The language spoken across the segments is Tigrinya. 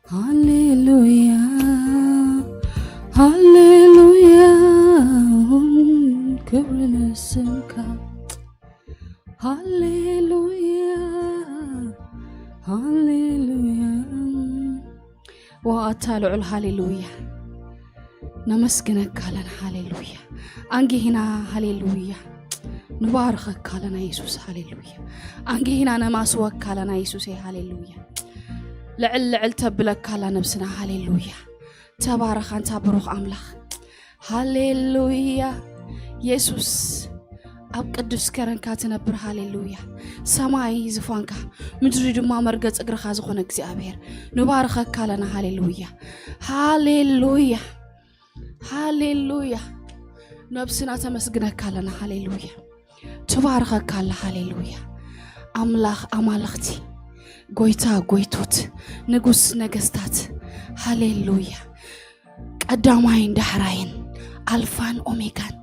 ሃሌሉያ፣ ሃሌሉያ፣ ክብሪ ንስምካ። ሃሌሉያ፣ ሃሌሉያ። ዋው፣ ኣታ ልዑል፣ ሃሌሉያ። ነመስግነካ ኣለና፣ ሃሌሉያ። ኣንጊህና፣ ሃሌሉያ። ንባርኸካ ኣለና፣ የሱስ፣ ሃሌሉያ። ኣንጊህና ነማስወካ ኣለና፣ የሱሰይ፣ ሃሌሉያ። ልዕል ልዕል ተብለካ ኣላ ነብስና፣ ሃሌሉያ። ተባረኽ ኣንታ ብሩኽ ኣምላኽ። ሃሌሉያ። የሱስ፣ ኣብ ቅዱስ ከረንካ ትነብር፣ ሃሌሉያ። ሰማይ ዝፋንካ፣ ምድሪ ድማ መርገጽ እግርኻ ዝኾነ እግዚኣብሔር፣ ንባርኸካ ኣለና፣ ሃሌሉያ። ሃሌሉያ። ሃሌሉያ። ነብስና ተመስግነካ ኣለና፣ ሃሌሉያ። ትባርኸካ ኣላ፣ ሃሌሉያ። ኣምላኽ ኣማልኽቲ፣ ጎይታ ጎይቶት፣ ንጉስ ነገስታት፣ ሃሌሉያ። ቀዳማይን ዳሕራይን፣ ኣልፋን ኦሜጋን፣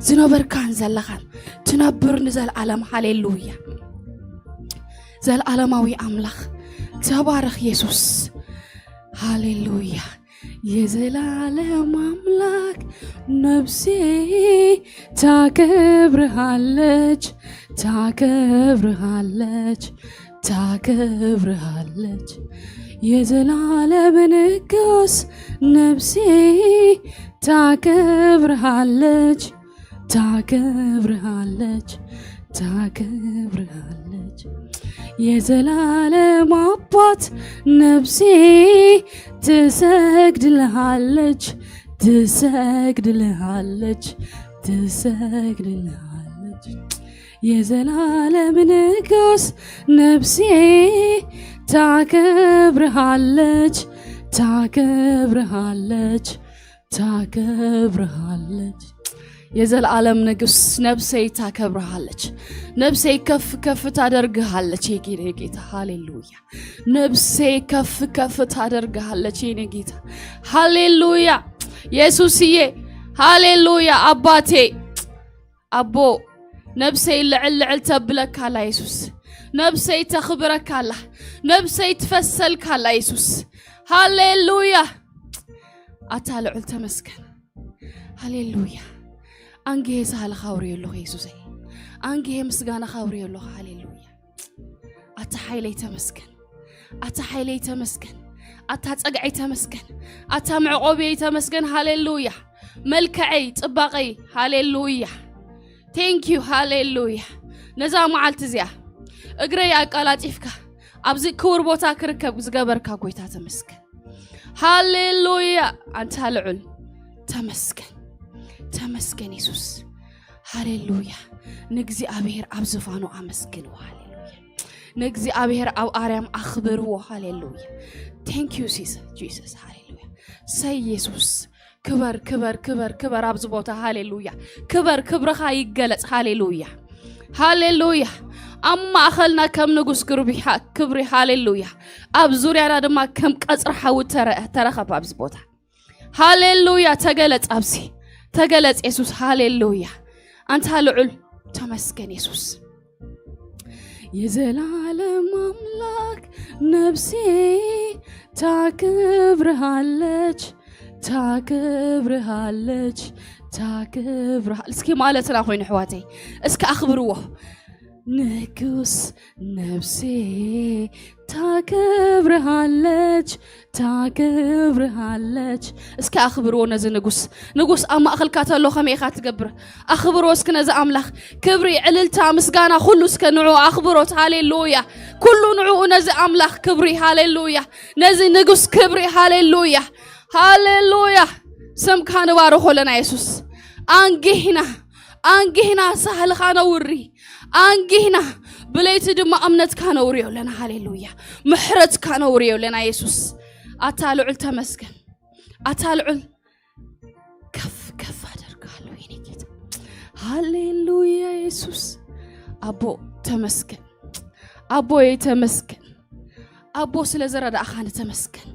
ዝነበርካን ዘለኻን፣ ትነብር ንዘለኣለም፣ ሃሌሉያ። ዘለኣለማዊ ኣምላኽ፣ ተባረኽ የሱስ፣ ሃሌሉያ። የዘላለም ኣምላክ ነፍሴ ታከብርሃለች፣ ታከብርሃለች፣ ታከብርሃለች። የዘላለም ንጉስ ነፍሴ ታከብርሃለች፣ ታከብርሃለች፣ ታከብርሃለች። የዘላለም አባት ነፍሴ ትሰግድልሃለች፣ ትሰግድልሃለች፣ ትሰግድልሃለች። የዘላለም ንጉስ ነፍሴ ታከብርሃለች፣ ታከብርሃለች፣ ታከብርሃለች። የዘላለም ንጉስ ነፍሴ ታከብርሃለች። ነፍሴ ከፍ ከፍ ታደርግሃለች የጌ-፣ የጌታ፣ ሃሌሉያ። ነፍሴ ከፍ ከፍ ታደርግሃለች የኔ ጌታ፣ ሃሌሉያ። ኢየሱስዬ፣ ሃሌሉያ። ኣባቴ፣ ኣቦ፣ ነፍሰይ ልዕል ልዕል ተብለካ ኣላ የሱስ። ነፍሰይ ተኽብረካ ኣላ። ነፍሰይ ትፈሰልካ ኣላ የሱስ። ሃሌሉያ። ኣታ ልዑል ተመስገን። ሃሌሉያ። ኣንግሄ ሳህልኻ ኣውርዮ ኣለኹ የሱሰይ። ኣንግሄ ምስጋናኻ ኣውርዮ ኣለኹ። ሃሌሉያ። ኣታ ሓይለይ ተመስገን። ኣታ ሓይለይ ተመስገን። ኣታ ጸግዐይ ተመስገን። ኣታ መዕቆብየይ ተመስገን። ሃሌሉያ። መልክዐይ፣ ጽባቐይ፣ ሃሌሉያ። Thank you፣ ሃሌሉያ። ነዛ መዓልቲ እዚኣ እግረይ ኣቀላጢፍካ ኣብዚ ክቡር ቦታ ክርከብ ዝገበርካ ጎይታ ተመስገን። ሃሌሉያ። ኣንታ ልዑል ተመስገን። ተመስገን የሱስ። ሃሌሉያ። ንእግዚኣብሔር ኣብ ዝፋኑ ኣመስግንዎ። ሃሌሉያ። ንእግዚኣብሔር ኣብ ኣርያም ኣኽብርዎ። ሃሌሉያ። Thank you፣ ጂሰስ፣ ሃሌሉያ። ሰይ የሱስ። ክበር፣ ክበር፣ ክበር፣ ክበር ኣብዚ ቦታ። ሃሌሉያ። ክበር፣ ክብርኻ ይገለጽ። ሃሌሉያ። ሃሌሉያ። ኣብ ማእኸልና ከም ንጉስ ክብሪ፣ ክብሪ። ሃሌሉያ። ኣብ ዙርያና ድማ ከም ቀጽሪ ሓዊ ተረ-፣ ተረኸብ ኣብዚ ቦታ። ሃሌሉያ። ተገለጽ ኣብዚ። ተገለጽ የሱስ። ሃሌሉያ። ኣንታ ልዑል ተመስገን የሱስ። የዘላለም ኣምላክ ነፍሴ ታከብርሃለች፣ ታከብርሃለች፣ ታከብርሃል። እስኪ ማለትና ኮይኑ ኣሕዋተይ፣ እስኪ ኣኽብርዎ። ንጉስ ነፍሴ ታከብርሃለች፣ ታከብርሃለች። እስኪ ኣኽብርዎ ነዚ ንጉስ። ንጉስ ኣብ ማእኸልካ ተሎ ከመይ ኢኻ ትገብር? ኣኽብርዎ እስኪ ነዚ ኣምላኽ። ክብሪ፣ ዕልልታ፣ ምስጋና ኩሉ እስከ ንዑ ኣኽብሮት። ሃሌሉያ። ኩሉ ንዕኡ ነዚ ኣምላኽ ክብሪ። ሃሌሉያ። ነዚ ንጉስ ክብሪ። ሃሌሉያ። ሃሌሉያ። ስምካ ንባርኾ ኣለና የሱስ። ኣንጊህና፣ ኣንጊህና ሳህልኻ ነውሪ። ኣንጊህና ብለይቲ ድማ እምነትካ ነውርዮ ኣለና። ሃሌሉያ። ምሕረትካ ነውርዮ ኣለና የሱስ። ኣታ ልዑል ተመስገን። ኣታ ልዑል ከፍ ከፍ ኣደርግሃለሁ የኔ ጌታ። ሃሌሉያ የሱስ። ኣቦ ተመስገን። ኣቦየ ተመስገን። ኣቦ ስለ ዝረዳእኻኒ ተመስገን።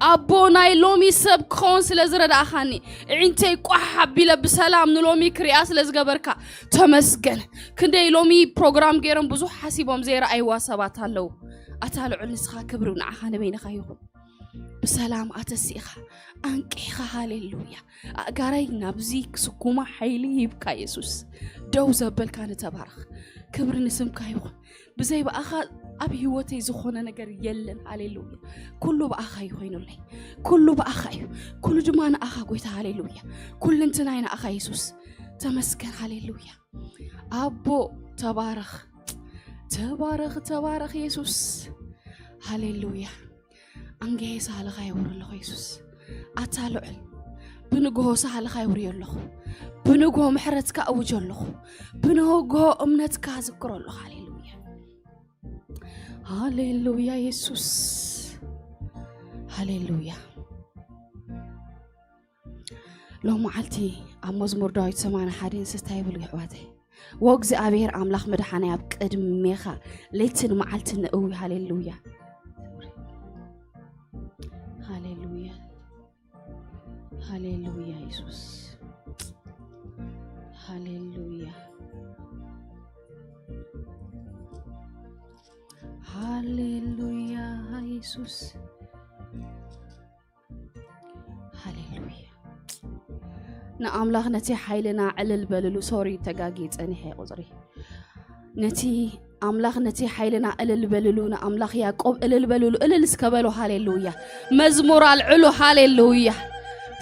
ኣቦ ናይ ሎሚ ሰብ ክኸውን ስለ ዝረዳእኻኒ፣ እዒንተይ ቋሕ ኣቢለ ብሰላም ንሎሚ ክሪኣ ስለ ዝገበርካ ተመስገን። ክንደይ ሎሚ ፕሮግራም ገይሮም ብዙሕ ሓሲቦም ዘይረኣይዋ ሰባት ኣለዉ። ኣታ ልዑል ንስኻ ክብሪ ንዓኻ ንበይንኻ ይኹን። ብሰላም ኣተሲእኻ ኣንቂሕኻ። ሃሌሉያ። ኣእጋረይ ናብዚ ክስኩማ ሓይሊ ሂብካ የሱስ፣ ደው ዘበልካ ንተባረኽ። ክብሪ ንስምካ ይኹን። ብዘይ ብኣኻ ኣብ ህይወተይ ዝኾነ ነገር የለን። ሃሌሉያ። ኩሉ ብኣኻ እዩ ኮይኑለይ። ኩሉ ብኣኻ እዩ። ኩሉ ድማ ንኣኻ ጎይታ። ሃሌሉያ። ኩልንትናይ ንኣኻ የሱስ። ተመስገን። ሃሌሉያ። ኣቦ ተባረኽ። ተባረኽ፣ ተባረኽ የሱስ። ሃሌሉያ። ኣንገሄ ሳህልኻ የውሪ ኣለኹ የሱስ። ኣታ ልዑል፣ ብንግሆ ሳህልኻ የውርዮ ኣለኹ። ብንግሆ ምሕረትካ እውጆ ኣለኹ። ብንግሆ እምነትካ ዝክሮ ኣለኹ። ሃሌሉያ። ሃሌሉያ የሱስ። ሃሌሉያ። ሎም መዓልቲ ኣብ መዝሙር ዳዊት ሰማንያ ሓደ እንስታይ ይብል ኣሕዋተይ? ወእግዚኣብሔር ኣምላኽ መድሓናይ ኣብ ቅድሜኻ ለይትን መዓልትን እዊ። ሃሌሉያ። ሃሌሉያ። ሃሌሉያ የሱስ። ሃሌሉያ። ሃሌሉያ የሱስ። ሃሌሉያ። ንኣምላኽ ነቲ ሓይልና ዕልል በልሉ። ሶሪ፣ ተጋጊ ጸኒሐ ቁጽሪ። ነቲ ኣምላኽ ነቲ ሓይልና እልል በልሉ፣ ንኣምላኽ ያዕቆብ እልል በልሉ። እልል እስከ በሉ። ሃሌሉያ። መዝሙር ኣልዕሉ። ሃሌሉያ።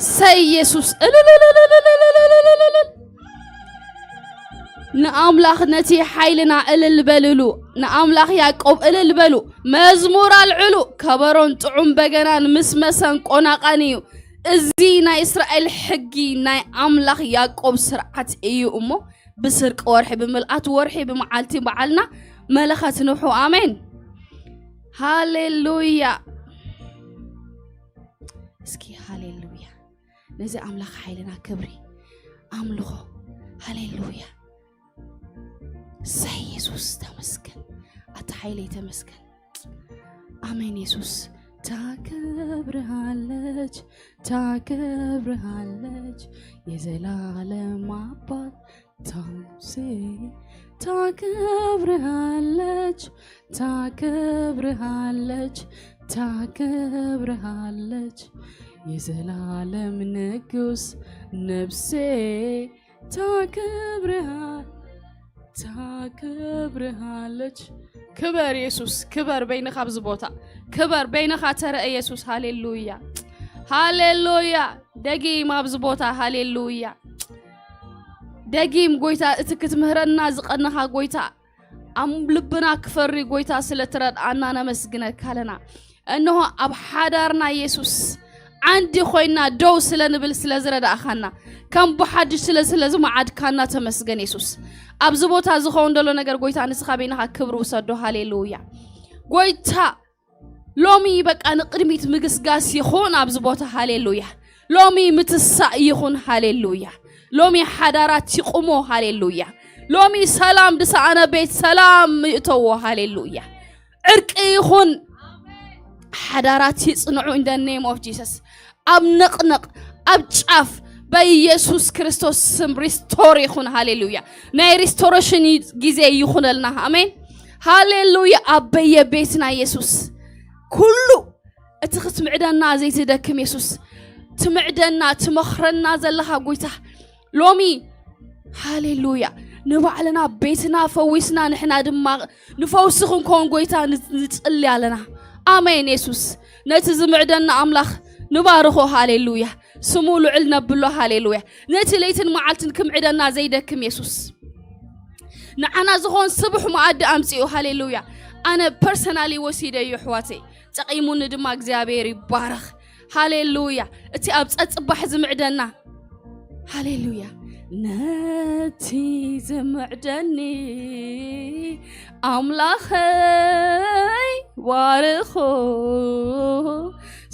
ሰይ የሱስ። እልልልልልልልልልልልልል። ንኣምላኽ ነቲ ሓይልና እልል በልሉ። ንኣምላኽ ያዕቆብ እልል በሉ። መዝሙር ኣልዕሉ። ከበሮን ጥዑም በገናን ምስ መሰንቆን ኣቓንዩ። እዚ ናይ እስራኤል ሕጊ ናይ ኣምላኽ ያዕቆብ ስርዓት እዩ እሞ፣ ብስርቂ ወርሒ፣ ብምልኣት ወርሒ፣ ብመዓልቲ በዓልና መለኸት ንውሑ። ኣሜን። ሃሌሉያ። እስኪ ሃሌሉያ። ነዚ ኣምላኽ ሓይልና ክብሪ ኣምልኾ። ሃሌሉያ። ሰይ የሱስ ተመስገን። ኣታ ሓይለይ ተመስገን። ኣሜን የሱስ። ታከብርሃለች፣ ታከብርሃለች የዘላለም አባት ታምሴ። ታከብርሃለች፣ ታከብርሃለች፣ ታከብርሃለች የዘላለም ንጉስ ነፍሴ። ታከብርሃ-፣ ታከብርሃለች። ክበር የሱስ፣ ክበር በይንኻ ኣብዚ ቦታ። ክበር በይንኻ ተረአ የሱስ። ሃሌሉያ። ሃሌሉያ። ደጊም ኣብዚ ቦታ። ሃሌሉያ። ደጊም ጎይታ፣ እቲ ክትምህረና ዝቐነኻ ጎይታ፣ ኣብ ልብና ክፈሪ ጎይታ ስለ ትረድኣና ነመስግነካ ኣለና። እንሆ ኣብ ሓዳርና የሱስ ዓንዲ ኮይና ደው ስለ ንብል ስለ ዝረዳእኻና፣ ከም ብሓድሽ ስለ፣ ስለ ዝመዓድካና ተመስገን የሱስ። ኣብዚ ቦታ ዝኸውን ዘሎ ነገር ጎይታ ንስኻ በይንኻ ክብሪ ውሰዶ። ሃሌሉያ። ጎይታ ሎሚ በቃ ንቅድሚት ምግስጋስ ይኹን ኣብዚ ቦታ። ሃሌሉያ። ሎሚ ምትሳእ ይኹን። ሃሌሉያ። ሎሚ ሓዳራት ይቁሞ። ሃሌሉያ። ሎሚ ሰላም ዝሰኣነ ቤት ሰላም ይእተዎ። ሃሌሉያ። ዕርቂ ይኹን። ሓዳራት ይጽንዑ in the name of Jesus። ኣብ ነቕነቕ፣ ኣብ ጫፍ በኢየሱስ ክርስቶስ ስም ሪስቶር ይኹን። ሃሌሉያ። ናይ ሪስቶሬሽን ይ-፣ ግዜ ይኹነልና። ኣሜን። ሃሌሉያ። ኣብ በየቤትና የሱስ ኩሉ እቲ ክትምዕደና ዘይትደክም የሱስ፣ ትምዕደና፣ ትመኽረና ዘለኻ ጎይታ፣ ሎሚ፣ ሃሌሉያ፣ ንባዕልና ቤትና ፈዊስና፣ ንሕና ድማ ንፈውሲ ክንከውን ጎይታ ን-፣ ንጽሊ ኣለና። ኣሜን የሱስ። ነቲ ዝምዕደና ኣምላኽ ንባርኾ። ሃሌሉያ። ስሙ ልዑል ነብሎ። ሃሌሉያ። ነቲ ለይትን መዓልትን ክምዕደና ዘይደክም የሱስ፣ ንዓና ዝኾን ስቡሕ መኣዲ ኣምጺኡ። ሃሌሉያ። ኣነ ፐርሰናሊ ወሲደዮ ኣሕዋተይ፣ ጠቒሙኒ ድማ። እግዚኣብሔር ይባረኽ። ሃሌሉያ። እቲ ኣብ ጸጽባሕ ዝምዕደና፣ ሃሌሉያ፣ ነቲ ዝምዕደኒ ኣምላኸይ ባርኾ፣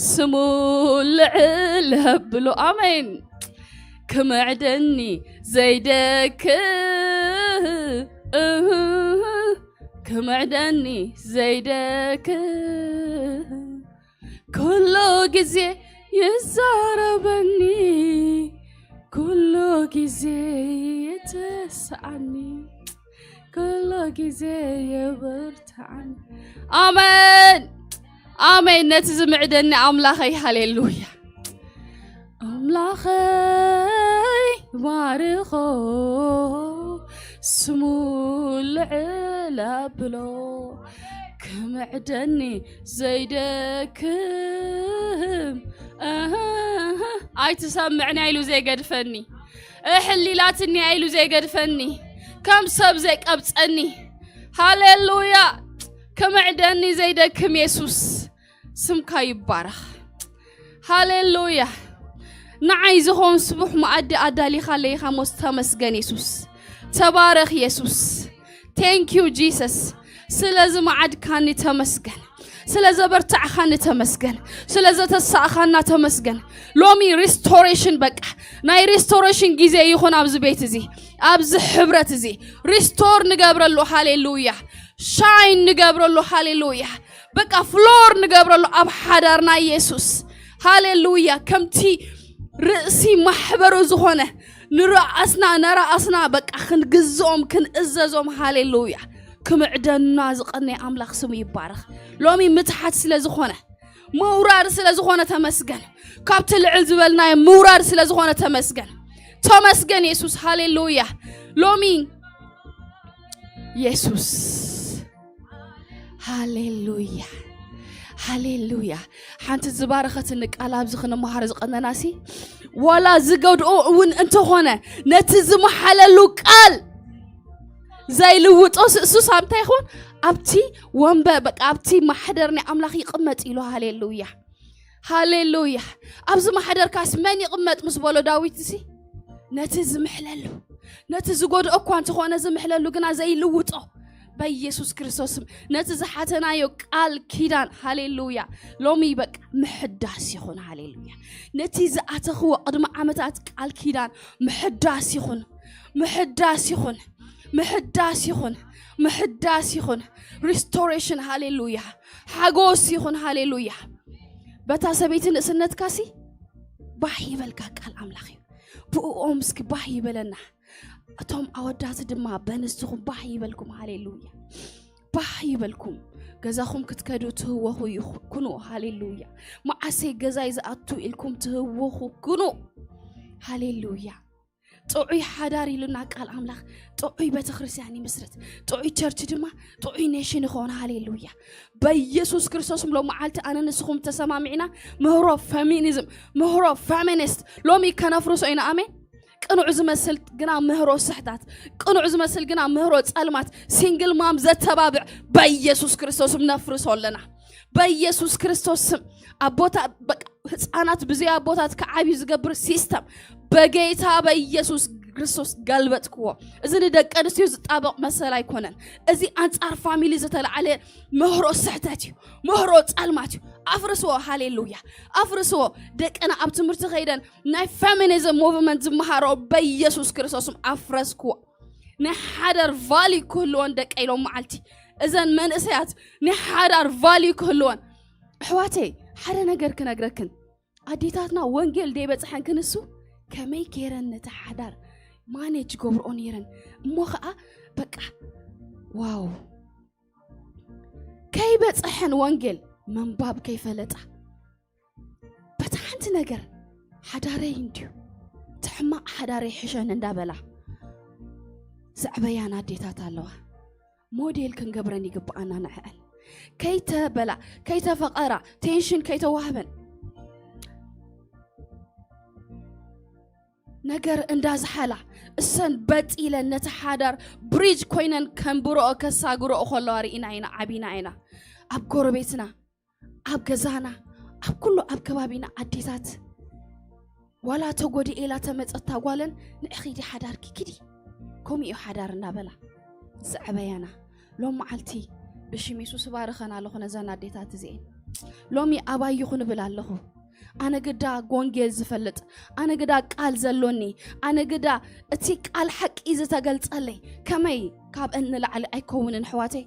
ስሙ ልዕል ኣብሎ። ኣሜን። ክምዕደኒ ዘይደክም፣ ክምዕደኒ ዘይደክም፣ ኩሉ ግዜ ይዛረበኒ፣ ኩሉ ግዜ የተስኣኒ፣ ኩሉ ግዜ የበርትዓኒ። ኣሜን። ኣሜን። ነቲ ዝምዕደኒ ኣምላኸይ፣ ሃሌሉያ። ኣምላኸይ ባርኾ፣ ስሙ ልዕል ኣብሎ፣ ክምዕደኒ ዘይደክም። ኣህ፣ ኣይትሰምዕን ኢሉ ዘይገድፈኒ፣ እሕሊላትኒ ኢሉ ዘይገድፈኒ፣ ከም ሰብ ዘይቀብጸኒ። ሃሌሉያ። ክምዕደኒ ዘይደክም የሱስ፣ ስምካ ይባረኽ። ሃሌሉያ። ንዓይ ዝኾን ስቡሕ መኣዲ ኣዳሊኻለይ ኢኻ ሞስ፣ ተመስገን የሱስ። ተባረኽ የሱስ። Thank you Jesus። ስለዚ መዓድካኒ ተመስገን። ስለ ዘበርታዕኻኒ ተመስገን። ስለ ዘተሳእኻና ተመስገን። ሎሚ ሪስቶሬሽን፣ በቃ ናይ ሪስቶሬሽን ግዜ ይኹን ኣብዚ ቤት እዚ፣ ኣብዚ ሕብረት እዚ ሪስቶር ንገብረሉ። ሃሌሉያ። ሻይን ንገብረሉ። ሃሌሉያ። በቃ ፍሎር ንገብረሉ ኣብ ሓዳርና የሱስ። ሃሌሉያ። ከምቲ ርእሲ ማሕበሩ ዝኾነ ንረኣስና፣ ነረኣስና በቃ ክንግዝኦም፣ ክንእዘዞም። ሃሌሉያ። ክምዕደና ዝቐነየ ኣምላኽ ስሙ ይባረኽ። ሎሚ ምትሓት ስለ ዝኾነ፣ ምውራድ ስለ ዝኾነ ተመስገን። ካብቲ ልዕል ዝበልናዮ ምውራድ ስለ ዝኾነ ተመስገን። ተመስገን የሱስ። ሃሌሉያ። ሎሚ የሱስ። ሃሌሉያ። ሃሌሉያ። ሓንቲ ዝባረኸትኒ ቃል ኣብዚ ክንመሃር ዝቐነናሲ፣ ዋላ ዝገድኦ እውን እንተኾነ፣ ነቲ ዝመሓለሉ ቃል ዘይልውጦ ስእሱስ ኣምታይ ይኹን ኣብቲ ወንበር፣ በቃ ኣብቲ ማሕደር ናይ ኣምላኽ ይቕመጥ ኢሉ። ሃሌሉያ። ሃሌሉያ። ኣብዚ ማሕደርካስ መን ይቕመጥ ምስ በሎ ዳዊት፣ እዚ ነቲ ዝምሕለሉ፣ ነቲ ዝጎድኦ እኳ እንተኾነ ዝምሕለሉ ግና ዘይልውጦ በኢየሱስ ክርስቶስ ስም፣ ነቲ ዝሓተናዮ ቃል ኪዳን። ሃሌሉያ። ሎሚ በቃ ምሕዳስ ይኹን። ሃሌሉያ። ነቲ ዝኣተኽዎ ቅድሚ ዓመታት ቃል ኪዳን ምሕዳስ ይኹን፣ ምሕዳስ ይኹን፣ ምሕዳስ ይኹን፣ ምሕዳስ ይኹን። ሪስቶሬሽን። ሃሌሉያ። ሓጎስ ይኹን። ሃሌሉያ። በታ ሰበይቲ ንእስነትካሲ ባህ ይበልካ ቃል ኣምላኽ እዩ። ብእኦም እስኪ ባህ ይበለና። እቶም ኣወዳት ድማ በንስትኹም ባህ ይበልኩም። ሃሌሉያ። ባህ ይበልኩም። ገዛኹም ክትከዱ ትህወኹ ይኹ-፣ ኩኑ። ሃሌሉያ። መዓሰይ ገዛይ ዝኣቱ ኢልኩም ትህወኹ ኩኑ። ሃሌሉያ። ጥዑይ ሓዳር ኢሉና ቃል ኣምላኽ። ጥዑይ ቤተክርስትያን ይምስረት። ጥዑይ ቸርች ድማ ጥዑይ ኔሽን ይኸውን። ሃሌሉያ። በኢየሱስ ክርስቶስ ሎም መዓልቲ ኣነ ንስኹም ተሰማሚዕና ምህሮ ፌሚኒዝም፣ ምህሮ ፌሚኒስት ሎሚ ከነፍርሶ ኢና። ኣሜን። ቅኑዕ ዝመስል ግና ምህሮ ስሕታት፣ ቅኑዕ ዝመስል ግና ምህሮ ጸልማት፣ ሲንግል ማም ዘተባብዕ በኢየሱስ ክርስቶስም ነፍርሶ ኣለና። በኢየሱስ ክርስቶስ ስም ኣቦታ፣ በቃ ህፃናት ብዘይ ኣቦታት ክዓብዩ ዝገብር ሲስተም በጌታ በኢየሱስ ክርስቶስ ገልበጥክዎ። እዚ ንደቂ ኣንስትዮ ዝጣበቕ መሰል ኣይኮነን። እዚ ኣንጻር ፋሚሊ ዝተለዓለ ምህሮ ስሕተት እዩ፣ ምህሮ ጸልማት እዩ። ኣፍርስዎ። ሃሌሉያ። ኣፍርስዎ። ደቅና ኣብ ትምህርቲ ከይደን ናይ ፌሚኒዝም ሙቭመንት ዝመሃሮ በኢየሱስ ክርስቶስም ኣፍረስክዎ። ናይ ሓዳር ቫልዩ ክህልወን ደቀይ ሎም መዓልቲ፣ እዘን መንእሰያት ናይ ሓዳር ቫልዩ ክህልወን። ኣሕዋተይ፣ ሓደ ነገር ክነግረክን፣ ኣዴታትና ወንጌል ደይበፅሐን ክንሱ ከመይ ገይረን ነቲ ሓዳር ማኔጅ ገብርኦ ነይረን። እሞ ኸዓ በቃ ዋው፣ ከይበፅሐን ወንጌል ምንባብ ከይፈለጣ በታ ሓንቲ ነገር ሓዳረይ እንድዩ፣ እቲ ሕማቕ ሓዳረይ ሕሸን እንዳበላ ዘዕበያን ኣዴታት ኣለዋ። ሞዴል ክንገብረን ይግብኣና ንዕዐን። ከይተበላ፣ ከይተፈቐራ፣ ቴንሽን ከይተዋህበን፣ ነገር እንዳዝሓላ፣ እሰን በጥ ኢለን ነቲ ሓዳር ብሪጅ ኮይነን ከንብረኦ ከሳግረኦ ከለዋ ርኢና ኢና፣ ዓቢና ኢና። ኣብ ጎረቤትና፣ ኣብ ገዛና፣ ኣብ ኩሉ ኣብ ከባቢና ኣዴታት ዋላ ተጎዲኤ ኢላ ተመጸታ ጓለን ንዒ ኺዲ ሓዳርኪ ኪዲ፣ ከምኡ እዩ ሓዳር እንዳበላ ዘዕበያና። ሎም መዓልቲ ብሽም የሱስ እባርኸን ኣለኹ ነዘን ኣዴታት እዚኤን። ሎሚ ኣባይ ይኹን እብል ኣለኹ። ኣነ ግዳ ጎንጌል ዝፈልጥ፣ ኣነ ግዳ ቃል ዘሎኒ፣ ኣነ ግዳ እቲ ቃል ሓቂ ዝተገልጸለይ፣ ከመይ ካብ እኒ ላዕሊ ኣይከውንን ኣሕዋተይ?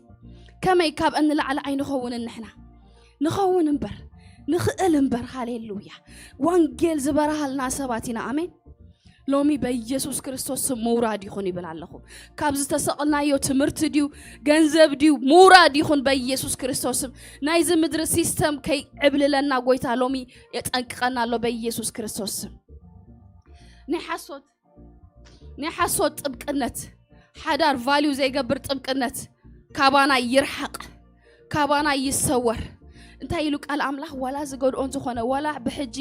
ከመይ ካብ እኒ ላዕሊ ኣይንኸውንን ንሕና? ንኸውን እምበር፣ ንኽእል እምበር። ሃሌሉያ። ወንጌል ዝበርሃልና ሰባት ኢና። ኣሜን። ሎሚ በኢየሱስ ክርስቶስ ስም ምውራድ ይኹን ይብል ኣለኹ። ካብ ዝተሰቕልናዮ ትምህርቲ ድዩ፣ ገንዘብ ድዩ፣ ምውራድ ይኹን በኢየሱስ ክርስቶስ ስም። ናይዚ ምድሪ ሲስተም ከይዕብልለና ጎይታ ሎሚ የጠንቅቐና ኣሎ በኢየሱስ ክርስቶስ ስም። ናይ ሓሶት ናይ ሓሶት ጥብቅነት፣ ሓዳር ቫልዩ ዘይገብር ጥብቅነት ካባና ይርሓቕ፣ ካባና ይሰወር። እንታይ ኢሉ ቃል ኣምላኽ? ዋላ ዝጎድኦ እንተኾነ፣ ዋላ ብሕጂ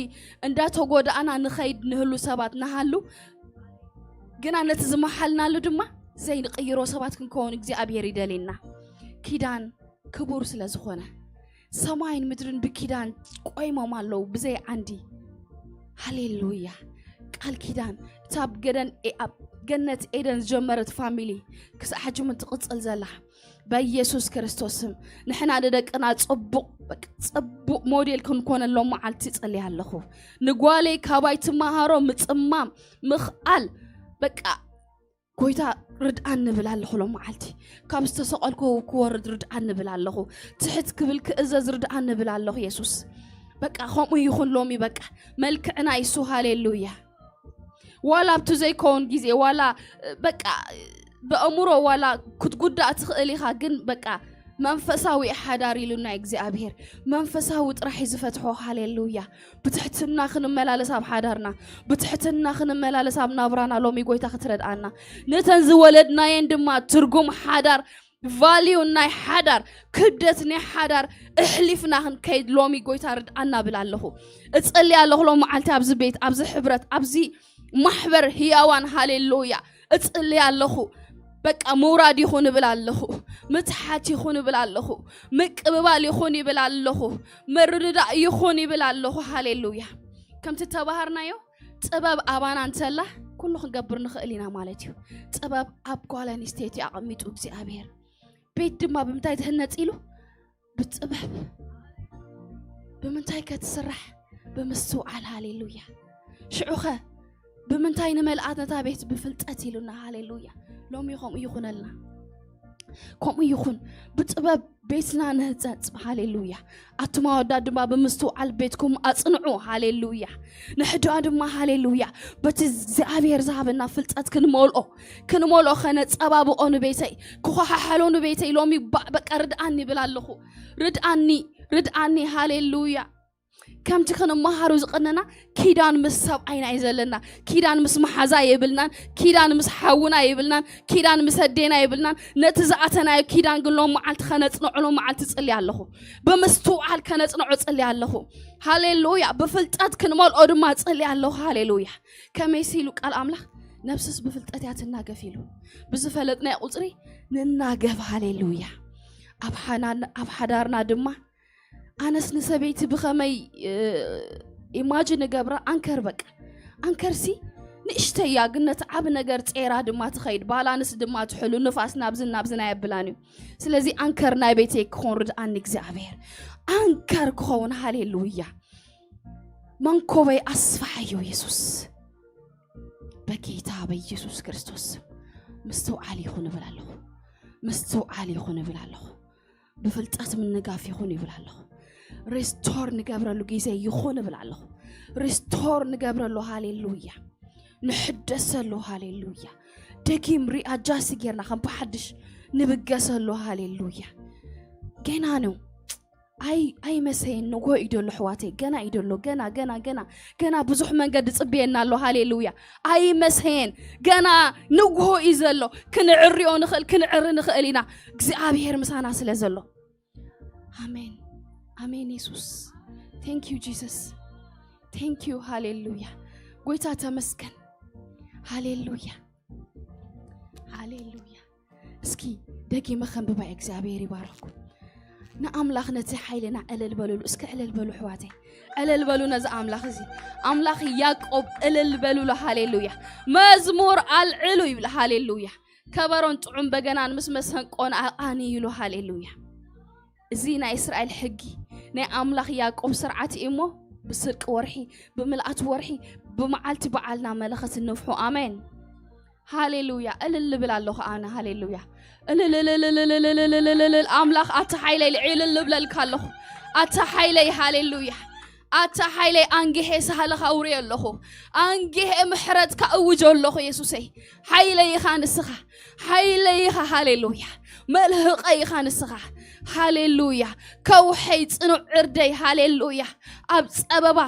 እንዳተጎዳእና ንኸይድ ንህሉ ሰባት ንሃሉ፣ ግና ነቲ ዝመሓልናሉ ድማ ዘይንቕይሮ ሰባት ክንከውን እግዚኣብሔር ይደልየና። ኪዳን ክቡር ስለ ዝኾነ፣ ሰማይን ምድርን ብኪዳን ቆይሞም ኣለዉ ብዘይ ዓንዲ። ሃሌሉያ። ቃል ኪዳን፣ እታ ኣብ ገደን ኤ-፣ ኣብ ገነት ኤደን ዝጀመረት ፋሚሊ ክሳዕ ሕጂ እውን ትቕጽል ዘላ፣ በኢየሱስ ክርስቶስ ስም ንሕና ንደቅና ጽቡቕ፣ በቃ ጽቡቕ ሞዴል ክንኮነሎም መዓልቲ እጸሊ ኣለኹ። ንጓለይ ካባይ ትመሃሮ ምጽማም፣ ምኽኣል፣ በቃ ጎይታ ርድኣኒ እብል ኣለኹ። ሎም መዓልቲ ካብ ዝተሰቐልኩ ክወርድ ርድኣኒ እብል ኣለኹ። ትሕት ክብል ክእዘዝ ርድኣኒ እብል ኣለኹ። የሱስ፣ በቃ ከምኡ ይኹን። ሎሚ በቃ መልክዕና ይሱ። ሃሌሉያ። ዋላ ኣብቱ ዘይከውን ግዜ፣ ዋላ በቃ ብኣእምሮ ዋላ ክትጉዳእ ትኽእል ኢኻ፣ ግን በቃ መንፈሳዊ ሓዳር ኢሉና እግዚኣብሔር። መንፈሳዊ ጥራሕ እዩ ዝፈትሖ። ሃሌሉያ። ብትሕትና ክንመላለስ ኣብ ሓዳርና፣ ብትሕትና ክንመላለስ ኣብ ናብራና ሎሚ ጎይታ ክትረድኣና፣ ነተን ዝወለድናየን ድማ ትርጉም ሓዳር፣ ቫልዩ ናይ ሓዳር፣ ክብደት ናይ ሓዳር እሕሊፍና ክንከይድ ሎሚ ጎይታ ርድኣና ብል ኣለኹ። እጸሊ ኣለኹ ሎም መዓልቲ ኣብዚ ቤት፣ ኣብዚ ሕብረት፣ ኣብዚ ማሕበር ህያዋን። ሃሌሉያ። እጽሊ ኣለኹ። በቃ ምውራድ ይኹን እብል ኣለኹ። ምትሓት ይኹን እብል ኣለኹ። ምቅብባል ይኹን ይብል ኣለኹ። ምርድዳእ ይኹን ይብል ኣለኹ። ሃሌሉያ። ከምቲ ተባሃርናዮ፣ ጥበብ ኣባና እንተላ ኩሉ ክንገብር ንኽእል ኢና ማለት እዩ። ጥበብ ኣብ ጓል ኣንስተይቲ ኣቐሚጡ እግዚኣብሔር። ቤት ድማ ብምንታይ ትህነጽ ኢሉ? ብጥበብ። ብምንታይ ከ ትስራሕ? ብምስትውዓል። ሃሌሉያ። ሽዑኸ ብምንታይ ንመልኣት ነታ ቤት? ብፍልጠት ኢሉና። ሃሌሉያ። ሎሚ ከምኡ ይኹነልና። ከምኡ ይኹን። ብጥበብ ቤትና ንህጸጽ። ሃሌሉያ። ኣቱም ኣወዳት ድማ ብምስትውዓል ቤትኩም ኣጽንዑ። ሃሌሉያ። ንሕድኣ ድማ፣ ሃሌሉያ፣ በቲ እግዚኣብሔር ዝሃበና ፍልጠት ክንመልኦ፣ ክንመልኦ፣ ከነጸባብቆ ንቤተይ፣ ክኸሓሓሎ ንቤተይ። ሎሚ ባ-፣ በቃ ርድኣኒ ይብል ኣለኹ። ርድኣኒ፣ ርድኣኒ። ሃሌሉያ። ከምቲ ክንመሃሩ ዝቐነና ኪዳን ምስ ሰብኣይና እዩ ዘለና። ኪዳን ምስ መሓዛ የብልናን፣ ኪዳን ምስ ሓውና የብልናን፣ ኪዳን ምስ ኣዴና የብልናን። ነቲ ዝኣተናዮ ኪዳን ግን ሎም መዓልቲ ከነጽንዖ ሎም መዓልቲ ጽሊ ኣለኹ። ብምስትውዓል ከነጽንዖ ጽሊ ኣለኹ። ሃሌሉያ። ብፍልጠት ክንመልኦ ድማ ጽሊ ኣለኹ። ሃሌሉያ። ከመይሲ ኢሉ ቃል ኣምላኽ፣ ነብስስ ብፍልጠት እያ ትናገፍ ኢሉ። ብዝፈለጥናዮ ቁጽሪ ንናገፍ። ሃሌሉያ። ኣብ ሓናን-፣ ኣብ ሓዳርና ድማ ኣነስ ንሰበይቲ ብኸመይ፣ እ፣ ኢማጅን እገብራ? ኣንከር በቃ። ኣንከርሲ ንእሽተይ እያ፣ ግን ነቲ ዓቢ ነገር ጼራ ድማ ትኸይድ። ባላንስ ድማ ትሕሉ። ንፋስ ናብዝን ናብዝን ኣየብላን እዩ። ስለዚ ኣንከር ናይ ቤተይ ክኾን ርድኣኒ እግዚኣብሔር። ኣንከር ክኸውን። ሃሌሉያ። መንኮበይ ኣስፍሓዮ የሱስ። በጌታ በኢየሱስ ክርስቶስ ምስትውዓል ይኹን እብል ኣለኹ። ምስትውዓል ይኹን እብል ኣለኹ። ብፍልጠት ምንጋፍ ይኹን ይብል ኣለኹ። ሪስቶር ንገብረሉ ግዜ ይኹን እብል ኣለኹ። ሪስቶር ንገብረሉ። ሃሌሉያ። ንሕደሰሉ። ሃሌሉያ። ደጊም ሪኣጃስት ጌርና ከም ብሓድሽ ንብገሰሉ። ሃሌሉያ። ገና ነው። ኣይ-፣ ኣይመሰየን። ንጎ እዩ ደሎ ኣሕዋተይ። ገና እዩ ደሎ። ገና፣ ገና፣ ገና፣ ገና ብዙሕ መንገዲ ጽብየና ኣሎ። ሃሌሉያ። ኣይመሰየን። ገና ንጎ እዩ ዘሎ። ክንዕርዮ ንኽእል፣ ክንዕሪ ንኽእል ኢና። እግዚኣብሔር ምሳና ስለ ዘሎ። ኣሜን። ኣሜን። የሱስ። Thank you Jesus። Thank you። ሃሌሉያ። ጎይታ ተመስገን። ሃሌሉያ። ሃሌሉያ። እስኪ ደጊመ ከንብባ። እግዚኣብሔር ይባርኽኩም። ንኣምላኽ ነቲ ሓይልና ዕልል በሉሉ። እስከ ዕልል በሉ ኣሕዋተይ። ዕልል በሉ ነዚ ኣምላኽ እዚ። ኣምላኽ ያዕቆብ ዕልል በሉሉ። ሃሌሉያ። መዝሙር ኣልዕሉ ይብል። ሃሌሉያ። ከበሮን ጥዑም በገናን ምስ መሰንቆን ኣቓንይሉ። ሃሌሉያ። እዚ ናይ እስራኤል ሕጊ፣ ናይ ኣምላኽ ያዕቆብ ስርዓት እዩ እሞ፣ ብስርቂ ወርሒ፣ ብምልኣት ወርሒ፣ ብመዓልቲ በዓልና መለኸት ንፍሑ። ኣሜን። ሃሌሉያ። እልል እብል ኣለኹ ኣነ። ሃሌሉያ። እልል፣ እልል፣ እልል፣ እልል፣ እልል፣ እልል፣ እልል። ኣምላኽ ኣታ ሓይለይ ኢለ እልል እብለልካ ኣለኹ። ኣታ ሓይለይ፣ ሃሌሉያ። ኣታ ሓይለይ፣ ኣንጊሄ ሳህልኻ ኣውርየ ኣለኹ። ኣንጊሄ ምሕረትካ እውጆ ኣለኹ። የሱሰይ፣ ሓይለይ ኢኻ ንስኻ። ሓይለይ ኢኻ። ሃሌሉያ። መልህቐይ ኢኻ ንስኻ። ሃሌሉያ። ከውሐይ ጽኑዕ ዕርደይ። ሃሌሉያ። ኣብ ጸበባ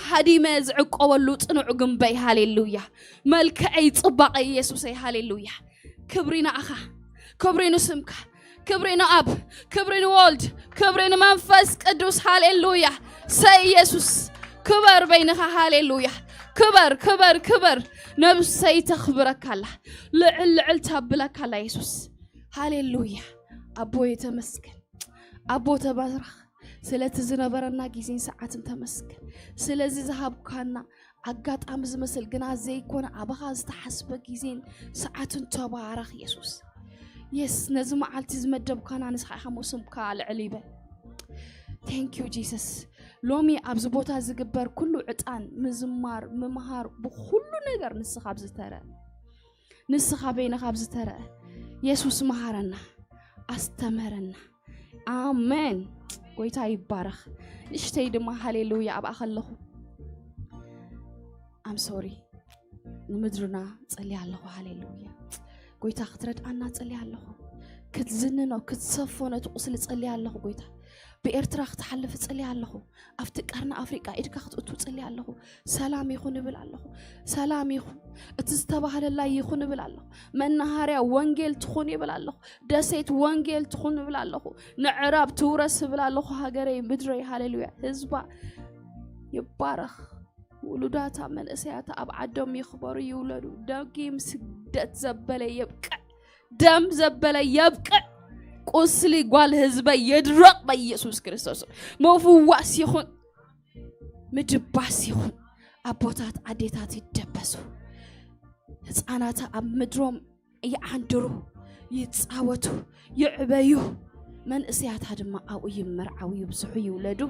ሃዲመ ዝዕቆበሉ ጽኑዕ ግንበይ። ሃሌሉያ። መልክዐይ ጽባቐይ የሱሰይ። ሃሌሉያ። ክብሪ ንኣኻ። ክብሪ ንስምካ። ክብሪ ንኣብ። ክብሪ ንወልድ። ክብሪ ንመንፈስ ቅዱስ። ሃሌሉያ። ሰይ የሱስ፣ ክበር በይንኻ። ሃሌሉያ። ክበር፣ ክበር፣ ክበር። ነብሰይ ተኽብረካ ኣላ። ልዕል፣ ልዕል ተብለካ ኣላ የሱስ። ሃሌሉያ። ኣቦ የተመስገን። ኣቦ ተባረኽ። ስለቲ ዝነበረና ግዜን ሰዓትን ተመስገን። ስለዚ ዝሃብካና ኣጋጣሚ ዝመስል ግና ዘይኮነ፣ ኣባኻ ዝተሓስበ ግዜን ሰዓትን ተባረኽ የሱስ። የስ፣ ነዚ መዓልቲ ዝመደብካና ንስኻ ኢኻ፣ ሞ ስምካ ልዕል ይበል። Thank you Jesus። ሎሚ ኣብዚ ቦታ ዝግበር ኩሉ ዕጣን፣ ምዝማር፣ ምምሃር፣ ብኹሉ ነገር ንስኻ ኣብ ዝተረአ፣ ንስኻ በይንኻ ኣብ ዝተረአ፣ የሱስ መሃረና፣ ኣስተምህረና። ኣሜን። ጎይታ ይባረኽ። ንእሽተይ ድማ ሃሌሉያ ኣብኣ ከለኹ፣ ኣም ሶሪ፣ ንምድርና ጸልያ ኣለኹ። ሃሌሉያ። ጎይታ ክትረድኣና ጸልያ ኣለኹ። ክትዝንኖ፣ ክትሰፎ ነቲ ቁስሊ ጸልያ ኣለኹ። ጎይታ፣ ብኤርትራ ክትሓልፍ ጸልያ ኣለኹ። ኣብቲ ቀርኒ ኣፍሪቃ ኢድካ ክትእቱ ጸልያ ኣለኹ። ሰላም ይኹን እብል ኣለኹ። ሰላም ይኹን፣ እቲ ዝተባህለላ ይኹን እብል ኣለኹ። መናሃርያ ወንጌል ትኹን ይብል ኣለኹ። ደሴት ወንጌል ትኹን እብል ኣለኹ። ንዕራብ ትውረስ እብል ኣለኹ። ሃገረይ ምድረይ፣ ሃሌሉያ። ህዝባ ይባረኽ። ውሉዳታ መንእሰያታ ኣብ ዓዶም ይኽበሩ ይውለዱ። ደጊም ስደት ዘበለ የብቅዕ። ደም ዘበለ የብቅዕ። ቁስሊ ጓል ህዝበ ይድረቕ በኢየሱስ ክርስቶስ። ምፍዋስ ይኹን፣ ምድባስ ይኹን። ኣቦታት ኣዴታት ይደበሱ። ህፃናት ኣብ ምድሮም ይዓንድሩ፣ ይፃወቱ፣ ይዕበዩ። መንእሰያታ ድማ ኣብኡ ይመርዓው፣ ይብዝሑ፣ ይውለዱ።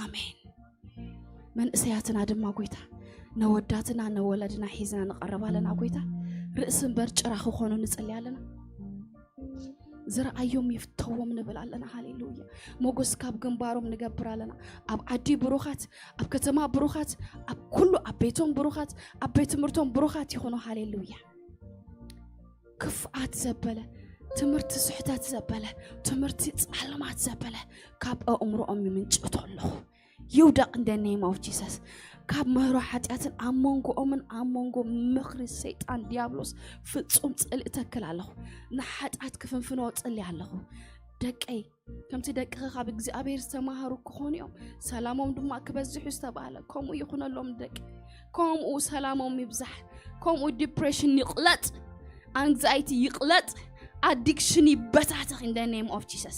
ኣሜን። መንእሰያትና ድማ ጎይታ ነወዳትና ነወለድና ሒዝና ንቐርብ ኣለና። ጎይታ ርእሲ እምበር ጭራ ክኾኑ ንጽሊ ኣለና። ዝረኣዮም ይፍተዎም ንብል ኣለና። ሃሌሉያ። ሞጎስ ካብ ግንባሮም ንገብር ኣለና። ኣብ ዓዲ ብሩኻት፣ ኣብ ከተማ ብሩኻት፣ ኣብ ኩሉ ኣብ ቤቶም ብሩኻት፣ ኣብ ቤት ትምህርቶም ብሩኻት ይኹኑ። ሃሌሉያ። ክፍኣት ዘበለ፣ ትምህርቲ ስሕተት ዘበለ፣ ትምህርቲ ጸልማት ዘበለ ካብ ኣእምሮኦም ይምንጭቶ ኣለኹ። ይውደቕ in the name of Jesus። ካብ ምህሮ ሓጢኣትን ኣብ መንጎኦምን ኣብ መንጎ ምኽሪ ሰይጣን ዲያብሎስ ፍጹም ጽልኢ ተክል ኣለኹ። ንሓጢኣት ክፍንፍኖ ጽሊ ኣለኹ። ደቀይ ከምቲ ደቅኺ ካብ እግዚኣብሔር ዝተማሃሩ ክኾኑ እዮም፣ ሰላሞም ድማ ክበዝሑ ዝተባህለ፣ ከምኡ ይኹነሎም ደቂ። ከምኡ ሰላሞም ይብዛሕ፣ ከምኡ ዲፕሬሽን ይቕለጥ፣ ኣንግዛይቲ ይቕለጥ፣ ኣዲክሽን ይበታተኽ in the name of Jesus።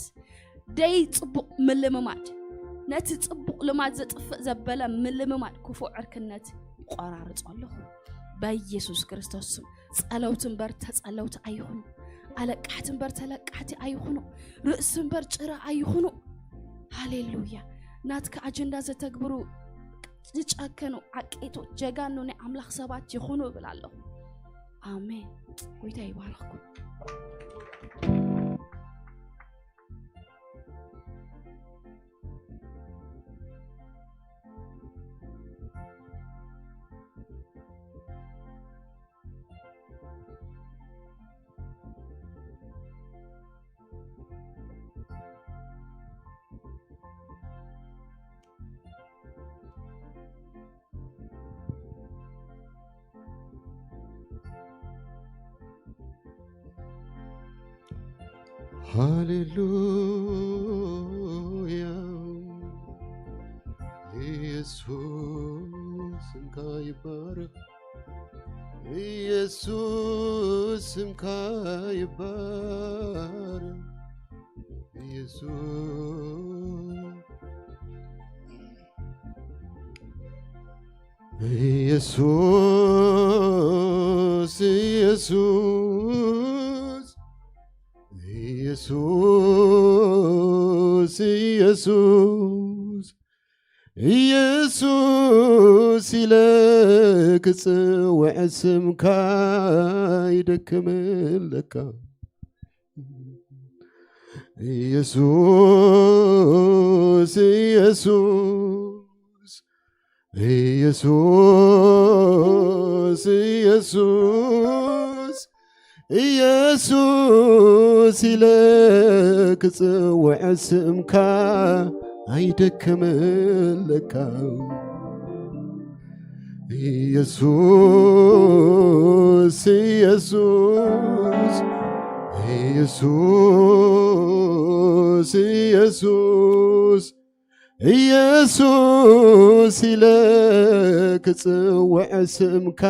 ደይ ጽቡቕ ምልምማድ፣ ነቲ ጽቡቕ ልማድ ዘጥፍእ ዘበለ ምልምማድ ክፉእ ዕርክነት ይቆራርጾ ኣለኹ በኢየሱስ ክርስቶስ ስም። ጸለውቲ እምበር ተጸለውቲ ኣይኹኑ። ኣለቃሕቲ እምበር ተለቃሕቲ ኣይኹኑ። ርእሲ እምበር ጭራ ኣይኹኑ። ሃሌሉያ። ናትካ ኣጀንዳ ዘተግብሩ ዝጨከኑ ዓቄቶ ጀጋኑ ናይ ኣምላኽ ሰባት ይኹኑ እብል ኣለኹ። ኣሜን። ጎይታ ይባርኽኩም። ሃሌሉያ። ኢየሱስ ስምካ ይባረክ። ኢየሱስ ስምካ ይባረክ። ኢየሱስ ኢየሱስ ኢየሱስ ኢየሱስ ኢየሱስ ኢየሱስ ኢለ ክጽውዕ ስምካ ይደክመለካ። ኢየሱስ ኢየሱስ ኢየሱስ፣ ኢየሱስ፣ ኢየሱስ ኢለ ክጽውዕ ስምካ ኣይደክምን ለካ። ኢየሱስ፣ ኢየሱስ፣ ኢየሱስ፣ ኢየሱስ፣ ኢየሱስ ኢለ ክጽውዕ ስምካ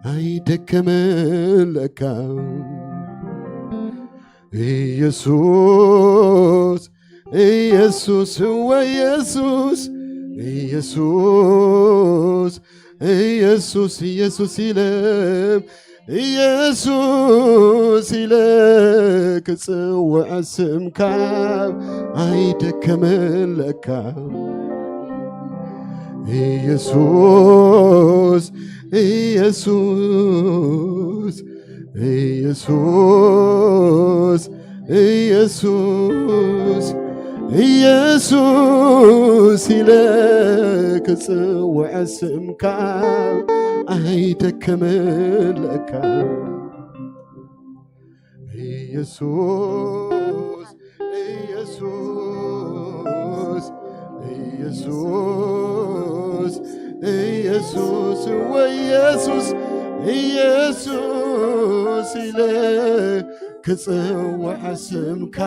ኣይደክምን ለካ። ኢየሱስ፣ ኢየሱስ፣ እወ ኢየሱስ፣ ኢየሱስ፣ ኢየሱስ፣ ኢየሱስ ኢለ፣ ኢየሱስ ኢለ ክጽውዕ ስምካ ኣይደክምን ለካ። ኢየሱስ፣ ኢየሱስ፣ ኢየሱስ፣ ኢየሱስ፣ ኢየሱስ ኢለ ክጽውዕ ስምካ ኣይደክምን ለካ። ኢየሱስ፣ ኢየሱስ፣ ኢየሱስ፣ ኢየሱስ፣ ወኢየሱስ፣ ኢየሱስ ኢለ ክጽውዕ ስምካ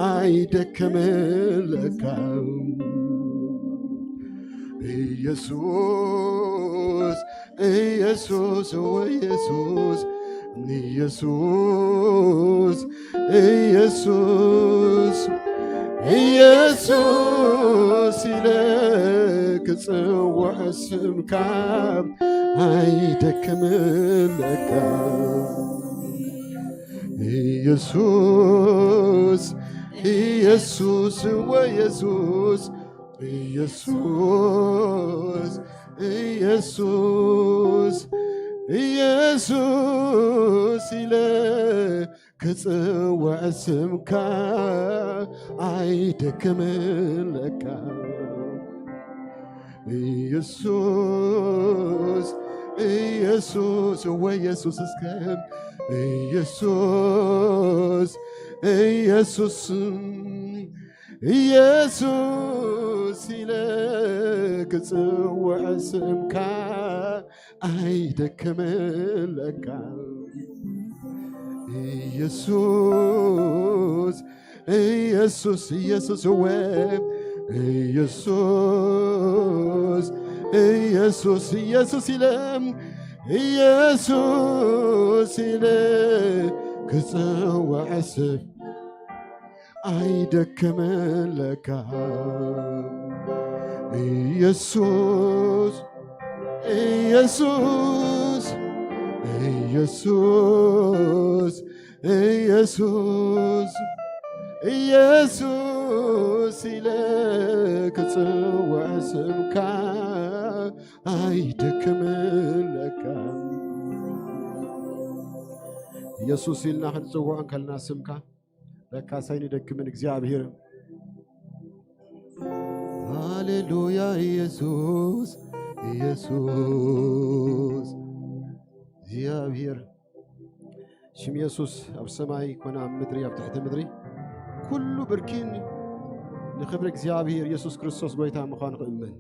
ኣይደክምን ለካ። ኢየሱስ፣ ኢየሱስ፣ ወኢየሱስ፣ ኢየሱስ፣ ኢየሱስ፣ ኢየሱስ ኢለ ክጽውዕ ስምካ ኣይደክምን ለካ። ኢየሱስ፣ ኢየሱስ፣ ወኢየሱስ፣ ኢየሱስ፣ ኢየሱስ፣ ኢየሱስ ኢለ ክጽውዕ ስምካ ኣይደክምን ለካ። ኢየሱስ፣ ኢየሱስ፣ ወኢየሱስ እስከ ኢየሱስ፣ ኢየሱስ፣ ኢየሱስ ኢለ ክጽውዕ ስምካ ኣይደክምን ለካ። ኢየሱስ፣ ኢየሱስ፣ ኢየሱስ፣ እወ፣ ኢየሱስ፣ ኢየሱስ፣ ኢየሱስ ኢለ፣ ኢየሱስ ኢለ ክጽውዕ ስም ኣይደክምን ለካ። ኢየሱስ፣ ኢየሱስ፣ ኢየሱስ፣ ኢየሱስ፣ ኢየሱስ ኢለ ክጽውዕ ስምካ ኣይደክምን ለካ። ኢየሱስ ኢልና ክንጽውዖ እንከልና ስምካ ለካስ ኣይንደክምን እግዚኣብሔር። ሃሌሉያ ኢየሱስ፣ ኢየሱስ እግዚኣብሔር። ሽም ኢየሱስ ኣብ ሰማይ ኮነ ኣብ ምድሪ ኣብ ትሕቲ ምድሪ ኩሉ ብርኪን ንኽብሪ እግዚኣብሔር ኢየሱስ ክርስቶስ ጎይታ ምዃኑ ክእመን።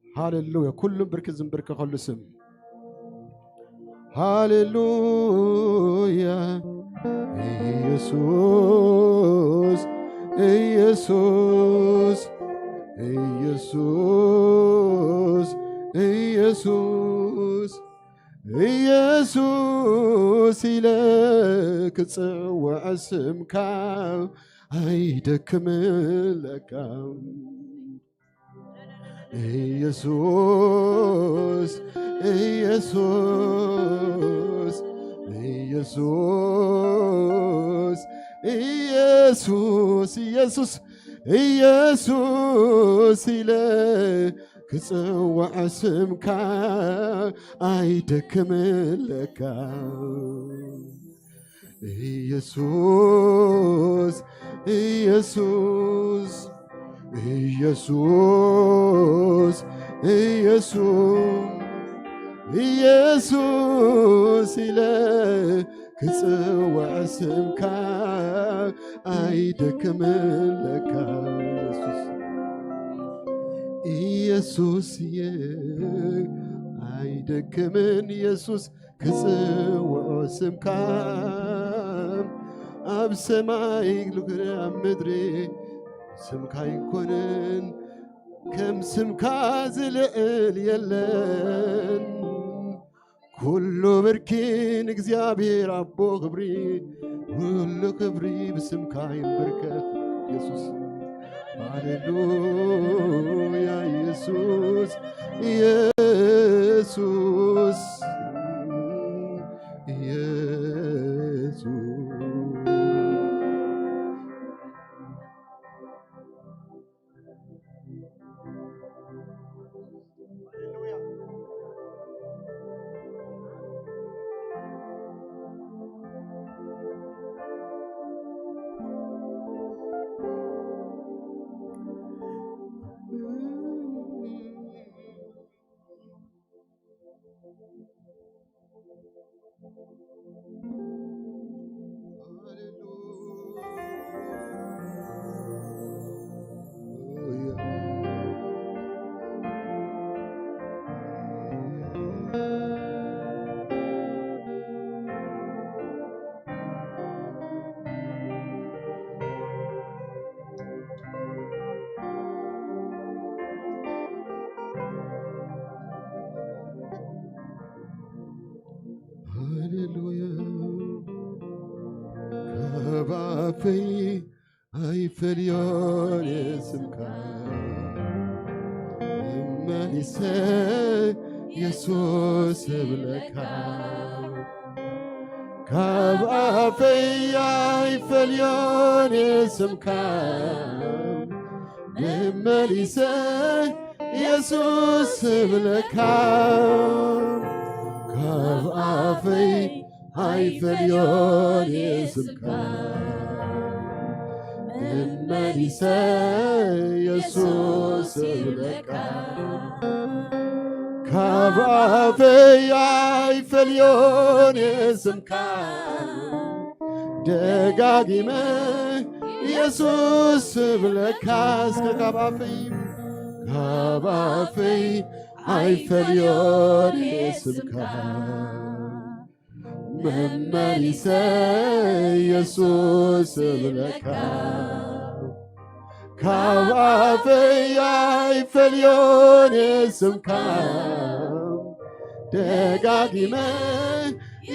ሃሌሉያ። ኩሉም ብርኪ ዝንብርከኸሉ ስም። ሃሌሉያ። ኢየሱስ፣ ኢየሱስ፣ ኢየሱስ፣ ኢየሱስ፣ ኢየሱስ ኢለ ክጽውዕ ስምካ ኣይደክምን ለካ። ኢየሱስ፣ ኢየሱስ፣ ኢየሱስ፣ ኢየሱስ፣ ኢየሱስ፣ ኢየሱስ ኢለ ክጽውዕ ስምካ ኣይደክምን ለካ። ኢየሱስ፣ ኢየሱስ፣ ኢየሱስ፣ ኢየሱስ፣ ኢየሱስ ኢለ ክጽውዕ ስምካ ኣይደክምን ለካ። ኢየሱስ፣ ኢየሱስየ ኣይደክምን ኢየሱስ ክጽውዖ ስምካ። ኣብ ሰማይ ልክሪ ኣብ ምድሪ ስምካ ኣይኮንን፣ ከም ስምካ ዝልእል የለን። ኩሉ ብርኪ ንእግዚኣብሔር ኣቦ ክብሪ፣ ኩሉ ክብሪ ብስምካ ይንበርከክ ኢየሱስ። ሃሌሉያ ኢየሱስ፣ ኢየሱስ፣ ኢየሱስ። ሃሌሉያ። ካብ ኣፈይ ኣይፈልዮን ስምካ፣ መመሊሰ የሱስ እብለካ። ካብ ኣፈይ ኣይፈልዮን ስምካ፣ መመሊሰ የሱስ እብለካ። ካብ ኣፈይ ኣይፈልዮን ስምካ፣ መመሊሰ የሱስ እብለካ። ካብ ኣፈይ ኣይፈልዮን ስምካ፣ ደጋጊመ የሱስ እብለካ። እስከ ካብ ኣፈይ፣ ካብ ኣፈይ ኣይፈልዮን ስምካ፣ መመሊሰ የሱስ እብለካ። ካብ ኣፈይ ኣይፈልዮን ስምካ፣ ደጋጊመ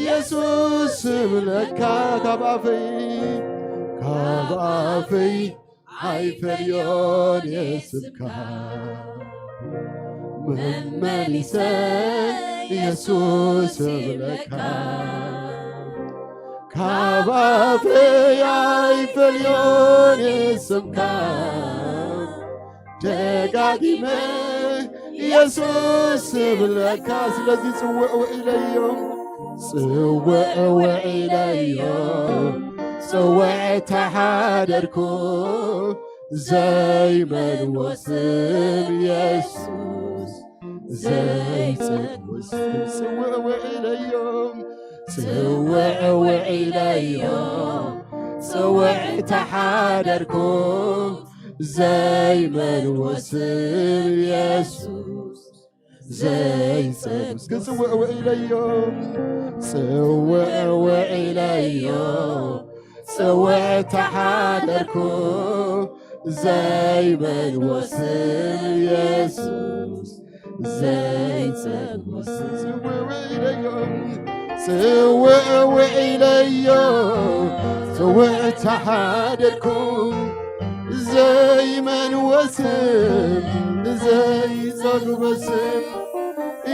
የሱስ እብለካ። ካብ ኣፈይ፣ ካብ ኣፈይ ኣይፈልዮን ስምካ፣ መመሊሰ የሱስ እብለካ። ካብ ኣፈይ ኣይፈልዮን ስምካ፣ ደጋጊመ የሱስ እብለካ። ስለዚ ጽውዕ ውዒለዮ፣ ጽውዕ ውዒለዮ፣ ጽውዕ ተሓደርኩ፣ ዘይመልዎ ስም የሱስ ዘይጸግቦ ስም። ጽውዕ ውዒለዮ፣ ጽውዕ ውዒለዮ፣ ጽውዕ ተሓደርኩ፣ ዘይመልዎ ስም የሱስ ዘይጸግብ። እስከ ጽውዕ ውዒለዮ፣ ጽውዕ ውዒለዮ፣ ጽውዕ ተሓደርኩ፣ ዘይመልዎ ስም የሱስ ዘይጸግቦ ስም። ጽውዕ ውዒለዮ፣ ጽውዕ ውዒለዮ፣ ጽውዕ ተሓደርኩ፣ ዘይመልዎ ስም፣ ዘይጸግቦ ስም፣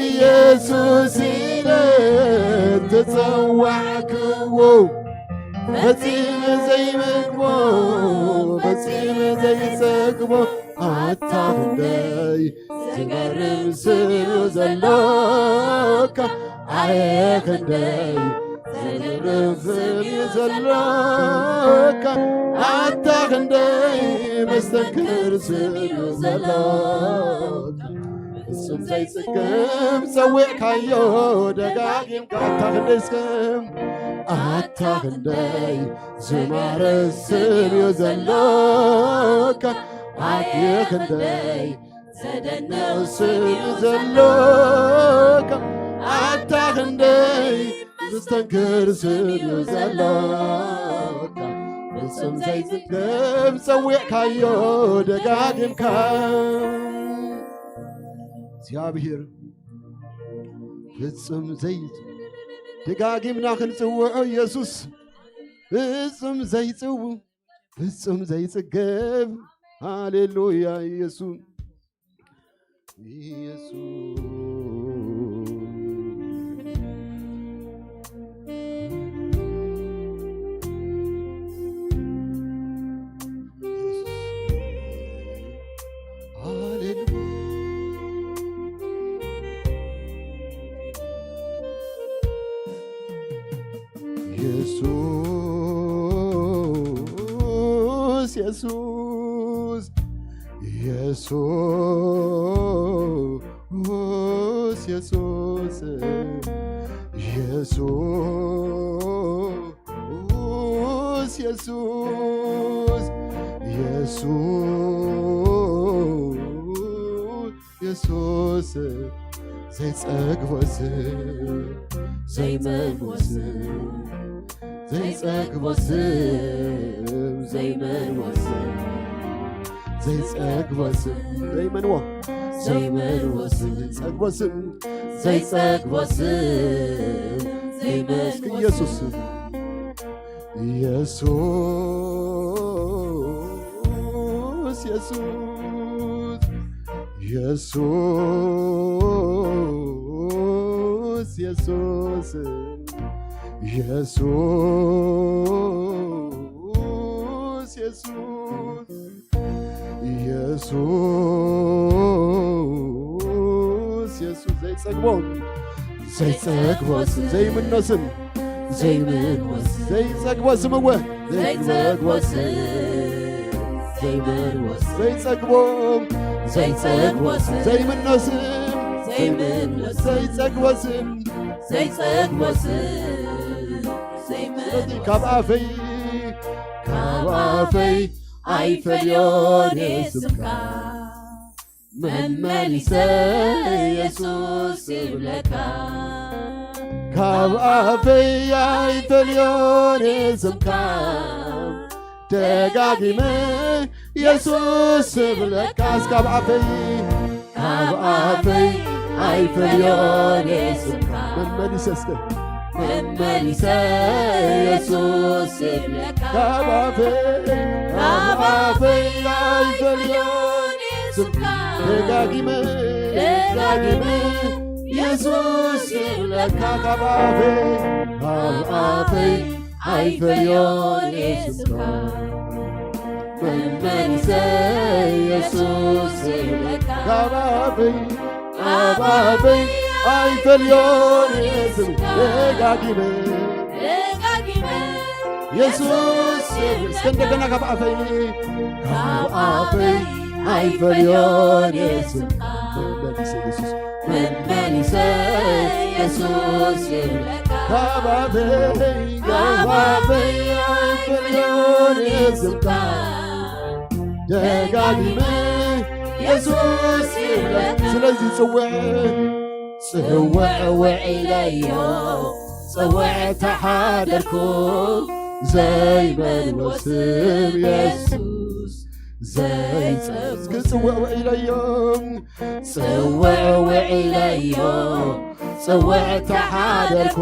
ኢየሱስ ኢለ ተጸዋዕክዎ። ፈጺመ ዘይመግቦ፣ ፈጺመ ዘይጸግቦ፣ ኣታ ክንደይ ዝገርም ስም እዩ ዘሎካ፣ ኣየ ክንደይ ዝገርም ስም እዩ ዘሎካ፣ ኣታ ክንደይ መስተንክር ስም እዩ ዘሎ። ፍጹም ዘይጽገብ ጸዊዕካዮ ደጋጊምካ ኣታ ክንደይ እስከ ኣታ ክንደይ ዝማረ ስም እዩ ዘሎካ ኣየ ክንደይ ዘደንቕ ስም እዩ ዘሎካ ኣታ ክንደይ ዘስተንክር ስም እዩ ዘሎካ ፍጹም ዘይጽገብ ጸዊዕካዮ ደጋጊምካ እግዚኣብሔር ፍጹም ዘይ ደጋጊምና ክንጽውዖ ኢየሱስ ፍጹም ዘይጽው ፍጹም ዘይጽገብ ሃሌሉያ ኢየሱስ ኢየሱስ ኢየሱስ ኢየሱስ ኢየሱስ ኢየሱስ ኢየሱስ ኢየሱስ ኢየሱስ ዘይጸግቦ ስም ዘይመልዎ ስም ዘይጸግቦ ስም ዘይመልዎ ስም ዘይጸግቦ ስም ዘይመንዎ ዘይመልዎ ስም ጸግቦ ስም ዘይጸግቦ ስም ዘይመስክ ኢየሱስ ኢየሱስ ኢየሱስ ኢየሱስ ኢየሱስ ኢየሱስ ኢየሱስ ኢየሱስ ኢየሱስ ዘይጸግቦ ዘይጸግቦ ስም ዘይምኖ ስም ዘይምኖ ስም ዘይጸግቦ ስም እወ ዘይጸግቦ ስም ዘይምኖ ስም ዘይጸግቦ ዘይጸግቦ ስም ዘይምኖ ስም ዘይምኖ ስም ዘይጸግቦ ስም ዘይጸግቦ ስም ዘይምኖ ካብ ኣፈይ ካብ ኣፈይ ኣይፈልዮን ስምካ መመሊሰ ኢየሱስ ይብለካ ካብ ኣፈይ ኣይፈልዮን ስምካ ደጋጊመ ኢየሱስ ይብለካ እስካብ ኣፈይ ካብ ኣፈይ ኣይፈልዮን ስምካ መመሊሰ እስከ መመሊሰ ኢየሱስ ይብለካ ካብ ኣፈይ ካብ ኣፈይ ኣይፈልዮን ስምካ ደጋጊመ ደጋጊመ ኢየሱስ ይብለካ ካብ ኣፈይ ካብ ኣፈይ ኣይፈልዮን ስምካ መመሊሰ ኢየሱስ ይብለካ ካብ ኣፈይ ካብ ኣፈይ ኣይፈልዮን ስምካ ደጋጊመ ደጋጊመ ኢየሱስ እስከ እንደገና ካብ ኣፈይ ካብ ኣፈይ ኣይፈልዮን ስምካ መመሊሰ ኢየሱስ መመሊሰ ኢየሱስ ይብለካ ካብ ኣፈይ ካብ ኣፈይ ኣይፈልዮን ስምካ ደጋጊመ ኢየሱስ ይብለካ ስለዚ ጽውዕ ጽውዕ ውዒለዮ ጽውዕ ተሓደርኩ ዘይመልዎ ስም ኢየሱስ ዘይጸ እስኪ ጽውዕ ውዒለዮ ጽውዕ ውዒለዮ ጽውዕ ተሓደርኩ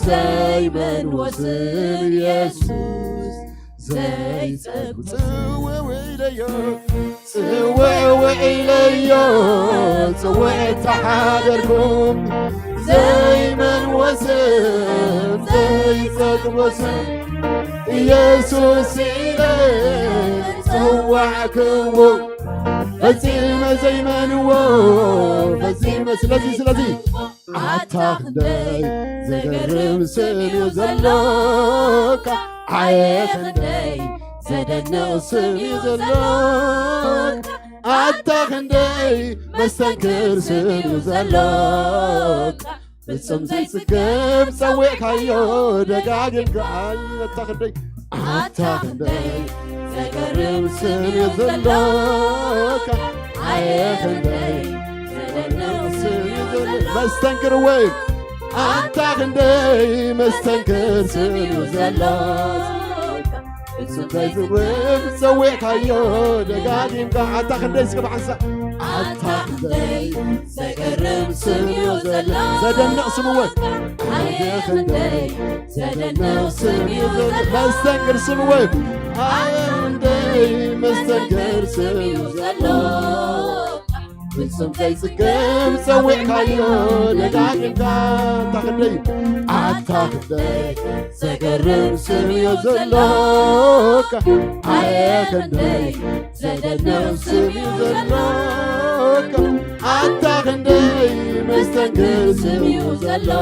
ዘይመልዎ ስም ኢየሱስ ዘይጸግብ ጽውዕ ውዒለዮ ጽውዕ ውዒለዮ ጽውዕ ተሓደርኩ ዘይመልዎ ስም ዘይጸግቦ ስም ኢየሱስ ኢለ ጸዋዕክዎ ፈጺመ ዘይመንዎ ፈጺመ ስለዚ ስለዚ ኣታ ክንደይ ዘገርም ስም እዩ ዘሎካ ዓየ ክንደይ ዘደንቕ ስም እዩ ዘሎካ። ኣታ ክንደይ መስተንክር ስም እዩ ዘሎካ። ፍጹም ዘይጽገብ ጸዊዕካዮ ደጋጊምካ። ኣታ ክንደይ ኣታ ክንደይ ዘገርም ስም እዩ ዘሎካ። ኣየ ክንደይ ዘደንቕ ስም እዩ ዘሎካ። መስተንክር ወይ ኣታ ክንደይ መስተንክር ስም እዩ ዘሎካ። ፍጹም ዘይጽገብ ጸዊዕካዮ ደጋጊምካ። ኣታ ክንደይ እስከ ብሓንሳእ ኣታ ክንደይ ዘገርም ስም እዩ ዘሎካ። ዘደንቕ ስም ወይ ኣየ ክንደይ ዘደንቕ ስም እዩ ዘሎካ። መስተንክር ስም ወይ ኣየ ክንደይ መስተንክር ስም እዩ ዘሎካ። ፍጹም ዘይጽገብ ጸዊዕካዮ ደጋጊምካ። ኣታ ክንደይ ኣታ ክንደይ ዘገርም ስም እዩ ዘሎካ። ኣየ ክንደይ ዘደንቕ ስም እዩ ዘሎካ። ኣታ ክንደይ መስተንክር ስም እዩ ዘሎካ።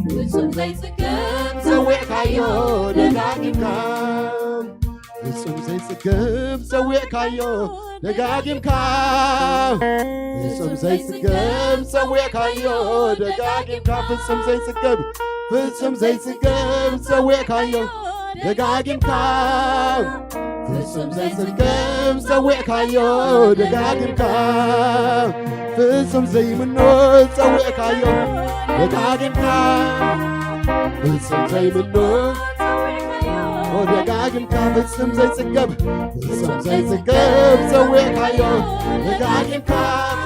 ፍጹም ዘይጽገብ ጸዊዕካዮ ደጋጊምካ። ፍጹም ዘይጽገብ ጸዊዕካዮ ደጋጊምካ። ፍጹም ዘይጽገብ ጸዊዕካዮ ደጋጊምካ። ፍጹም ዘይጽገብ ፍጹም ዘይጽገብ ጸዊዕካዮ ደጋጊምካ። ፍጹም ዘይጽገብ ጸዊዕካዮ ደጋጊምካ። ፍጹም ዘይምኖ ጸዊዕካዮ ደጋጊምካ። ፍጹም ዘይምኖ ደጋጊምካ። ፍጹም ዘይጽገብ ፍጹም ዘይጽገብ ጸዊዕካዮ ደጋጊምካ።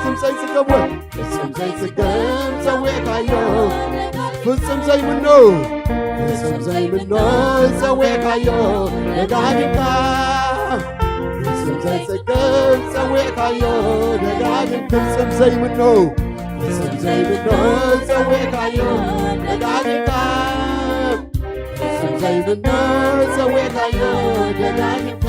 ፍጹም ዘይጽገብ ወይ ፍጹም ዘይጽገብ ጸዊዕካዮ። ፍጹም ዘይምኖ ፍጹም ዘይምኖ ጸዊዕካዮ ደጋጊምካ። ፍጹም ዘይጽገብ ጸዊዕካዮ ደጋጊም። ፍጹም ዘይምኖ ፍጹም ዘይምኖ ጸዊዕካዮ ደጋጊምካ። ፍጹም ዘይምኖ ጸዊዕካዮ ደጋጊምካ።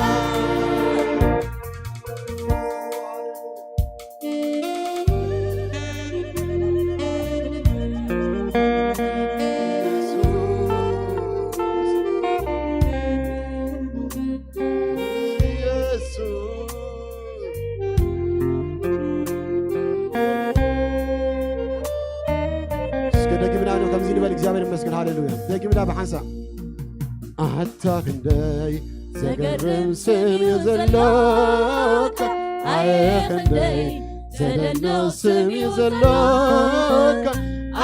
እስከ ደግምና ነው ከምዚ ንበል። እግዚኣብሔር ይመስገን። ሃሌሉያ። ደግምና ብሓንሳብ ኣታ ክንደይ ዘገርም ስም እዩ ዘሎካ። ኣየ ክንደይ ዘደንቕ ስም እዩ ዘሎካ።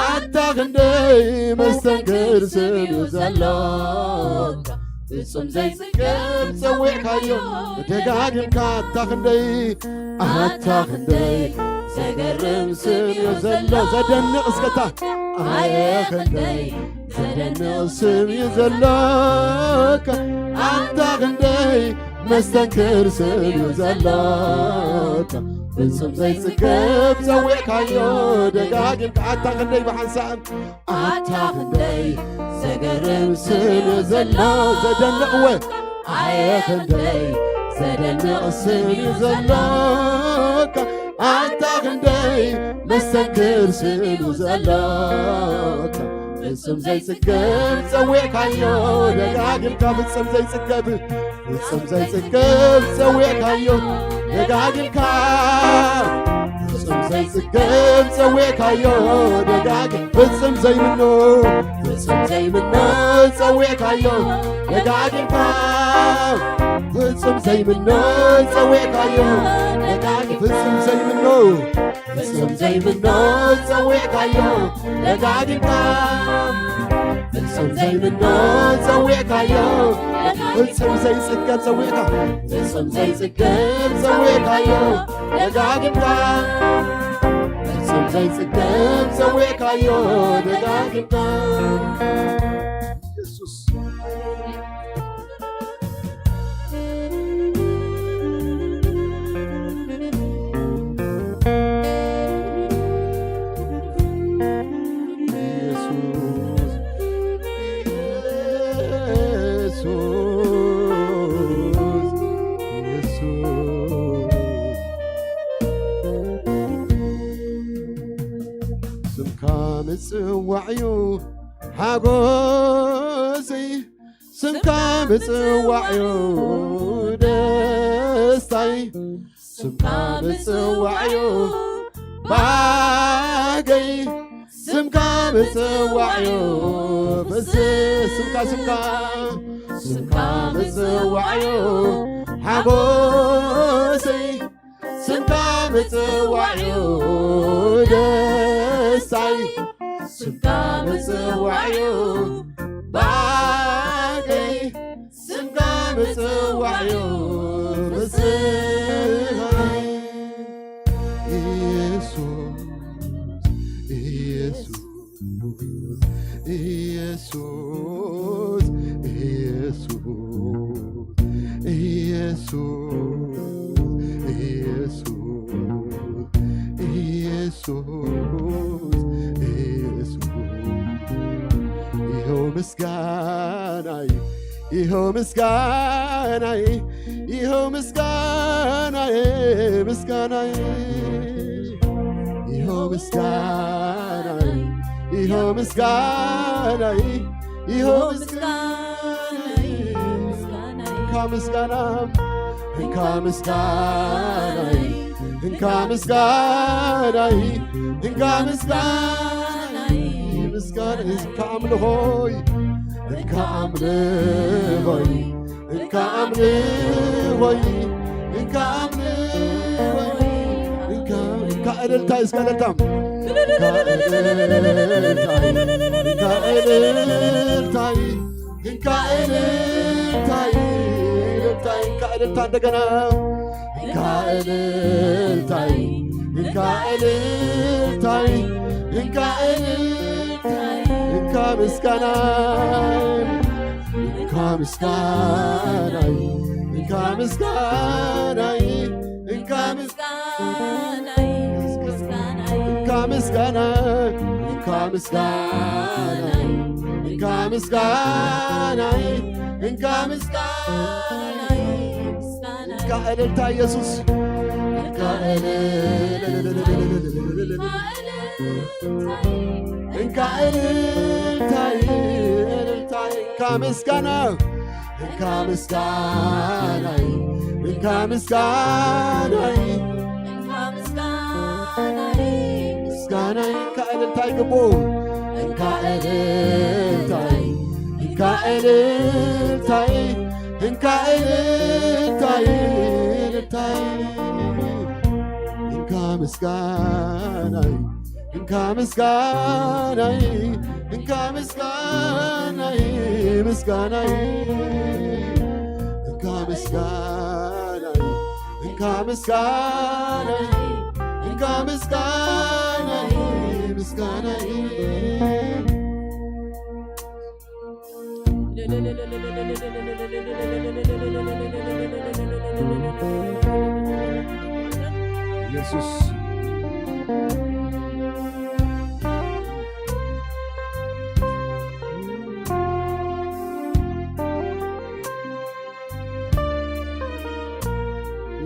ኣታ ክንደይ መስተንክር ስም እዩ ዘሎካ። ፍጹም ዘይጽገብ ጸዊዕካዮ ደጋጊምካ። ኣታ ክንደይ ኣታ ክንደይ ዘገርም ስም እዩ ዘሎ። ዘደንቕ እስከታ። ኣየ ክንደይ ዘደንቕ ስም እዩ ዘሎካ። ኣታ ክንደይ መስተንክር ስም እዩ ዘሎካ። ፍጹም ዘይጽገብ ጸዊዕካዮ ደጋጊምካ። ኣታ ክንደይ ብሓንሳእ ኣታ ክንደይ ዘገርም ስም እዩ ዘሎ። ዘደንቕ ወ ኣየ ክንደይ ዘደንቕ ስም እዩ ዘሎካ። ኣታ ክንደይ መስተንክር ስም እዩ ዘሎካ። ፍጹም ዘይጽገብ ጸዊዕካዮ ደጋጊምካ። ፍጹም ዘይጽገብ ፍጹም ዘይጽገብ ጸዊዕካዮ ደጋጊምካ። ፍጹም ዘይጽገብ ጸዊዕካዮ ደጋጊም። ፍጹም ዘይምኖ ፍጹም ዘይምኖ ጸዊዕካዮ ደጋጊምካ። ፍጹም ዘይምኖ ጸዊዕካዮ ደጋጊም። ፍጹም ዘይምኖ ፍጹም ዘይምኖ ጸዊዕካዮ ደጋጊምካ። ፍጹም ዘይምኖ ጸዊዕካዮ ፍጹም ዘይጽገብ ጸዊዕካ። ፍጹም ዘይጽገብ ጸዊዕካዮ ደጋጊምካ። ፍጹም ዘይጽገብ ጸዊዕካዮ ደጋጊምካ። ኢየሱስ ስምካ ምጽዋዕ'ዩ ሓጎሰይ። ስምካ ምጽዋዕዮ ደስታይ፣ ስምካ ምጽዋዕዮ ባገይ፣ ስምካ ምጽዋዕዮ ፍስ-፣ ስምካ፣ ስምካ፣ ስምካ ምጽዋዕዮ ሓጎሰይ፣ ስምካ ምጽዋዕዮ ደስታይ፣ ስምካ ምጽዋዕዮ ባገይ፣ ስምካ ምጽዋዕዮ ፍስሃይ። ኢየሱስ፣ ኢየሱስ፣ ኢየሱስ፣ ኢየሱስ፣ ኢየሱስ፣ ኢየሱስ፣ ኢየሱስ፣ ኢየሱስ። ይኸው ምስጋናይ፣ ይኸው ምስጋናይ፣ ይኸው ምስጋናይ፣ ምስጋናይ፣ ይኸው ምስጋናይ፣ ይኸው ምስጋናይ፣ ይኸው ምስጋናይ። እንካ ምስጋና፣ እንካ ምስጋናይ፣ እንካ ምስጋናይ፣ እንካ ምስጋናይ፣ ምስጋናይ፣ እንካ ኣምልኾይ፣ እንካ ኣምልኾይ፣ እንካ ኣምልኾይ፣ እንካ ኣምልኾይ፣ እንካ፣ እንካ እልልታይ፣ እስከ እልልታ። እንካ እልልታይ፣ እንካ እልልታይ፣ እንካ እልልታይ፣ እልልታይ፣ እንካ እልልታ እንደገና። እንካ እልልታይ፣ እንካ እልልታይ፣ እንካ እልልታይ፣ እንካ ምስጋናይ፣ እንካ ምስጋናይ፣ እንካ ምስጋናይ፣ እንካ ምስጋናይ፣ ምስጋናይ፣ እንካ ምስጋና፣ እንካ ምስጋናይ፣ እንካ ምስጋናይ፣ እንካ ምስጋናይ፣ ምስጋናይ። እንካ እልልታ ኢየሱስ፣ እንካ እልል-፣ እንካ እልልታይ፣ እልልታይ፣ እንካ ምስጋና፣ እንካ ምስጋናይ፣ እንካ ምስጋናይ፣ እንካ ምስጋናይ፣ ምስጋናይ፣ እንካ እልልታይ ግቡ፣ እንካ እልልታይ፣ እንካ እልልታይ፣ እንካ እልልታይ፣ እልልታይ፣ እንካ ምስጋናይ፣ እንካ ምስጋናይ፣ እንካ ምስጋናይ፣ ምስጋናይ፣ እንካ ምስጋናይ፣ እንካ ምስጋናይ፣ እንካ ምስጋናይ፣ ምስጋናይ። ኢየሱስ።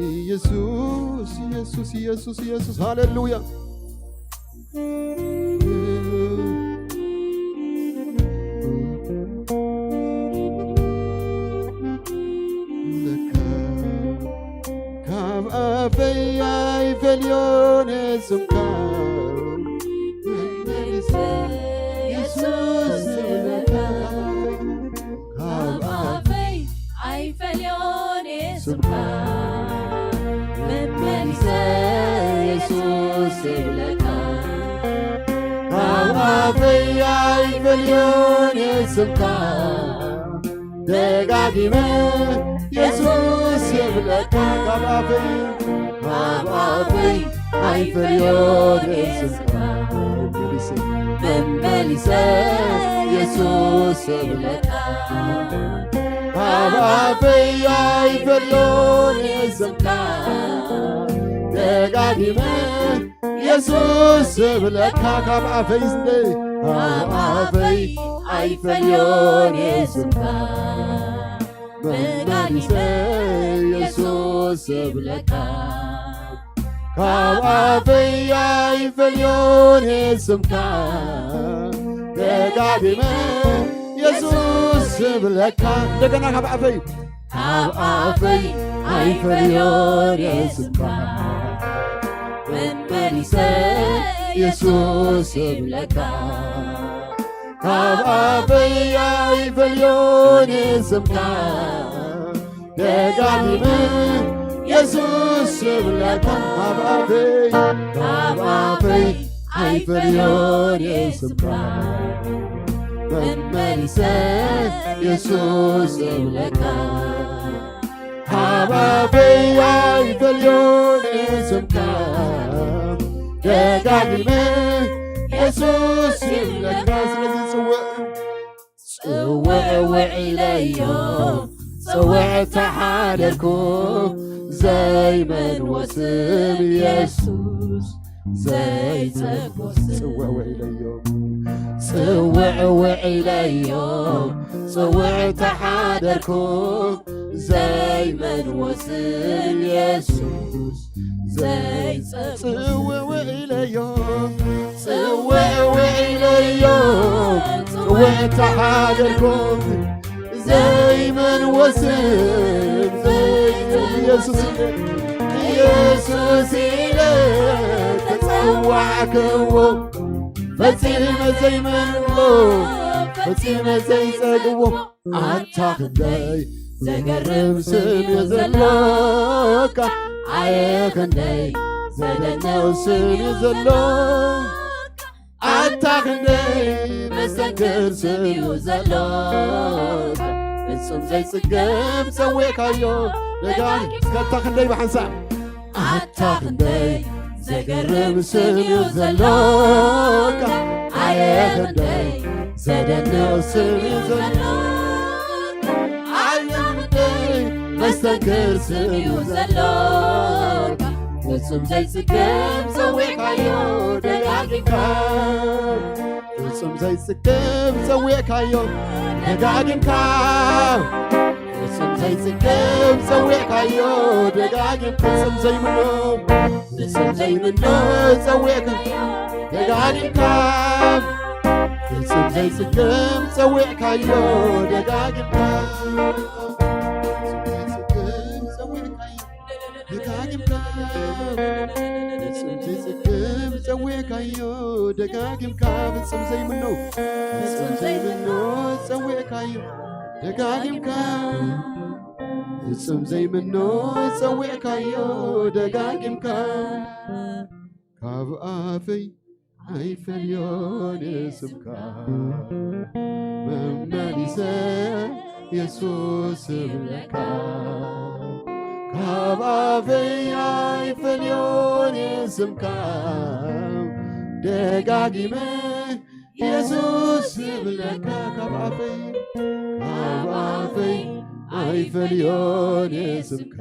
ኢየሱስ፣ ኢየሱስ፣ ኢየሱስ፣ ኢየሱስ፣ ሃሌሉያ። ለካ ካብ ኣፈይ ኣይፈልዮን ስምካ፣ መመሊሰ ኢየሱስ ይብለካ። ካብ ኣፈይ ኣይፈልዮን ስምካ፣ መመሊሰ ኢየሱስ ይብለካ። ካብ ኣፈይ ኣይፈልዮን ስምካ፣ ደጋጊመ ኢየሱስ ይብለካ። ካብ ኣፈይ፣ ካብ ኣፈይ ኣይፈልዮን ስምካ፣ መመሊሰ ኢየሱስ ይብለካ። ካብ ኣፈይ ኣይፈልዮን ስምካ፣ ደጋጊመ ኢየሱስ ይብለካ። ካብ ኣፈይ እንደ፣ ካብ ኣፈይ ኣይፈልዮን ስምካ፣ መመሊሰ ኢየሱስ ይብለካ። ካብ ኣፈይ ኣይፈልዮን ስምካ፣ ደጋጊመ ኢየሱስ ዝብለካ እንደገና ካብ ኣፈይ ካብ ኣፈይ ኣይፈልዮን እየ ስምካ መመሊሰ የሱስ ይብለካ ካብ ኣፈይ ኣይፈልዮን እየ ስምካ ደጋጊመ የሱስ ይብለካ ካብ ኣፈይ ካብ ኣፈይ ኣይፈልዮን እየ ስምካ መመሊሰ የሱስ ይብለካ ካብ ኣፈይ ኣይፈልዮን እየ ስምካ ደጋጊመ የሱስ ይብለካ ስለዚ ጽውዕ ጽውዕ ውዒለዮ ጽውዕ ተሓደርኩ ዘይመልዎ ስም የሱስ ዘይጸግቦ ስም ጽውዕ ውዒለዮ ጽውዕ ውዒለዮ ጽውዕ ተሓደርኩ ዘይመልዎ ስም የሱስ ዘይጸግቦ ጽውዕ ውዒለዮ ጽውዕ ውዒለዮ ጽውዕ ተሓደርኩ ዘይመልዎ ስም ዘይጸግቦ ኢየሱስ ኢለ ኢየሱስ ኢለ ተጸዋዕክዎ ፈጺመ ዘይመልዎ ፈጺመ ዘይጸግቦ ኣታ ክንደይ ዘገርም ስም እዩ ዘሎካ ኣየ ክንደይ ዘደንቕ ስም እዩ ዘሎካ ኣታ ክንደይ መሰክር ስም እዩ ዘሎካ ፍጹም ዘይጽገብ ጸዊዕካዮ ደጋጊ እስከ ኣታ ክንደይ ብሓንሳብ ኣታ ክንደይ ዘገርም ስም እዩ ዘሎካ ኣየ ክንደይ ዘደንቕ ስም እዩ ዘሎካ ኣየ ክንደይ መስተንክር ስም እዩ ዘሎካ ፍጹም ዘይጽገብ ጸዊዕካዮ ደጋጊምካ ፍጹም ዘይጽገብ ጸዊዕካዮ ደጋጊምካ ፍጹም ዘይጽገብ ጸዊዕካዮ ደጋጊም ፍጹም ዘይምኖ ፍጹም ዘይምኖ ጸዊዕካዮ ደጋጊምካ ፍጹም ዘይጽገብ ጸዊዕካዮ ደጋጊምካ ፍጹም ዘይጽገብ ጸዊዕካዮ ደጋጊምካ ፍጹም ዘይጽገብ ጸዊዕካዮ ደጋጊምካ ፍጹም ዘይምኖ ፍጹም ዘይምኖ ጸዊዕካዮ ደጋጊምካ ፍጹም ዘይምኖ ጸዊዕካዮ ደጋጊምካ ካብ ኣፈይ ኣይፈልዮን ስምካ መመሊሰ የሱስ እብለካ ካብ ኣፈይ ኣይፈልዮን ስምካ ደጋጊመ የሱስ እብለካ ካብ ኣፈይ ካብ ኣፈይ ኣይፈልዮን ስምካ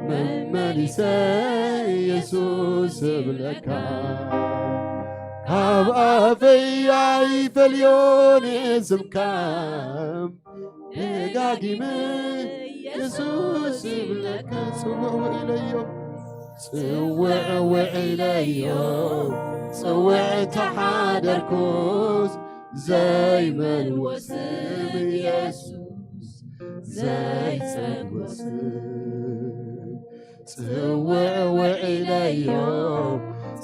መመሊሰ የሱስ እብለካ ካብ ኣፈይ ኣይፈልዮን ስምካ ደጋጊመ የሱስ እብለካ ጽውዕ ውዒለዮ ጽውዕ ውዒለዮ ጽውዕ ተሓደርኩስ ዘይመልዎ ስም የሱስ ዘይጸግቦ ስም ጽውዕ ውዒለዮ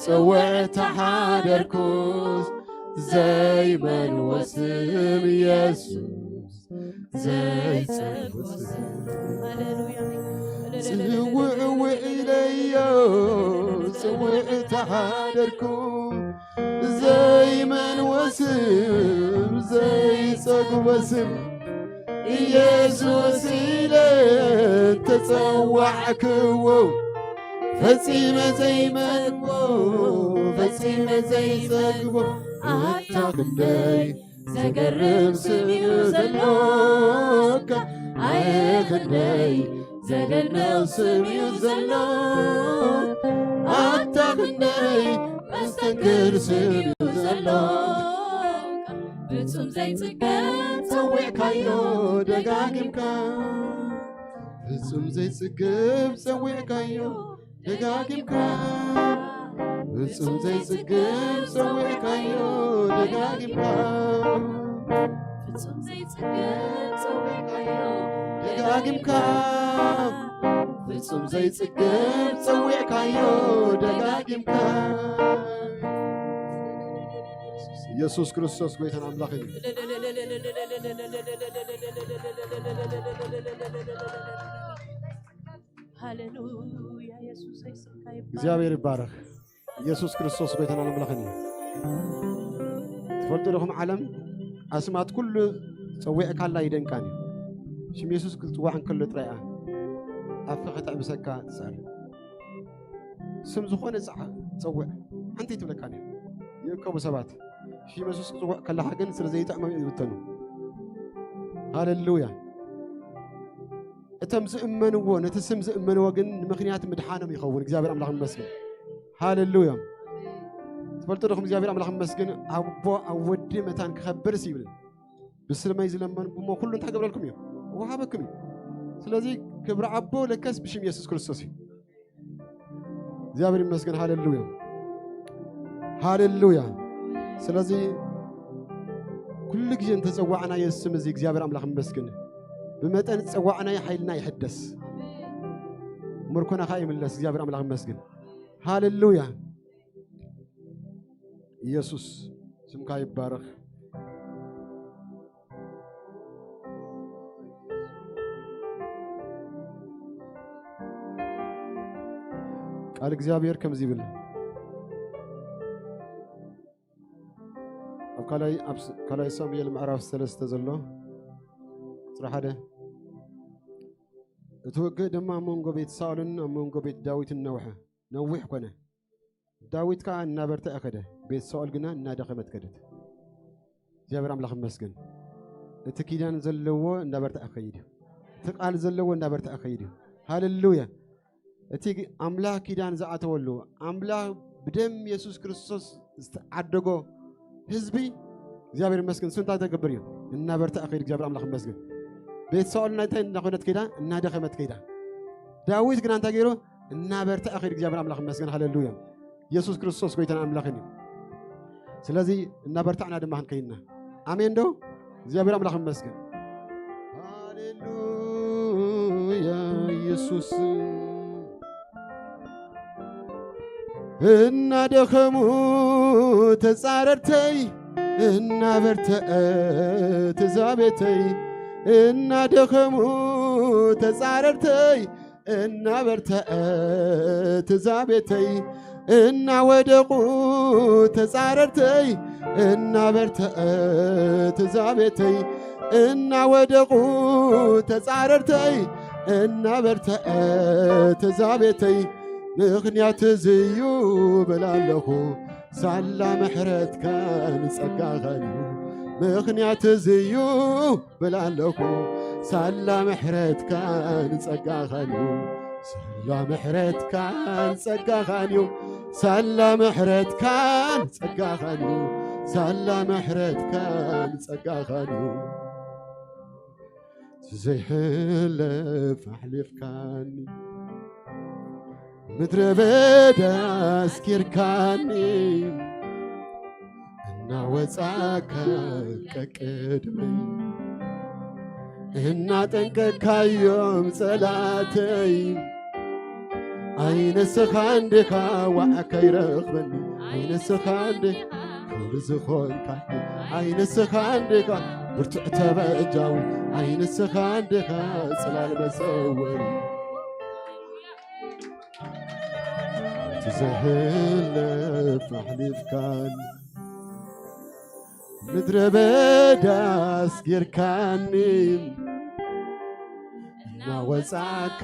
ጽውዕ ተሓደርኩስ ዘይመልዎ ስም የሱስ ዘይጸግቦ ስም ሃሌሉያ ጽውዕ ውዒለዮ ጽውዕ ተሓደርኩ ዘይመልዎ ስም ዘይጸግቦ ስም ኢየሱስ ኢለ ተጸዋዕክዎ ፈጺመ ዘይመልዎ ፈጺመ ዘይጸግቦ ኣታ ክንደይ ዘገርም ስም እዩ ዘሎካ ኣየ ክንደይ ዘደንቕ ስም እዩ ዘሎ ኣታ ክንደይ መስተንክር ስም እዩ ዘሎ ፍጹም ዘይጽገብ ጸዊዕካዮ ደጋጊምካ ፍጹም ዘይጽገብ ጸዊዕካዮ ደጋጊምካ ፍጹም ዘይጽገብ ጸዊዕካዮ ደጋጊምካ ፍጹም ዘይጽገብ ጸዊዕካዮ ደጋጊምካ። ፍጹም ዘይጽገብ ጸዊዕካዮ ደጋጊምካ። ኢየሱስ ክርስቶስ ጎይታን ኣምላኽን እዩ። ሃሌሉያ፣ ኢየሱስ ስምካ ይባረክ። እግዚኣብሔር ይባረክ። ኢየሱስ ክርስቶስ ጎይታን ኣምላኽን እዩ። ትፈልጡ ዲኹም፣ ዓለም ኣስማት ኩሉ ጸዊዕካላ ይደንቃን እዩ። ሽም የሱስ ክትጽዋዕ እንከሎ ጥራይ እያ ኣፍኻ ከተዕብሰካ ትጸር። ስም ዝኾነ ጸዓ-፣ ጸውዕ፣ ሓንቲ ትብለካን እያ። ይእከቡ ሰባት። ሽም የሱስ ክትጽውዕ ከለኻ ግን ስለ ዘይጥዕሞም ይብተኑ። ሃሌሉያ። እቶም ዝእመንዎ፣ ነቲ ስም ዝእመንዎ ግን ንምኽንያት ምድሓኖም ይኸውን። እግዚኣብሔር ኣምላኽ ይመስገን። ሃሌሉያ። ትፈልጡ ዲኹም፣ እግዚኣብሔር ኣምላኽ ይመስገን፣ ኣቦ ኣብ ወዲ መታን ክኸብርስ ይብል። ብስመይ ዝለመንኩሞ ኩሉ እንታይ ገብረልኩም እዩ? ወሃበኩም እዩ። ስለዚ ክብሪ ኣቦ ለከስ ብሽም የሱስ ክርስቶስ እዩ። እግዚኣብሔር ይመስገን። ሃሌሉያ፣ ሃሌሉያ። ስለዚ ኩሉ ግዜ እንተጸዋዕናዮ ስም እዚ እግዚኣብሔር ኣምላኽ ይመስገን፣ ብመጠን ዝጸዋዕናዮ ሓይልና ይሕደስ፣ ምርኮና ኸኣ ይምለስ። እግዚኣብሔር ኣምላኽ ይመስገን። ሃሌሉያ። ኢየሱስ ስምካ ይባረኽ። ቃል እግዚኣብሔር ከምዚ ይብል፣ ኣብ ካልኣይ፣ ኣብ ስ-፣ ካልኣይ ሳሙኤል ምዕራፍ ሰለስተ ዘሎ ቁጽሪ ሓደ፣ እቲ ውግእ ድማ ኣብ መንጎ ቤት ሳኦልን ኣብ መንጎ ቤት ዳዊትን ነውሐ፣ ነዊሕ ኮነ። ዳዊት ከኣ እናበርትዐ ከደ፣ ቤት ሳኦል ግና እናደኸመት ከደት። እግዚኣብሔር ኣምላኽ ይመስገን። እቲ ኪዳን ዘለዎ እናበርትዐ ከይድ እዩ። እቲ ቃል ዘለዎ እናበርትዐ ከይድ እዩ። ሃሌሉያ። እቲ ኣምላኽ ኪዳን ዝኣተወሉ፣ ኣምላኽ ብደም የሱስ ክርስቶስ ዝተዓደጎ ህዝቢ፣ እግዚኣብሔር ይመስገን፣ እሱ እንታይ ተገብር እዩ? እናበርትዐ ከይድ። እግዚኣብሔር ኣምላኽ ይመስገን። ቤት ሳኦል ናይ እንታይ እናኾነት ከይዳ? እናደኸመት ከይዳ። ዳዊት ግና እንታይ ገይሩ? እናበርትዐ ከይድ። እግዚኣብሔር ኣምላኽ ይመስገን። ሃሌሉያ። የሱስ ክርስቶስ ጎይታን ኣምላኽን እዩ። ስለዚ እናበርታዕና ድማ ክንከይድ ኢና። ኣሜን ዶ? እግዚኣብሔር ኣምላኽ ይመስገን። ሃሌሉያ ኢየሱስ። እናደኸሙ ተጻረርተይ፣ እናበርተዐት እዛ ቤተይ። እናደኸሙ ተጻረርተይ፣ እናበርተዐት እዛ ቤተይ። እናወደቁ ተጻረርተይ፣ እናበርተዐት እዛ ቤተይ። እናወደቁ ተጻረርተይ፣ እናበርተዐት እዛ ቤተይ። ምኽንያት እዚ እዩ ብል ኣለኹ፣ ሳላ ምሕረትካን ጸጋኻን እዩ። ምኽንያት እዚ እዩ ብል ኣለኹ፣ ሳላ ምሕረትካን ጸጋኻን እዩ። ሳላ ምሕረትካን ጸጋኻን እዩ። ሳላ ምሕረትካን ጸጋኻን እዩ። ሳላ ምሕረትካን ጸጋኻን እዩ። ዘይሕለፍ ኣሕሊፍካኒ፣ ምድረ በዳ ኣስኪርካኒ፣ እናወጻካ ቀቅድመይ፣ እናጠንቀካዮም ጸላተይ። ኣይንስኻ እንዲኻ ዋዕ ከይረኽበኒ፣ ኣይንስኻ እንዲኻ ክብሪ ዝኾንካኒ፣ ኣይንስኻ እንዲኻ ብርቱዕ ተበጃዊ፣ ኣይንስኻ እንዲኻ ጽላል መሰወሪ። እቲ ዘሕልፍ ኣሕሊፍካኒ፣ ምድረ በዳ ኣስጊርካኒ፣ እናወጻካ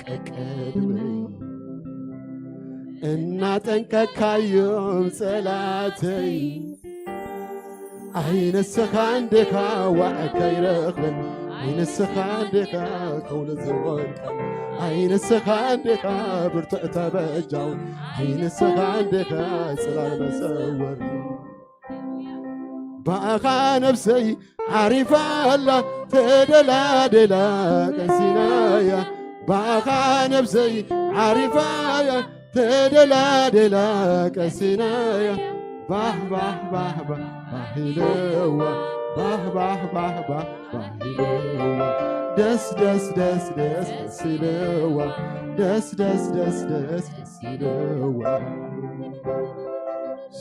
ቀቀድመይ፣ እናጠንቀካዮም ጸላተይ። ኣይንስኻ እንዲኻ ዋዕ ከይረኽበኒ፣ ኣይንስኻ እንዲኻ ከውሊ ዝወልቀኒ፣ ኣይንስኻ እንዲኻ ብርቱዕ ተበጃው፣ ኣይንስኻ እንዲኻ ጽላል መሰወሪ። ብኣኻ ነብሰይ ዓሪፋ ኣላ ተደላደላ ቀሲናያ፣ ብኣኻ ነብሰይ ዓሪፋያ ተደላደላ ቀሲናያ። ባህ ባህ ባህ ባህ ባህ ኢለዋ፣ ባህ ባህ ባህ ባህ ባህ ኢልዋ፣ ደስ ደስ ደስ ደስ ደስ ኢልዋ፣ ደስ ደስ ደስ ደስ ደስ ኢልዋ።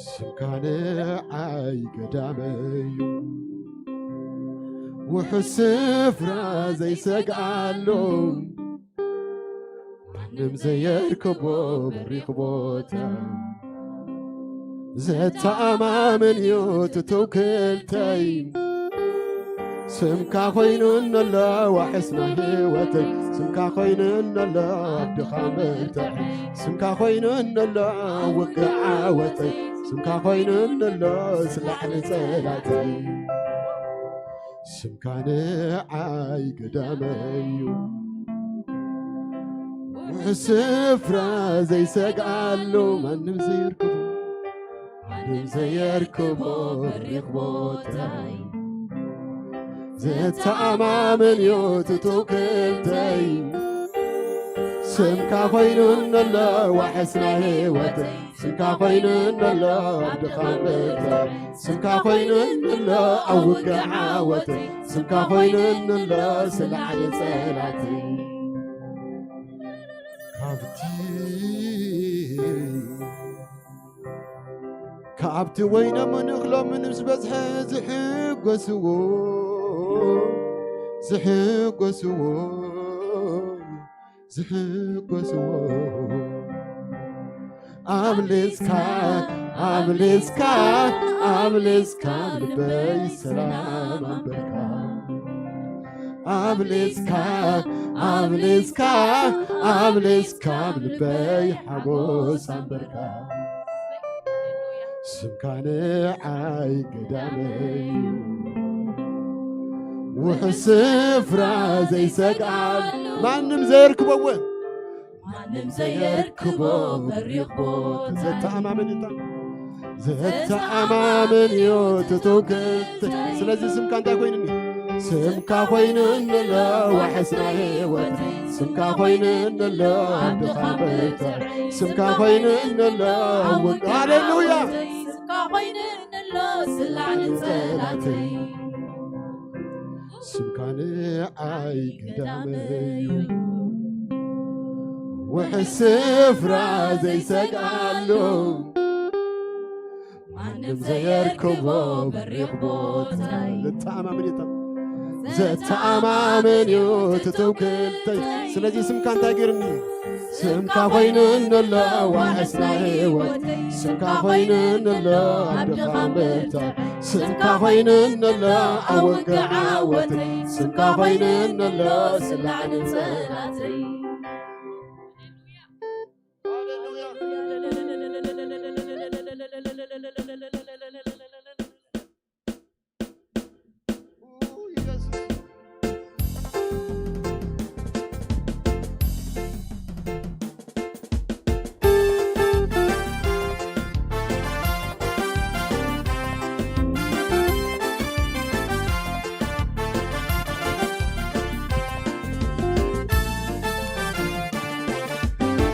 ስምካ ንዓይ ገዳመይ እዩ፣ ውሑስ ስፍራ ዘይሰግኣሉ፣ ማንም ዘየርክቦ በሪኽ ቦታ፣ ዘተኣማምን እዩ እቲ ትውክልተይ። ስምካ ኮይኑ እንሎ ዋሕስና ህይወተይ፣ ስምካ ኮይኑ እንሎ ኣብ ድኻም ብርታዐይ፣ ስምካ ኮይኑ እንሎ ኣብ ውግእ ዓወተይ፣ ስምካ ኮይኑ እንሎ ስላዕ ንጸላእተይ። ስምካ ንዓይ ገዳመይ እዩ፣ ውሑስ ስፍራ ዘይሰግኣሉ፣ ማንም ዘየርክቦ፣ ማንም ዘየርክቦ በሪኽ ቦታይ፣ ዘተኣማምን እዩ እቲ ትውክልተይ። ስምካ ኮይኑ እንሎ ዋሕስ ናይ ህይወተይ፣ ስምካ ኮይኑ እንሎ ኣብ ድኻም ብርታዐይ፣ ስምካ ኮይኑ እንሎ ኣብ ውግእ ዓወተይ፣ ስምካ ኮይኑ እንሎ ስላዕ ንጸላእተይ። ካብቲ ካብቲ ወይኖምን እኽሎምን ምስ በዝሐ ዝሕጎስዎ፣ ዝሕጎስዎ፣ ዝሕጎስዎ፣ ኣብሊጽካ፣ ኣብሊጽካ፣ ኣብሊጽካ ልበይ ሰላም ኣንበርካ። ኣብሊጽካ፣ ኣብሊጽካ፣ ኣብሊጽካ ልበይ ሓጎስ ኣንበርካ። ስምካ ንዓይ ገዳመይ፣ ውሑስ ስፍራ ዘይሰግኣሉ፣ ማንም ዘየርክቦ፣ ማንም ዘየርክቦ በሪኽ ቦታ፣ ዘተኣማምን እዩ፣ ዘተኣማምን እዩ እቲ ትውክልተይ። ስለዚ ስምካ እንታይ ኮይኑኒ? ስምካ ኮይኑ እንሎ ዋሕስ ናይ ህይወት፣ ስምካ ኮይኑ እንሎ ኣብ ድኻም ብርታዐይ፣ ስምካ ኮይኑ እንሎ ኣብ ውግእ፣ ሃሌሉያ። ስምካ ኮይኑ እንሎ ስላዕ ንጸላእተይ። ስምካ ንዓይ ገዳመይ እዩ፣ ውሕስ ስፍራ ዘይሰግኣሉ፣ ማንም ዘየርክቦ በሪኽ ቦታይ፣ ዘተኣማምን እዩ፣ ዘተኣማምን እዩ እቲ ትውክልተይ። ስለዚ ስምካ እንታይ ገይርኒ? ስምካ ኮይኑ እንሎ ዋሕስ ናይ ህይወት፣ ስምካ ኮይኑ እንሎ ኣብ ድኻም ብርታዐይ፣ ስምካ ኮይኑ እንሎ ኣብ ውግእ ዓወተይ፣ ስምካ ኮይኑ እንሎ ስላዕ ንጸላእተይ።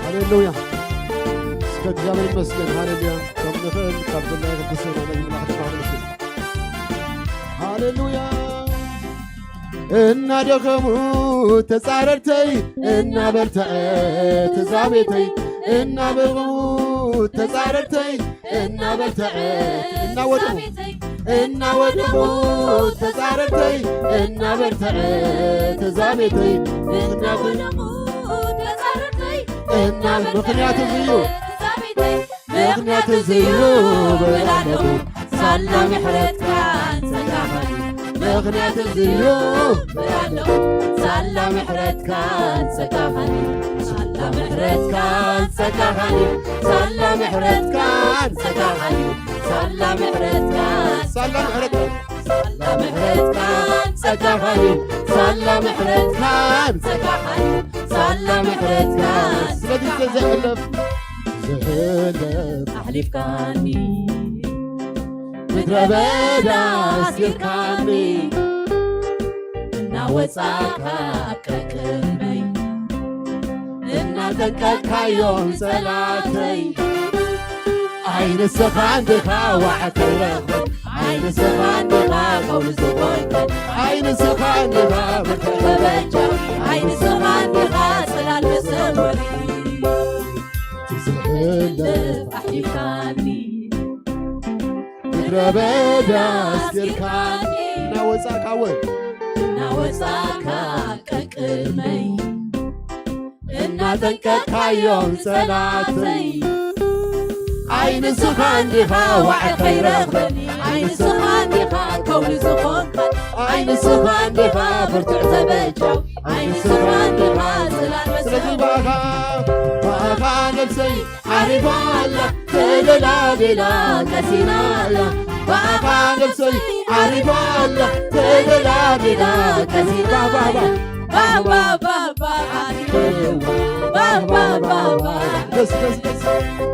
ሃሌሉያ። እስከ እግዚኣብሔር ይመስገን። ሃሌሉያ። ከም ንኽእል ካብ ዘናይ ቅዱስ ዘናይ ይምላኽ ድማ ንመስል። ሃሌሉያ። እናደኸሙ ተጻረርተይ፣ እናበርትዐት እዛ ቤተይ፣ እናበኸሙ ተጻረርተይ፣ እናበርትዐት፣ እናወደሙ፣ እናወደሙ ተጻረርተይ፣ እናበርትዐት እዛ ቤተይ፣ እናወደሙ ተጻረርተይ፣ እና-፣ ምኽንያት እዚ እዩ። ምኽንያት እዚ እዩ ብላለኹ፣ ሳላ ምሕረትካን ጸጋኻን እዩ። ምኽንያት እዚ እዩ ብላለኹ፣ ሳላ ምሕረትካን ጸጋኻን እዩ። ሳላ ምሕረትካን ጸጋኻን እዩ። ሳላ ምሕረትካን ጸጋኻን እዩ። ሳላ ምሕረትካን፣ ሳላ ምሕረትካን፣ ሳላ ምሕረትካን ጸጋኻን እዩ። ሳላ ምሕረትካን ጸጋኻን እዩ። ሳላ ምሕረትካን ስለዚ ዘሕለፍ፣ ዘሕለፍ ኣሕሊፍካኒ፣ ምድረ በዳ ኣስጊርካኒ፣ እናወጻእካ ቀቅድመይ፣ እናጠንቀቅካዮም ጸላተይ፣ ኣይ ንስኻ እንድኻ ዋዕተይ ረኽበይ፣ ዓይኒ ስኻ እንዲኻ ከውሊ ዝኾንከ፣ ዓይኒ ስኻ እንዲኻ ብርቱዕ ተበጃ፣ ዓይኒ ስኻ እንዲኻ ጽላል መሰወሪ። ትዝሕልፍ ኣሕሊፍካኒ፣ ምድረ በዳ ኣስጊርካኒ፣ እናወጻእካ እውን እናወጻእካ ቀቅድመይ እናጠንቀቕካዮም ጸላእተይ። ዓይኒ ስኻ እንዲኻ ዋዒ ከይረኽበኒ፣ ዓይኒ ስኻ እንዲኻ ከውሊ ዝኾንካ፣ ዓይኒ ስኻ እንዲኻ ብርቱዕ ተበጃው፣ ዓይኒ ስኻ እንዲኻ ጽላል ስለዚ መሰወሪ። ብኣኻ፣ ብኣኻ ነብሰይ ዓሪፋ ኣላ፣ ተደላዲላ ቀሲና ኣላ። ብኣኻ ነብሰይ ዓሪፋ ኣላ፣ ተደላዲላ ቀሲና ባህ፣ ባህ፣ ባህ። ባህ፣ ባህ፣ ባህ፣ ባህ፣ ኣኪልዋ። ባህ፣ ባህ፣ ባህ፣ ባህ። ደስ፣ ደስ፣ ደስ።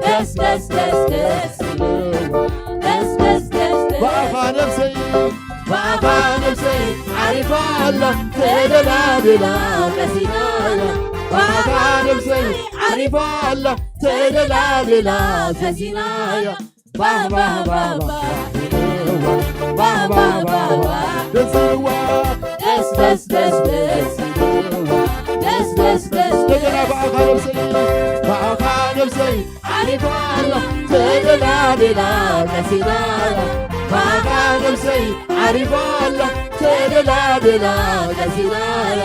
ደስ፣ ደስ፣ ደስ፣ ደስ። ደስ፣ ደስ፣ ደስ፣ ደስ። ብኣኻ ነብሰይ፣ ብኣኻ ነብሰይ ዓሪፋ ኣላ፣ ተደላዲላ ቀሲና ኣላ። ብኣኻ ነብሰይ ዓሪፋ ኣላ፣ ተደላዲላ ቀሲና ኣላ። ባህ፣ ባህ፣ ባህ፣ ባህ፣ ባህ፣ ባህ፣ ባህ። ደስ ይልዋ። ደስ፣ ደስ፣ ደስ፣ ደስ ይልዋ። ደስ፣ ደስ፣ ደስ፣ እንደገና ደስ። ብኣኻ ነብሰይ፣ ብኣኻ ነብሰይ ዓሪፋ ኣላ፣ ተደላዲላ ቀሲና ኣላ። ብኣኻ ነብሰይ ዓሪፋ ኣላ፣ ተደላዲላ ቀሲና ኣላ።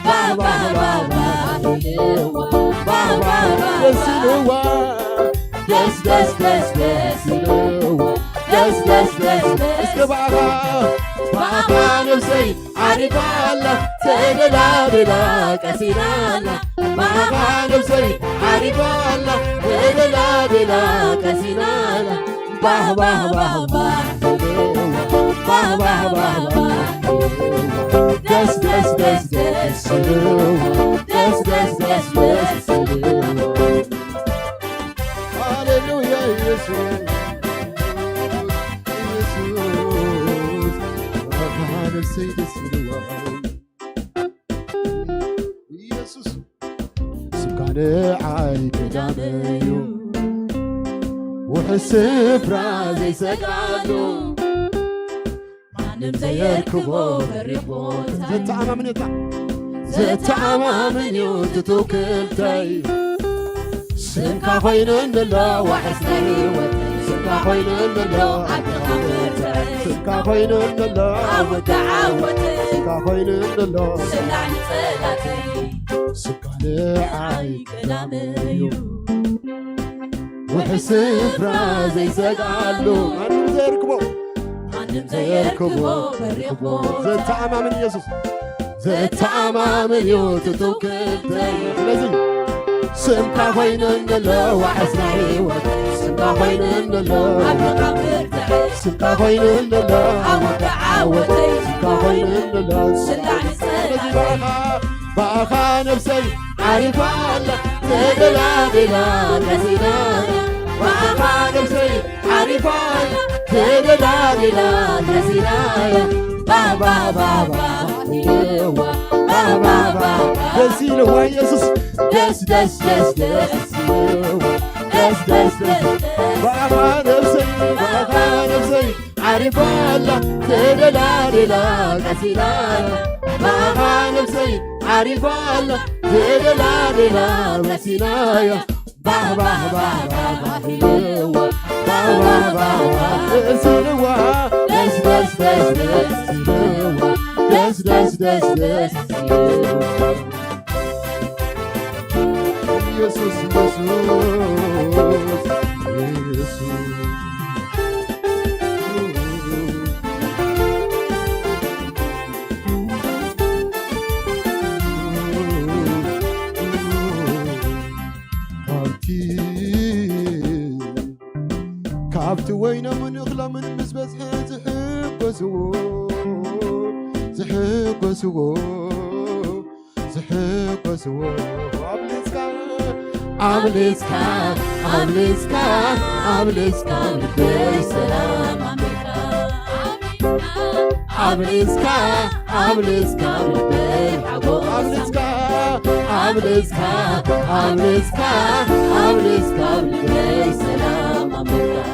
ባህ፣ ባህ፣ ባህ፣ ባህ፣ ኢልዋ። ባህ፣ ባህ፣ ባህ፣ ደስ ኢልዋ። ደስ፣ ደስ፣ ደስ፣ ደስ ኢልዋ። ደስ፣ ደስ፣ ደስ፣ ደስ። እስከ ብኣኻ፣ ብኣኻ ነብሰይ ዓሪፋ ኣላ፣ ተደላዲላ ቀሲና ኣላ። ብኣኻ ነብሰይ ዓሪፋ ኣላ፣ ተደላዲላ ቀሲና ኣላ። ባህ፣ ባህ፣ ባህ፣ ባህ፣ ባህ፣ ባህ፣ ባህ፣ ባህ። ደስ፣ ደስ፣ ደስ፣ ደስ፣ ደስ፣ ደስ፣ ደስ፣ ደስ። ሃሌሉያ ኢየሱስ፣ ኢየሱስ፣ ባህ፣ ደስ፣ ደስ ይልዋ። ኢየሱስ ስምካ ንዓይ ቀዳመዩ፣ ውሕስ ስፍራ ዘይሰጋሉ፣ ማንም ዘየርክቦ በሪኽ ቦታ። ዘተኣማምን እታ፣ ዘተኣማምን እዩ እቲ ትውክልተይ። ስምካ ኮይኑ እንሎ ዋሕስ ናይ ህይወት፣ ስምካ ኮይኑ እንሎ ኣብ ጥቓ ብርትዐይ፣ ስምካ ኮይኑ እንሎ ኣብ ውግእ ዓወተይ፣ ስምካ ኮይኑ እንሎ ስላዕ ንጸላተይ። ስምካ ንዓይ ቀዳመዩ፣ ውሕስ ስፍራ ዘይሰግኣሉ፣ ማንም ዘየርክቦ፣ ማንም ዘየርክቦ በሪኽ ቦታ። ዘተኣማምን ኢየሱስ፣ ዘተኣማምን እዩ እቲ ትውክልተይ። ስለዚ ስምካ ኮይኑ እንሎ ዋሕስ ናይ ህይወት፣ ስምካ ኮይኑ እንሎ ኣብ ጥቓ ብርትዐይ፣ ስምካ ኮይኑ እንሎ ኣብ ውግእ ዓወተይ፣ ስምካ ኮይኑ እንሎ ስላዕ ንጸላተይ። ስለዚ ብኣኻ፣ ብኣኻ ነብሰይ ዓሪፋ ኣላ፣ ተደላዲላ ቀሲና። ብኣኻ ነብሰይ ዓሪፋ ኣላ፣ ተደላዲላ ቀሲና። ባህ፣ ባህ፣ ባህ፣ ባህ፣ ኢልዋ። ባህ፣ ባህ፣ ባህ፣ ባህ። ደስ ኢልዋ ኢየሱስ። ደስ፣ ደስ፣ ደስ፣ ደስ ኢልዋ። ደስ፣ ደስ፣ ደስ። ብኣኻ ነብሰይ፣ ብኣኻ ነብሰይ ዓሪፋ ኣላ፣ ተደላዲላ ቀሲና። ብኣኻ ነብሰይ ዓሪፋ ኣላ፣ ተደላዲላ ቀሲናያ። ባህ፣ ባህ፣ ባህ፣ ባህ፣ ባህ ኢልዋ። ባህ፣ ባህ፣ ባህ፣ ባህ፣ ደስ ኢልዋ። ደስ፣ ደስ፣ ደስ፣ ደስ ኢልዋ። ደስ፣ ደስ፣ ደስ፣ ደስ ኢልዋ። ኢየሱስ፣ ኢየሱስ፣ ኢየሱስ። ካብቲ፣ ካብቲ ወይኖምን እኽሎምን ምስ በዝሐ ዝሕጎስዎ፣ ዝሕጎስዎ፣ ዝሕጎስዎ ኣብሊጽካ፣ ኣብሊጽካ፣ ኣብሊጽካ፣ ኣብሊጽካ ልበይ ሰላም ኣምሪኻ። ኣብሊጽካ፣ ኣብሊጽካ ልበይ ሓጎስ ኣብሊጽካ፣ ኣብሊጽካ፣ ኣብሊጽካ፣ ኣብሊጽካ ልበይ ሰላም ኣምሪኻ።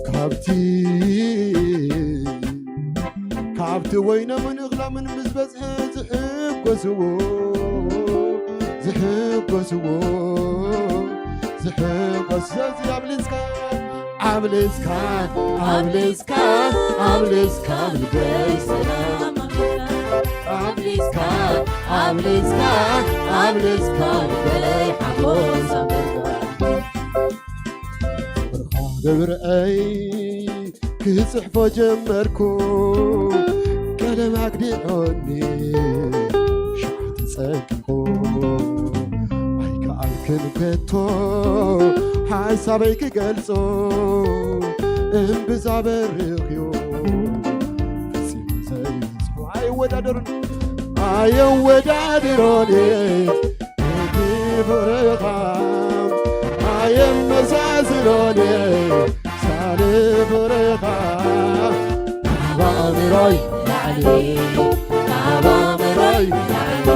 ካብ እቲ ካብቲ ወይኖምን እኽሎምን ምስ በዝሐ ዝሕጎስዎ፣ ዝሕጎስዎ፣ ዝሕጎስ። ስለዚ ኣብሊጽካ፣ ኣብሊጽካ፣ ኣብሊጽካ፣ ኣብሊጽካ ልበይ ሰላም ኣብሊጽካ፣ ኣብሊጽካ፣ ኣብሊጽካ ልበይ ሓጎስ ኣምበልካ። ብርኻ ብብርአይ ክጽሕፎ ጀመርኩ፣ ቀለም ኣግዲዖኒ ሻዕ ተጸንቀኹ። ኣይከኣልክን ከቶ ሓሳበይ ክገልጾ፣ እምብዛ በሪኽዮ ፈጺመ ዘይበጽሖ። ኣየወዳደሩን፣ ኣየወዳድሮን እቲ ፍቕርኻ ኣየመሳስሎን ሳሊ ፍቕርኻ ካብ ኣእምሮይ ላዕሊ፣ ካብ ኣእምሮይ ላዕሊ፣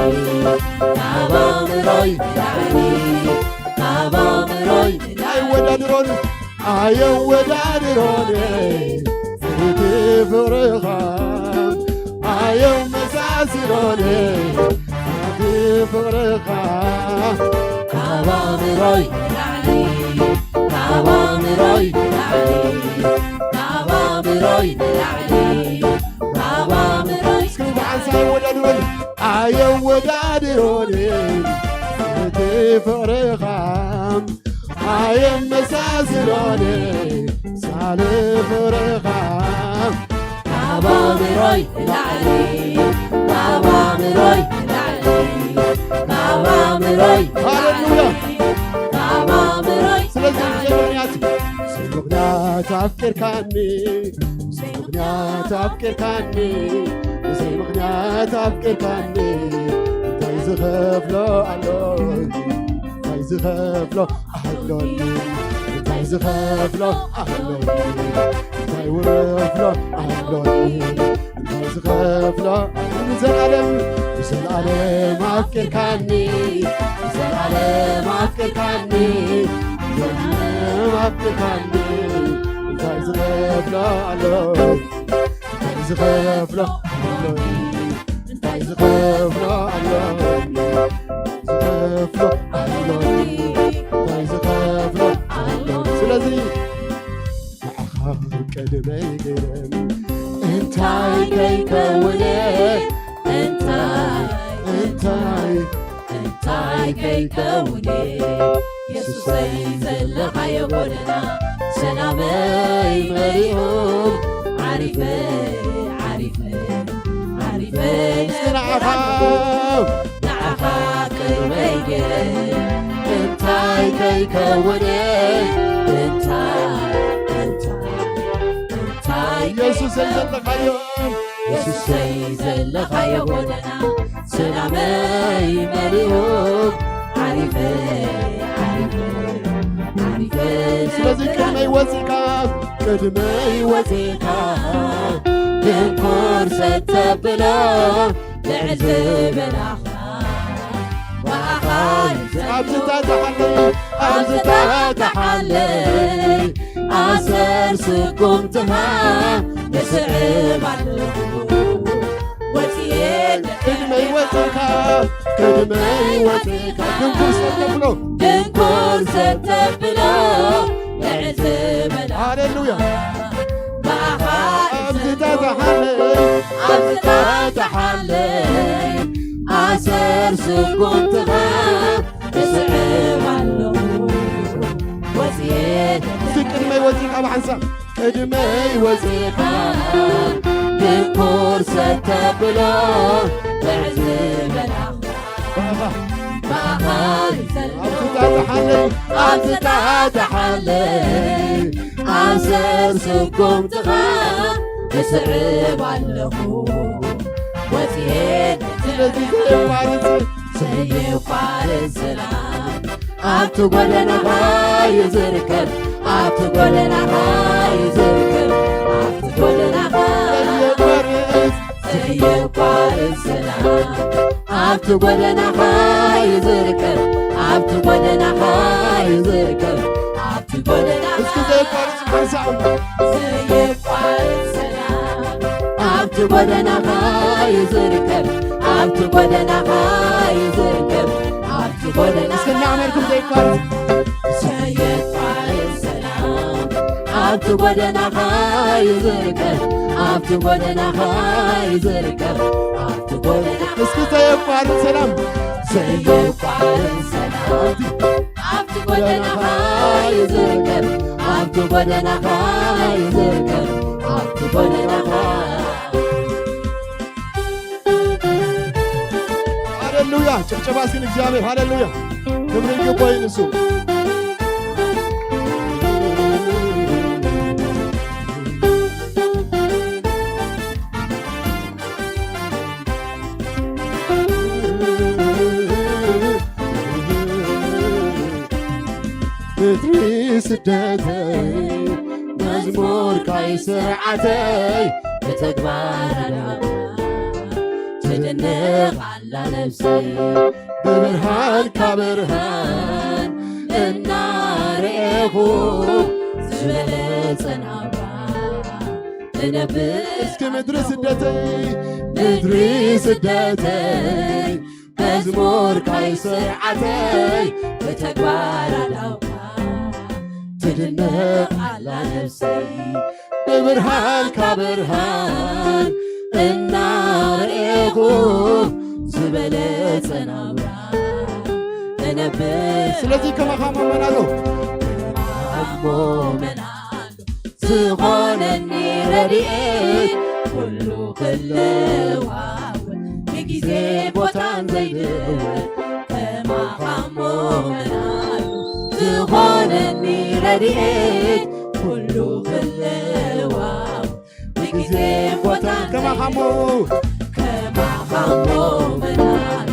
ካብ ኣእምሮይ ላዕሊ፣ ካብ ኣእምሮይ ኣይወዳድሮን፣ ኣየወዳድሮን እቲ ፍቕርኻ ኣየመሳስሎን እቲ ፍቕርኻ ካብ ኣእምሮይ ላዕሊ፣ ካብ ኣእምሮይ ላዕሊ፣ ካብ ኣእምሮይ ላዕሊ፣ ካብ ኣእምሮይ እስኪ ብሓንሳብ ኣይወዳድሮን፣ ኣየወዳድሮን እቲ ፍቕርኻ ኣየመሳስሎን ሳሊ ፍቕርኻ ካብ ኣእምሮይ ላዕሊ፣ ካብ ኣእምሮይ ላዕሊ፣ ካብ ኣእምሮይ ሃሌሉያ። ላዕሊ፣ ካብ ኣእምሮይ ስለዚ ላዕሊ። ብዘይ ምኽንያት፣ ብዘይ ምኽንያት ኣፍቂርካኒ፣ ብዘይ ምኽንያት ኣፍቂርካኒ፣ ብዘይ ምኽንያት ኣፍቂርካኒ፣ እንታይ ዝኸፍሎ ኣሎኒ? እንታይ ዝኸፍሎ ኣሎኒ? እንታይ ዝኸፍሎ ኣሎኒ? እንታይ ውፍሎ ኣሎኒ? እንታይ ዝኸፍሎ ንዘለኣለም፣ ንዘለኣለም ኣፍቂርካኒ፣ ንዘለኣለም ኣፍቂርካኒ፣ ንዘለኣለም ኣፍቂርካኒ፣ እንታይ ዝኸፍሎ ኣሎ? እንታይ ዝኸፍሎ ኣሎ? እንታይ ዝኸፍሎ ኣሎ? ዝኸፍሎ ኣሎ? እንታይ ዝኸፍሎ ኣሎ? ስለዚ ንዓኻ ቅድመይ ገይረ እንታይ ከይከውነ፣ እንታይ፣ እንታይ፣ እንታይ ከይከውነ፣ የሱሰይ ዘለኻዮ ጎደና ሰላመይ መሊኡ፣ ዓሪፈ፣ ዓሪፈ፣ ዓሪፈ እስኪ ንዓኻ፣ ንዓኻ ቅድመይ ገይረ እንታይ ከይከውነ፣ እንታይ፣ እንታይ፣ እንታይ የሱሰይ ከይከውነ፣ ዘለኻዮ፣ የሱሰይ ዘለኻዮ ጎደና ሰላመይ መሊኡ፣ ዓሪፈ፣ ዓሪፈ፣ ዓሪፈ ስለዚ ቅድመይ ወፂእካ፣ ቅድመይ ወፂእካ፣ ድንኩር ሰተብሎ ልዕል ዝበላኻ፣ ብኣኻ ኣብዚ ታታሓለይ፣ ኣብዚ ታታሓለይ፣ ኣሰር ስጉምትኻ ይስዕብ ኣለኹ። ወፅየ ቅድመይ ወፂእካ፣ ቅድመይ ወፂእካ፣ ድንኩር ሰተብሎ፣ ድንኩር ሰተብሎ፣ ልዕል ዝበላ ሃሌሉያ። ብኣኻ ኣብዚ ታታሓለይ፣ ኣብዚ ታታሓለይ፣ ኣሰር ስጉምትኻ ይስዕብ ኣለኹ። ወፅየ እስቲ ቅድመይ ወፂእካ ብሓንሳብ ቅድመይ ወፂእካ ድንኩር ሰተብሎ ልዕል ዝበላ ብኣኻ ብኣኻ ይዘሎ ኣብዚ ታታሓለይ ኣብዚ ታታሓለይ ኣሰር ስጉምትኻ ይስዕብ ኣለኹ። ወፅየ ስለዚ ዘየቋርፅ ዘየቋርፅ ሰላም ኣብቲ ጎደናኻ እዩ ዝርከብ፣ ኣብቲ ጎደናኻ እዩ ዝርከብ፣ ኣብቲ ጎደናኻ ዘየቋርፅ ዘየቋርፅ ሰላም ኣብቲ ጎደናኻ እዩ ዝርከብ፣ ኣብቲ ጎደናኻ እዩ ዝርከብ፣ ኣብቲ ጎደናኻ እስኪ ዘየቋርፅ ዘይቋረጽ ሰላም ኣብቲ ጎደናኻ እዩ ዝርከብ፣ ኣብቲ ጎደናኻ እዩ ዝርከብ፣ ኣብቲ ጎደናኻ እስከ እናኣመርኩም ዘይቋረጽ ዘይቋረጽ ሰላም ኣብቲ ጎደናኻ እዩ ዝርከብ፣ ኣብቲ ጎደናኻ እዩ ዝርከብ፣ ኣብቲ ጎደናኻ እስኪ ዘይቋረጽ ሰላም ዘይቋረጽ ሰላም ኣብቲ ጎደናኻ እዩ ዝርከብ፣ ኣብቲ ጎደናኻ እዩ ዝርከብ፣ ኣብቲ ጎደናኻ። ሃሌሉያ! ጭብጨባ እስኪ ንእግዚኣብሔር። ሃሌሉያ! ክብሪ ይግባይ ንሱ። ምድሪ ስደተይ መዝሙርካይ ስርዓተይ ብተግባር ኣዳማ ትድነቕ ኣላ ነፍሰይ ብብርሃንካ ብርሃን እናርኤኹ ዝበለጸ ናብራ እነብር እስኪ ምድሪ ስደተይ ምድሪ ስደተይ መዝሙርካይ ስርዓተይ ብተግባር ኣዳውካ ትድነቕ ኣላ ነፍሰይ ብብርሃንካ ብርሃን እናርኤኹ ዝበለጸ ናብራ እነብር ስለዚ ከማኻ መመን ኣሎ ከማኻ መመን ኣሎ ዝኾነኒ ረድኤት ኩሉ ክለዋወጥ ብግዜ ቦታን ዘይልወጥ ከማኻ እሞ መን ኣሎ ዝኾነኒ ረድኤት ኩሉ ክለዋወጥ ብግዜ ቦታን ከማኻ እሞ ከማኻ እሞ መን ኣሎ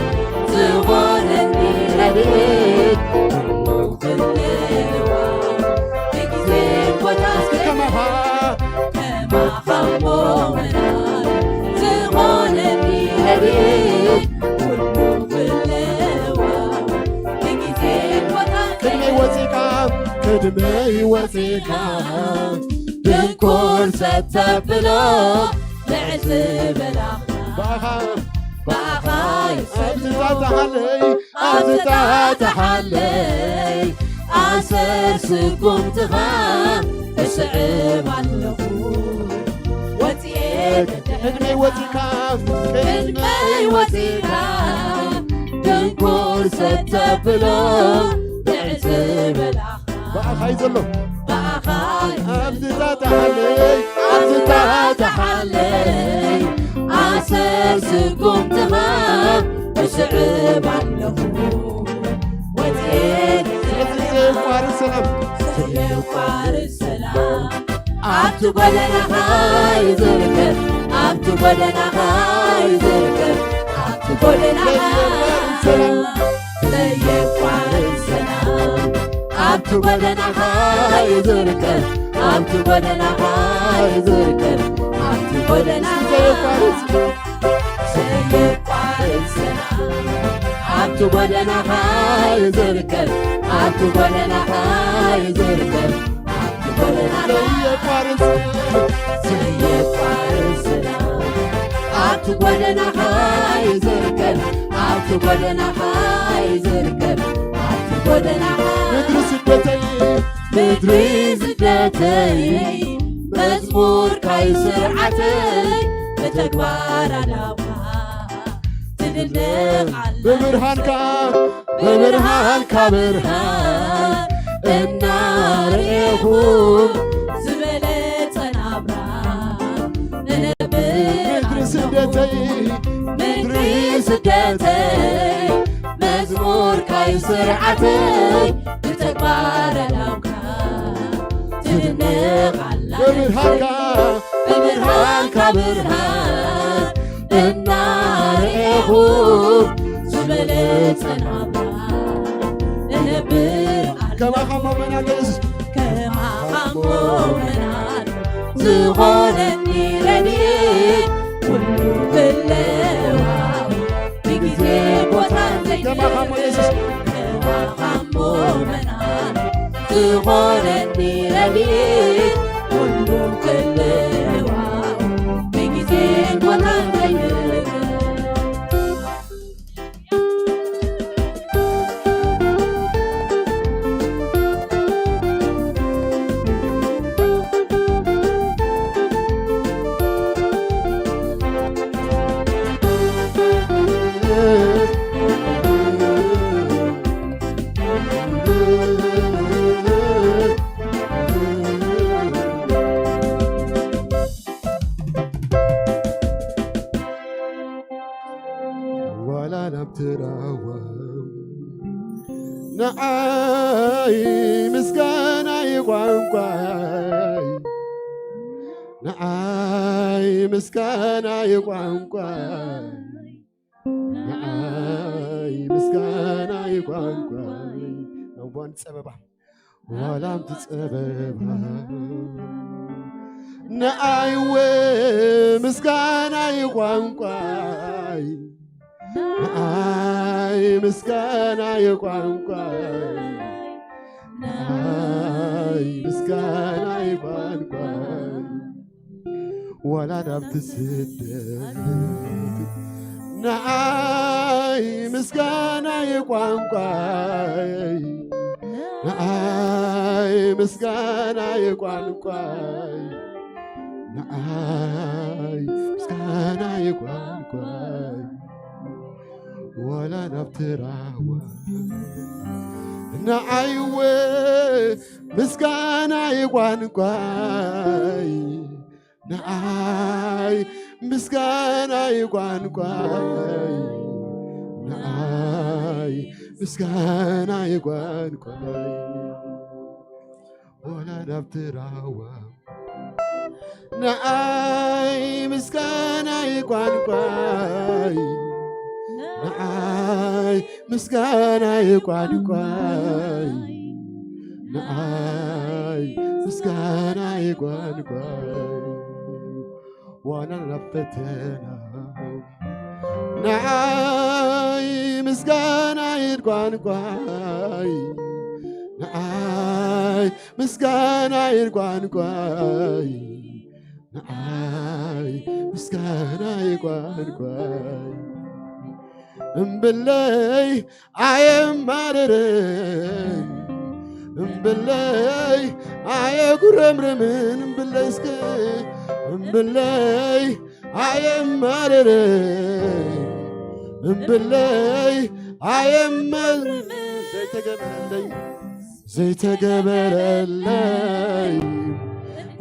ዝኾነኒ ረድኤት ኩሉ ክለዋወጥ ብግዜ ቦታን እስኪ ከማኻ ከማኻ እሞ መን ኣሎ ዝኾነኒ ረድኤት ኩሉ ክለዋወጥ ብግዜ ቦታን ቅድመይ ወፂእካ ቅድመይ ወፂእካ ድንኩር ሰተብሎ ልዕል ዝበላኻ ብኣኻ ብኣኻ ኣብዚ ይሰሎ ጣጣሓለይ ኣብዚ ጣጣሓለይ ኣሰር ስጉምትኻ እስዕብ ኣለኹ ወፂኤ ቅድመይ ወፂእካ ቅድመይ ወፂእካ ድንኩር ሰተብሎ ልዕል ዝበላኻ ብኣኻ እዩ ዘሎ ብኣኻ ኣብዚ ጣጣሓለይ ኣብዚ ጣጣሓለይ ኣሰር ስጉምትኻ እስዕብ ኣለኹ ወፂኤ ስለዚ ዘየቋርጽ ሰላም ዘየቋርጽ ሰላም ኣብቲ ጎደናኻ እዩ ዝርከብ ኣብቲ ጎደናኻ እዩ ዝርከብ ኣብቲ ጎደናኻ ዘየቋርጽ ሰላም ዘየቋርጽ ሰላም ኣብቲ ጎደናኻ እዩ ዝርከብ ኣብቲ ጎደናኻ እዩ ዝርከብ ኣብቲ ጎደናኻ ዘየቋርጽ ዘየቋርጽ ሰላም ኣብቲ ጎደናኻ እዩ ዝርከብ ኣብቲ ጎደናኻ እዩ ዝርከብ ኣብቲ ጎደናኻ ዘየቋርጽ ዘየቋርጽ ሰላም ኣብቲ ጎደናኻ እዩ ዝርከብ ኣብቲ ጎደናኻ እዩ ዝርከብ ኣብቲ ጎደናኻ ምድሪ ስደተይ ምድሪ ስደተይ መዝሙርካይ ስርዓተይ ብተግባር ኣዳብካ ትድነቕ ኣላ ብብርሃንካ ብብርሃንካ ብርሃን እናርኤኹ ዝበለጸ ናብራ እነብር ምድሪ ስደተይ ምድሪ ስደተይ መዝሙርካይ ስርዓተይ ብተግባር ኣዳብካ ትድነቕ ኣላ ብብርሃንካ ብብርሃንካ ብርሃን እናርኤኹ ዝበለጸ ናብራ እነብር ኣላ ከማኻ እሞ መን ኣሎ የሱስ ከማኻ እሞ መን ኣሎ ዝኾነኒ ረድኤት ኩሉ ክለዋወጥ ብግዜ ቦታን ከማኻ እሞ ዘይትለወጥ የሱስ ከማኻ እሞ መን ኣሎ ዝኾነኒ ረድኤት ትራዋ ንዓይ ምስጋና ይቋንቋይ፣ ንዓይ ምስጋና ይቋንቋይ፣ ንዓይ ምስጋና ይቋንቋይ። ነቦን ጸበባ ዋላም ትጸበባ ንዓይ እወ ምስጋና ይቋንቋይ፣ ንዓይ ምስጋና ይቋንቋይ፣ ንዓይ ምስጋና ይቋንቋይ። ዋላ ናብ ትስደት ንዓይ ምስጋና ይቋንቋይ፣ ንዓይ ምስጋና ይቋንቋይ፣ ንዓይ ምስጋና ይቋንቋይ። ዋላ ናብ ትራዋ ንዓይ እወ ምስጋና ይቋንቋይ፣ ንዓይ ምስጋና ይቋንቋይ፣ ንዓይ ምስጋና ይቋንቋይ። ዋላ ናብ ትራዋ ንዓይ ምስጋና ይቋንቋይ፣ ንዓይ ምስጋና ይቋንቋይ፣ ንዓይ ምስጋና ይቋንቋይ። ዋላ ናብ ፈተና ንዓይ ምስጋና ይቋንቋይ፣ ንዓይ ምስጋና ይቋንቋይ፣ ንዓይ ምስጋና ይቋንቋይ። እምብለይ ኣየማርርን፣ እምብለይ ኣየጉረምርምን፣ እምብለይ እስከ እምብለይ ኣየማርርን፣ እምብለይ ኣየማርርን። ዘይተገበረለይ ዘይተገበረለይ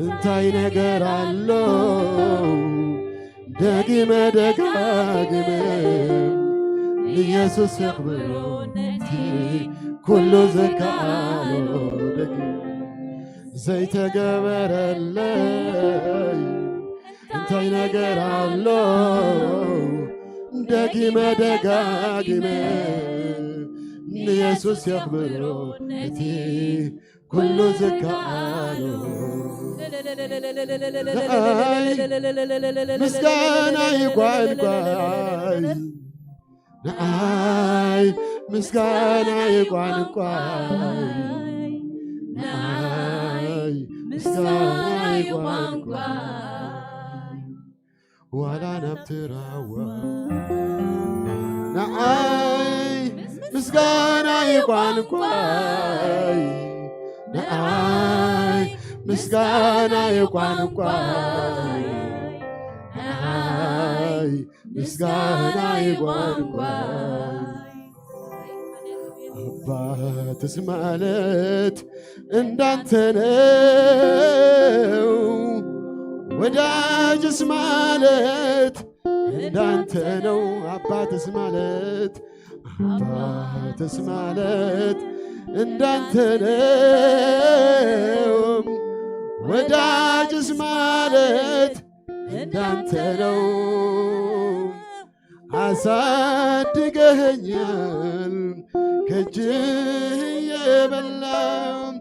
እንታይ ነገር ኣሎ? ደጊመ ደጋግመ ንኢየሱስ የኽብሮ ነቲ ኩሉ ዝከኣሎ። ደጊመ ዘይተገበረለይ እንታይ ነገር ኣሎ? ደጊመ ደጋጊመ ንኢየሱስ የኽብሮ ነቲ ኩሉ ዝከኣሎ። ንዓይ ምስጋና ይቋንቋይ፣ ንዓይ ምስጋና ይቋንቋይ፣ ንዓይ ምስጋና ይቋንቋይ። ዋላ ናብ ትራዋ ንዓይ ምስጋና ይቋንቋይ፣ ንዓይ ምስጋና ይቋንቋይ፣ ንዓይ ምስጋና ይቋንቋይ። አባትስ ማለት እንዳንተ ነው፣ ወዳጅስ ማለት እንዳንተ ነው። አባትስ ማለት አባትስ ማለት እንዳንተ ነው፣ ወዳጅስ ማለት እንዳንተ ነው። አሳድገኸኛል ከእጅህ የበላም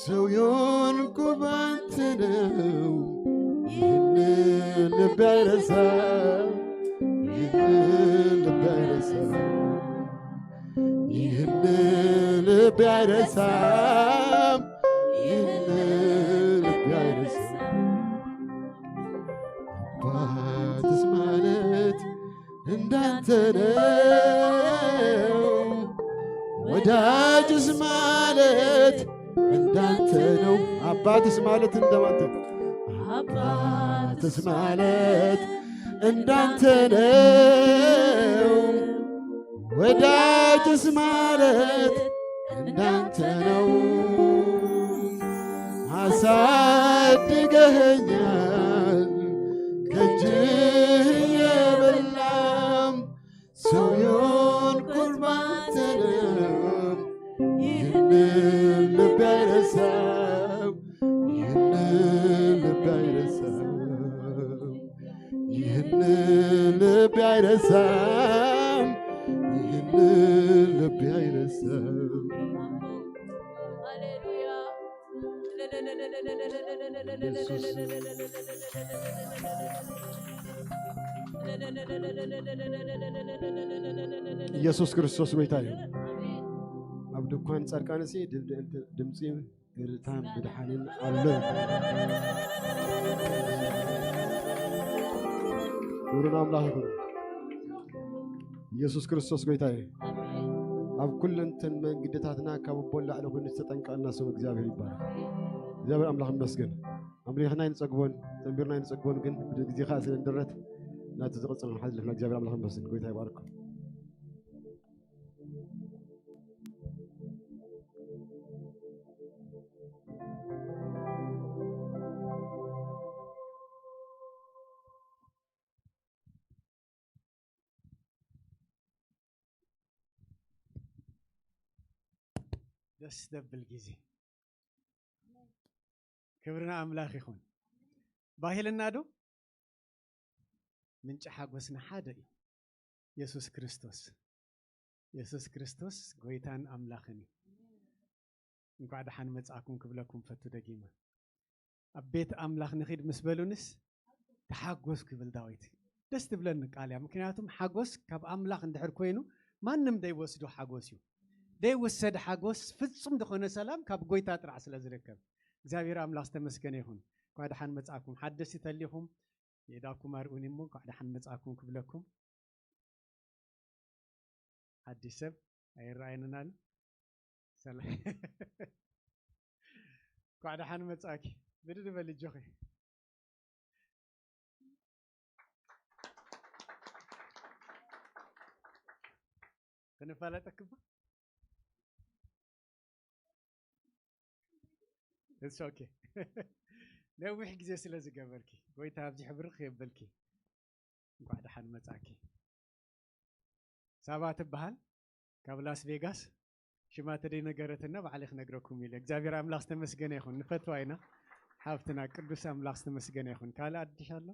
ሰው የሆንኩ ባንተ ነው። ይህንን ልብ አይረሳም፣ ይህንን ልብ አይረሳም፣ ይህንን ልብ አይረሳም፣ ይህንን ልብ አይረሳም። አባትስ ማለት እንዳንተ ነው፣ ወዳጅስ ማለት እንዳንተ ነው። አባትስ ማለት እንደማንተ፣ አባትስ ማለት እንዳንተ ነው፣ ወዳጅስ ማለት እንዳንተ ነው። አሳድገኸኛል ከእጅህ የበላም ሰው ልቤ አይረሳም፣ ይህን ልቤ አይረሳም። ኢየሱስ ክርስቶስ ጎይታ እዩ። ኣብ ድኳን ጻድቃንሲ ድምፂ እልልታን ምድሓንን ኣሎ። ክብሪ ንኣምላኽ ይኹን። ኢየሱስ ክርስቶስ ጎይታ እዩ። ኣብ ኩለንተን መንገድታትና ካብ ኣቦ ላዕሊ ኮይኑ ዝተጠንቀቐና ስም እግዚኣብሔር ይባረክ። እግዚኣብሔር ኣምላኽ ይመስገን። ኣምሊኽና ኣይንጸግቦን፣ ጸንቢርና ኣይንጸግቦን፣ ግን ብግዜ ኸኣ ስለ ንድረት ናቲ ዝቕጽል ንሓልፍና እግዚኣብሔር ኣምላኽ ይመስገን። ጎይታ ይባርኩም። ደስ ደብል ግዜ። ክብርና ኣምላኽ ይኹን። ባህልና ዶ ምንጪ ሓጎስና ሓደ እዩ። የሱስ ክርስቶስ፣ የሱስ ክርስቶስ ጎይታን ኣምላኽን እዩ። እንኳዕ ደሓን መጻእኩም ክብለኩም ፈቱ ደጊመ። ኣብ ቤት ኣምላኽ ንኺድ ምስ በሉንስ ተሓጎስኩ ይብል ዳዊት። ደስ ትብለኒ ቃል እያ። ምክንያቱም ሓጎስ ካብ ኣምላኽ እንድሕር ኮይኑ ማንም ደይወስዶ ሓጎስ እዩ። ደይውሰድ ሓጎስ፣ ፍጹም ዝኾነ ሰላም ካብ ጎይታ ጥራሕ ስለ ዝርከብ፣ እግዚኣብሔር ኣምላኽ ዝተመስገነ ይኹን። እንኳዕ ደሓን መጻእኩም። ሓደስቲ ተሊኹም የእዳኩም ኣርኡኒ እሞ እንኳዕ ደሓን መጻእኩም ክብለኩም። ሓድሽ ሰብ ኣይረኣየንን ኣሎ። ሰላም። እንኳዕ ደሓን መጻእኪ። ብድድ በል እጆኺ። ክንፋለጠኪ እባ። It's okay። ነዊሕ ግዜ ስለ ዝገበርኪ፣ ጎይታ ኣብዚሑ ብርኽ የብልኪ። እንኳዕ ደሓን መጻእኪ። ሳባ ትበሃል፣ ካብ ላስ ቬጋስ። ሽማ ተደይነገረትና ባዕለይ ክነግረኩም ኢለ። እግዚኣብሔር ኣምላኽ ዝተመስገነ ይኹን። ንፈትዋ ኢና ሓፍትና። ቅዱስ ኣምላኽ ዝተመስገነ ይኹን። ካልእ ኣድሽ ኣሎ?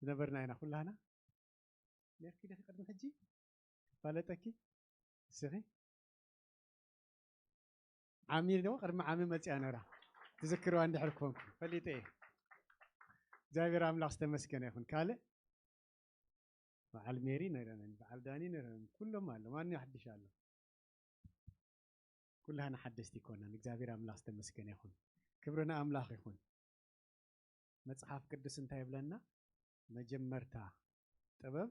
ዝነበርና ኢና ኩላህና። ነርኪ ዲኺ ቅድሚ ሕጂ? ፋለጠኪ? እስኺ? ዓሚ ዶ? ቅድሚ ዓሚ መጺኣ ነራ። ትዝክርዋ እንድሕር ኮንኩም። ፈሊጠ እየ። እግዚኣብሔር ኣምላኽ ዝተመስገነ ይኹን። ካልእ? በዓል ሜሪ ነረን፣ በዓል ዳኒ ነረን፣ ኩሎም ኣሎ። ማን ሓድሽ ኣሎ? ኩላህና ሓደስቲ ይኮናን። እግዚኣብሔር ኣምላኽ ዝተመስገነ ይኹን። ክብሪ ንኣምላኽ ይኹን። መጽሓፍ ቅዱስ እንታይ ይብለና? መጀመርታ ጥበብ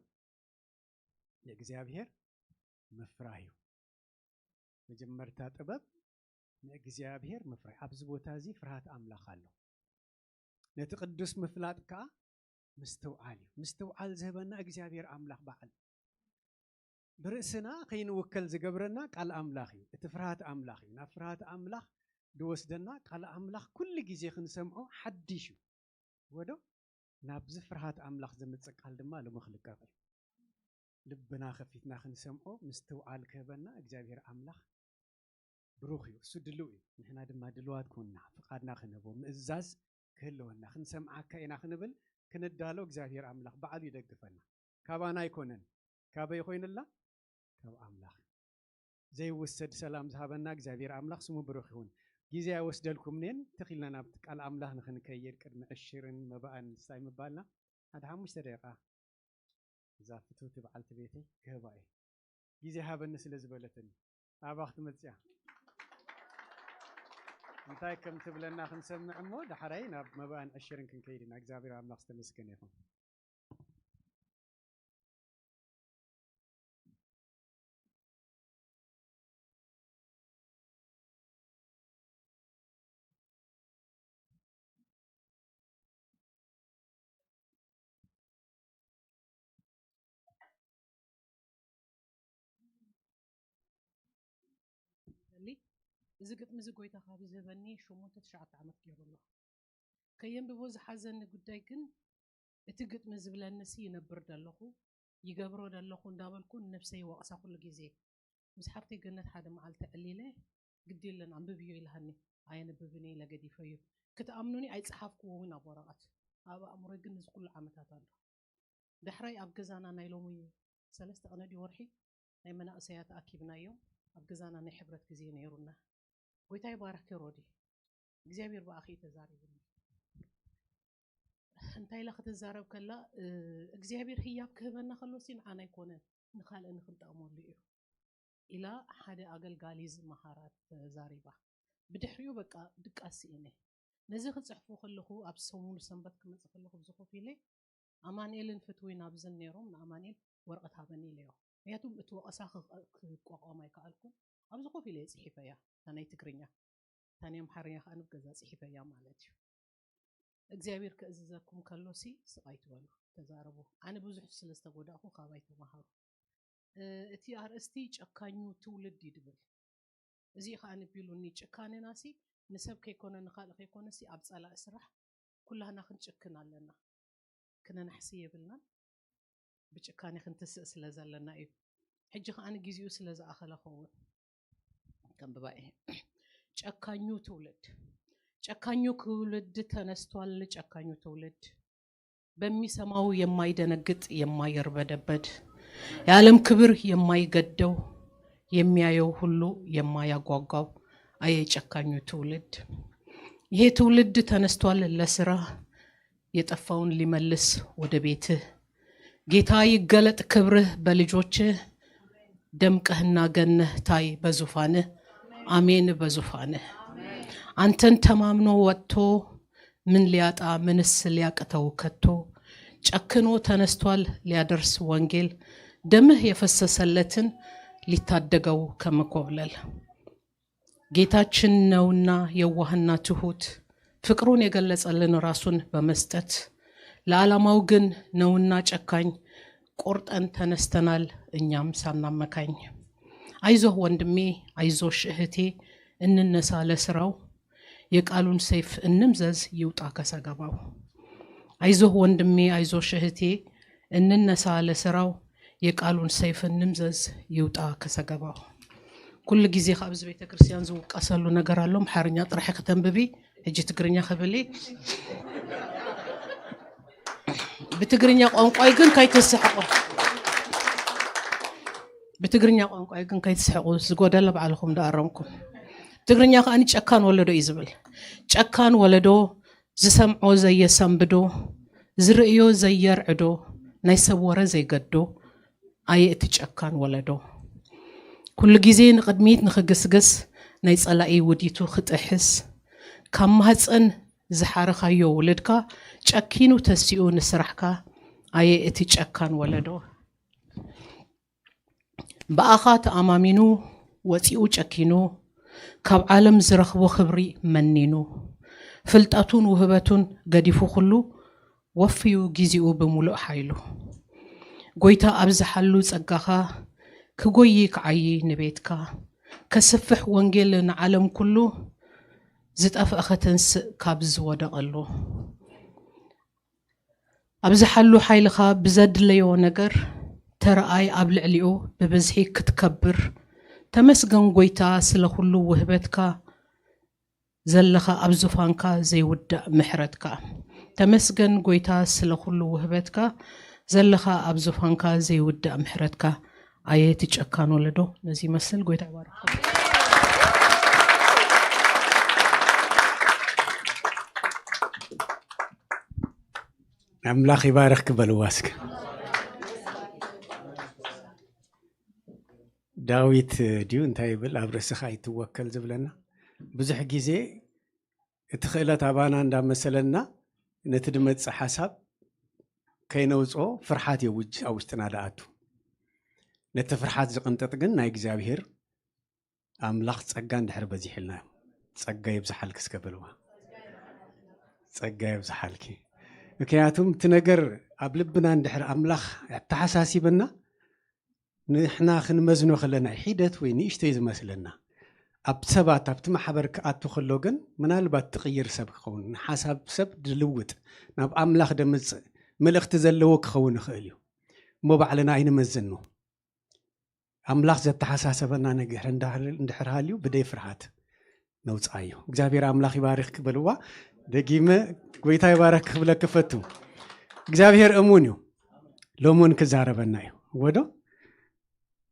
ንእግዚኣብሔር ምፍራህ እዩ። መጀመርታ ጥበብ ንእግዚኣብሔር ምፍራህ እዩ። ኣብዚ ቦታ እዚ ፍርሃት ኣምላኽ ኣሎ። ነቲ ቅዱስ ምፍላጥ ከኣ ምስትውዓል እዩ። ምስትውዓል ዝህበና እግዚኣብሔር ኣምላኽ በዓል። ብርእስና ከይንውከል ዝገብረና ቃል ኣምላኽ እዩ። እቲ ፍርሃት ኣምላኽ እዩ። ናብ ፍርሃት ኣምላኽ ዝወስደና ቃል ኣምላኽ ኩሉ ግዜ ክንሰምዖ ሓድሽ እዩ። ወዶ ናብዚ ፍርሃት ኣምላኽ ዘምጽእ ቃል ድማ ሎሚ ክልቀቕ እዩ። ልብና ከፊትና ክንሰምዖ ምስትውዓል ክህበና እግዚኣብሔር ኣምላኽ ብሩኽ እዩ። እሱ ድሉው እዩ። ንሕና ድማ ድሉዋት ኩንና ፍቓድና ክንህቦ ምእዛዝ ክህልወና፣ ክንሰምዓካ ኢና ክንብል ክንዳሎ እግዚኣብሔር ኣምላኽ ባዕሉ ይደግፈና። ካባና ኣይኮነን። ካበይ ኮይንላ? ካብ ኣምላኽ። ዘይውሰድ ሰላም ዝሃበና እግዚኣብሔር ኣምላኽ ስሙ ብሩኽ ይኹን። ግዜ ኣይወስደልኩምኔን ትኺልና ናብቲ ቃል ኣምላኽ ንኽንከይድ ቅድሚ ዕሽርን መባእን እንታይ ምባልና ሓደ ሓሙሽተ ደቂቃ እዛ ፍትውቲ በዓልቲ ቤተይ ክህባ እየ። ግዜ ሃበኒ ስለ ዝበለትኒ ኣባኽ ትመጽያ። እንታይ ከም ትብለና ክንሰምዕ እሞ ዳሕራይ ናብ መባእን ዕሽርን ክንከይድ ኢና። እግዚኣብሔር ኣምላኽ ዝተመስገነ ይኹን። ይደሊ። እዚ ግጥሚ እዚ ጎይታ ካብ ዝህበኒ ሸሞንተ ትሽዓተ ዓመት ገይሩ ኣሎ። ከየንብቦ ዝሓዘኒ ጉዳይ ግን እቲ ግጥሚ ዝብለንሲ ይነብር ደለኹ ይገብሮ ደለኹ እንዳበልኩ ንነብሰይ ይወቕሳ ኩሉ ግዜ። ምስ ሓፍተይ ገነት ሓደ መዓልቲ ዕሊለ ግዲ የለን ኣንብብዮ ኢልሃኒ ኣየንብብን ኢለ ገዲፈዮ። ክትኣምኑኒ ኣይጸሓፍክዎ እውን ኣብ ወረቐት። ኣብ ኣእምሮይ ግን እዚ ኩሉ ዓመታት ኣሎ። ዳሕራይ ኣብ ገዛና ናይ ሎሚ ሰለስተ ቀነ ድዩ ወርሒ ናይ መናእሰያት ኣኪብናዮም ኣብ ገዛና ናይ ሕብረት ግዜ ነይሩና። ጎይታ ይባረክ ሮዲ፣ እግዚኣብሔር ብኣኺ እዩ ተዛሪቡኒ። እንታይ ኢላ ክትዛረብ ከላ፣ እግዚኣብሔር ህያብ ክህበና ከሎ ሲ ንዓና ኣይኮነን፣ ንኻልእ ንክንጠቕመሉ እዩ ኢላ ሓደ ኣገልጋሊ ዝመሃራ ተዛሪባ። ብድሕሪኡ በቃ ድቃስ ስኢነ። ነዚ ክጽሕፎ ከለኹ ኣብ ሰሙኑ ሰንበት ክመጽእ ከለኹ ኣብዚ ኮፍ ኢለ ኣማንኤልን ፍትዊን ኣብዝን ነይሮም፣ ንኣማንኤል ወረቐት ሃበኒ ኢለዮ። ምክንያቱም እቲ ወቐሳ ክቋቋም ኣይከኣልኩን። ኣብዚ ኮፍ ኢለ እየ ጽሒፈያ፣ እታ ናይ ትግርኛ። እታ ናይ ኣምሓርኛ ከኣ ኣብ ገዛ ጽሒፈያ ማለት እዩ። እግዚኣብሔር ከእዝዘኩም ከሎሲ ስቕ ኣይትበሉ፣ ተዛረቡ። ኣነ ብዙሕ ስለ ዝተጎዳእኹ ካባይ ተማሃሩ። እቲ ኣርእስቲ ጨካኙ ትውልድ እዩ ድብል። እዚ ከኣ ንቢሉኒ፣ ጭካነናሲ ንሰብ ከይኮነ ንኻልእ ከይኮነሲ ኣብ ጸላኢ ስራሕ ኩላህና ክንጭክን ኣለና። ክነናሕሲ የብልናን፣ ብጭካኔ ክንትስእ ስለ ዘለና እዩ። ሕጂ ከኣ ንግዜኡ ስለ ዝኣኸለ ኸውን ከንብባ እየ። ጨካኙ ትውልድ። ጨካኙ ትውልድ ተነስቷል። ጨካኙ ትውልድ በሚሰማው የማይደነግጥ የማይርበደበድ፣ የዓለም ክብር የማይገደው፣ የሚያየው ሁሉ የማያጓጓው፣ አየ ጨካኙ ትውልድ። ይሄ ትውልድ ተነስቷል ለስራ፣ የጠፋውን ሊመልስ ወደ ቤትህ። ጌታ ይገለጥ ክብርህ በልጆችህ፣ ደምቀህና ገነህ ታይ በዙፋንህ። አሜን በዙፋንህ። አንተን ተማምኖ ወጥቶ ምን ሊያጣ ምንስ ሊያቅተው ከቶ። ጨክኖ ተነስቷል ሊያደርስ ወንጌል፣ ደምህ የፈሰሰለትን ሊታደገው ከመኮብለል። ጌታችን ነውና የዋህና ትሁት፣ ፍቅሩን የገለጸልን ራሱን በመስጠት። ለዓላማው ግን ነውና ጨካኝ፣ ቆርጠን ተነስተናል እኛም ሳናመካኝ። አይዞህ ወንድሜ፣ አይዞሽ እህቴ፣ እንነሳ ለስራው፣ የቃሉን ሰይፍ እንምዘዝ ይውጣ ከሰገባው። አይዞህ ወንድሜ፣ አይዞሽ እህቴ፣ እንነሳ ለስራው፣ የቃሉን ሰይፍ እንምዘዝ ይውጣ ከሰገባው። ኩሉ ግዜ ካብ እዚ ቤተ ክርስቲያን ዝውቀሰሉ ነገር ኣሎ። ኣምሓርኛ ጥራሕ ከተንብቢ፣ ሕጂ ትግርኛ ክብል እየ። ብትግርኛ ቋንቋይ ግን ከይትስሕቁ፣ ብትግርኛ ቋንቋይ ግን ከይትስሕቁ፣ ዝጎደለ ባዕልኹም ዶ ኣረምኩም። ትግርኛ ከኣ ጨካን ወለዶ እዩ ዝብል። ጨካን ወለዶ ዝሰምዖ ዘየሰንብዶ፣ ዝርእዮ ዘየርዕዶ፣ ናይ ሰብ ወረ ዘይገዶ፣ ኣየ እቲ ጨካን ወለዶ። ኩሉ ግዜ ንቕድሚት ንኽግስግስ፣ ናይ ጸላኢ ውዲቱ ክጥሕስ፣ ካብ ማህጸን ዝሓረኻዮ ውልድካ ጨኪኑ ተሲኡ ንስራሕካ፣ ኣየ እቲ ጨካን ወለዶ። ብኣኻ ተኣማሚኑ ወጺኡ ጨኪኑ፣ ካብ ዓለም ዝረኽቦ ክብሪ መኒኑ፣ ፍልጠቱን ውህበቱን ገዲፉ ኩሉ፣ ወፍዩ ግዜኡ ብምሉእ ሓይሉ። ጎይታ ኣብዝሓሉ ጸጋኻ፣ ክጎዪ ክዓዪ ንቤትካ፣ ከስፍሕ ወንጌል ንዓለም ኩሉ፣ ዝጠፍአ ከተንስእ ካብ ዝወደቐሉ። ኣብዝሓሉ ሓይልኻ ብዘድለዮ ነገር ተረኣይ ኣብ ልዕሊኡ ብብዝሒ ክትከብር። ተመስገን ጎይታ ስለ ኩሉ ውህበትካ ዘለኻ ኣብ ዙፋንካ ዘይውዳእ ምሕረትካ። ተመስገን ጎይታ ስለ ኩሉ ውህበትካ ዘለኻ ኣብ ዙፋንካ ዘይውዳእ ምሕረትካ። ኣየ እቲ ጨካን ወለዶ ነዚ ይመስል። ጎይታ ይባርክ። ኣምላኽ ይባርኽ ክበልዋ እስከ። ዳዊት ድዩ እንታይ ይብል፣ ኣብ ርእስኻ ኣይትወከል ዝብለና። ብዙሕ ግዜ እቲ ክእለት ኣባና እንዳመሰለና ነቲ ድመጽእ ሓሳብ ከይነውፅኦ ፍርሓት የውጅ ኣብ ውሽጥና ደኣቱ። ነቲ ፍርሓት ዝቕንጥጥ ግን ናይ እግዚኣብሔር ኣምላኽ ጸጋ እንድሕር በዚሕልና፣ ጸጋ የብዝሓልኪ እስከ በልዋ። ጸጋ የብዝሓልኪ። ምክንያቱም እቲ ነገር ኣብ ልብና እንድሕር ኣምላኽ ኣተሓሳሲበና፣ ንሕና ክንመዝኖ ከለና ሒደት ወይ ንእሽተይ ዝመስለና፣ ኣብ ሰባት ኣብቲ ማሕበር ክኣቱ ከሎ ግን ምናልባት ትቕይር ሰብ ክኸውን፣ ንሓሳብ ሰብ ድልውጥ፣ ናብ ኣምላኽ ደምጽእ መልእኽቲ ዘለዎ ክኸውን ይኽእል እዩ። እሞ ባዕልና ኣይንመዝኖ። ኣምላኽ ዘተሓሳሰበና ነገር እንድሕር ሃልዩ ብደይ ፍርሃት ነውፅኣዮ። እግዚኣብሔር ኣምላኽ ይባርክ ክበልዋ። ደጊመ ጎይታ ይባረክ ክብለክ ፈቱ። እግዚኣብሔር እሙን እዩ። ሎሚ እውን ክዛረበና እዩ። ወዶ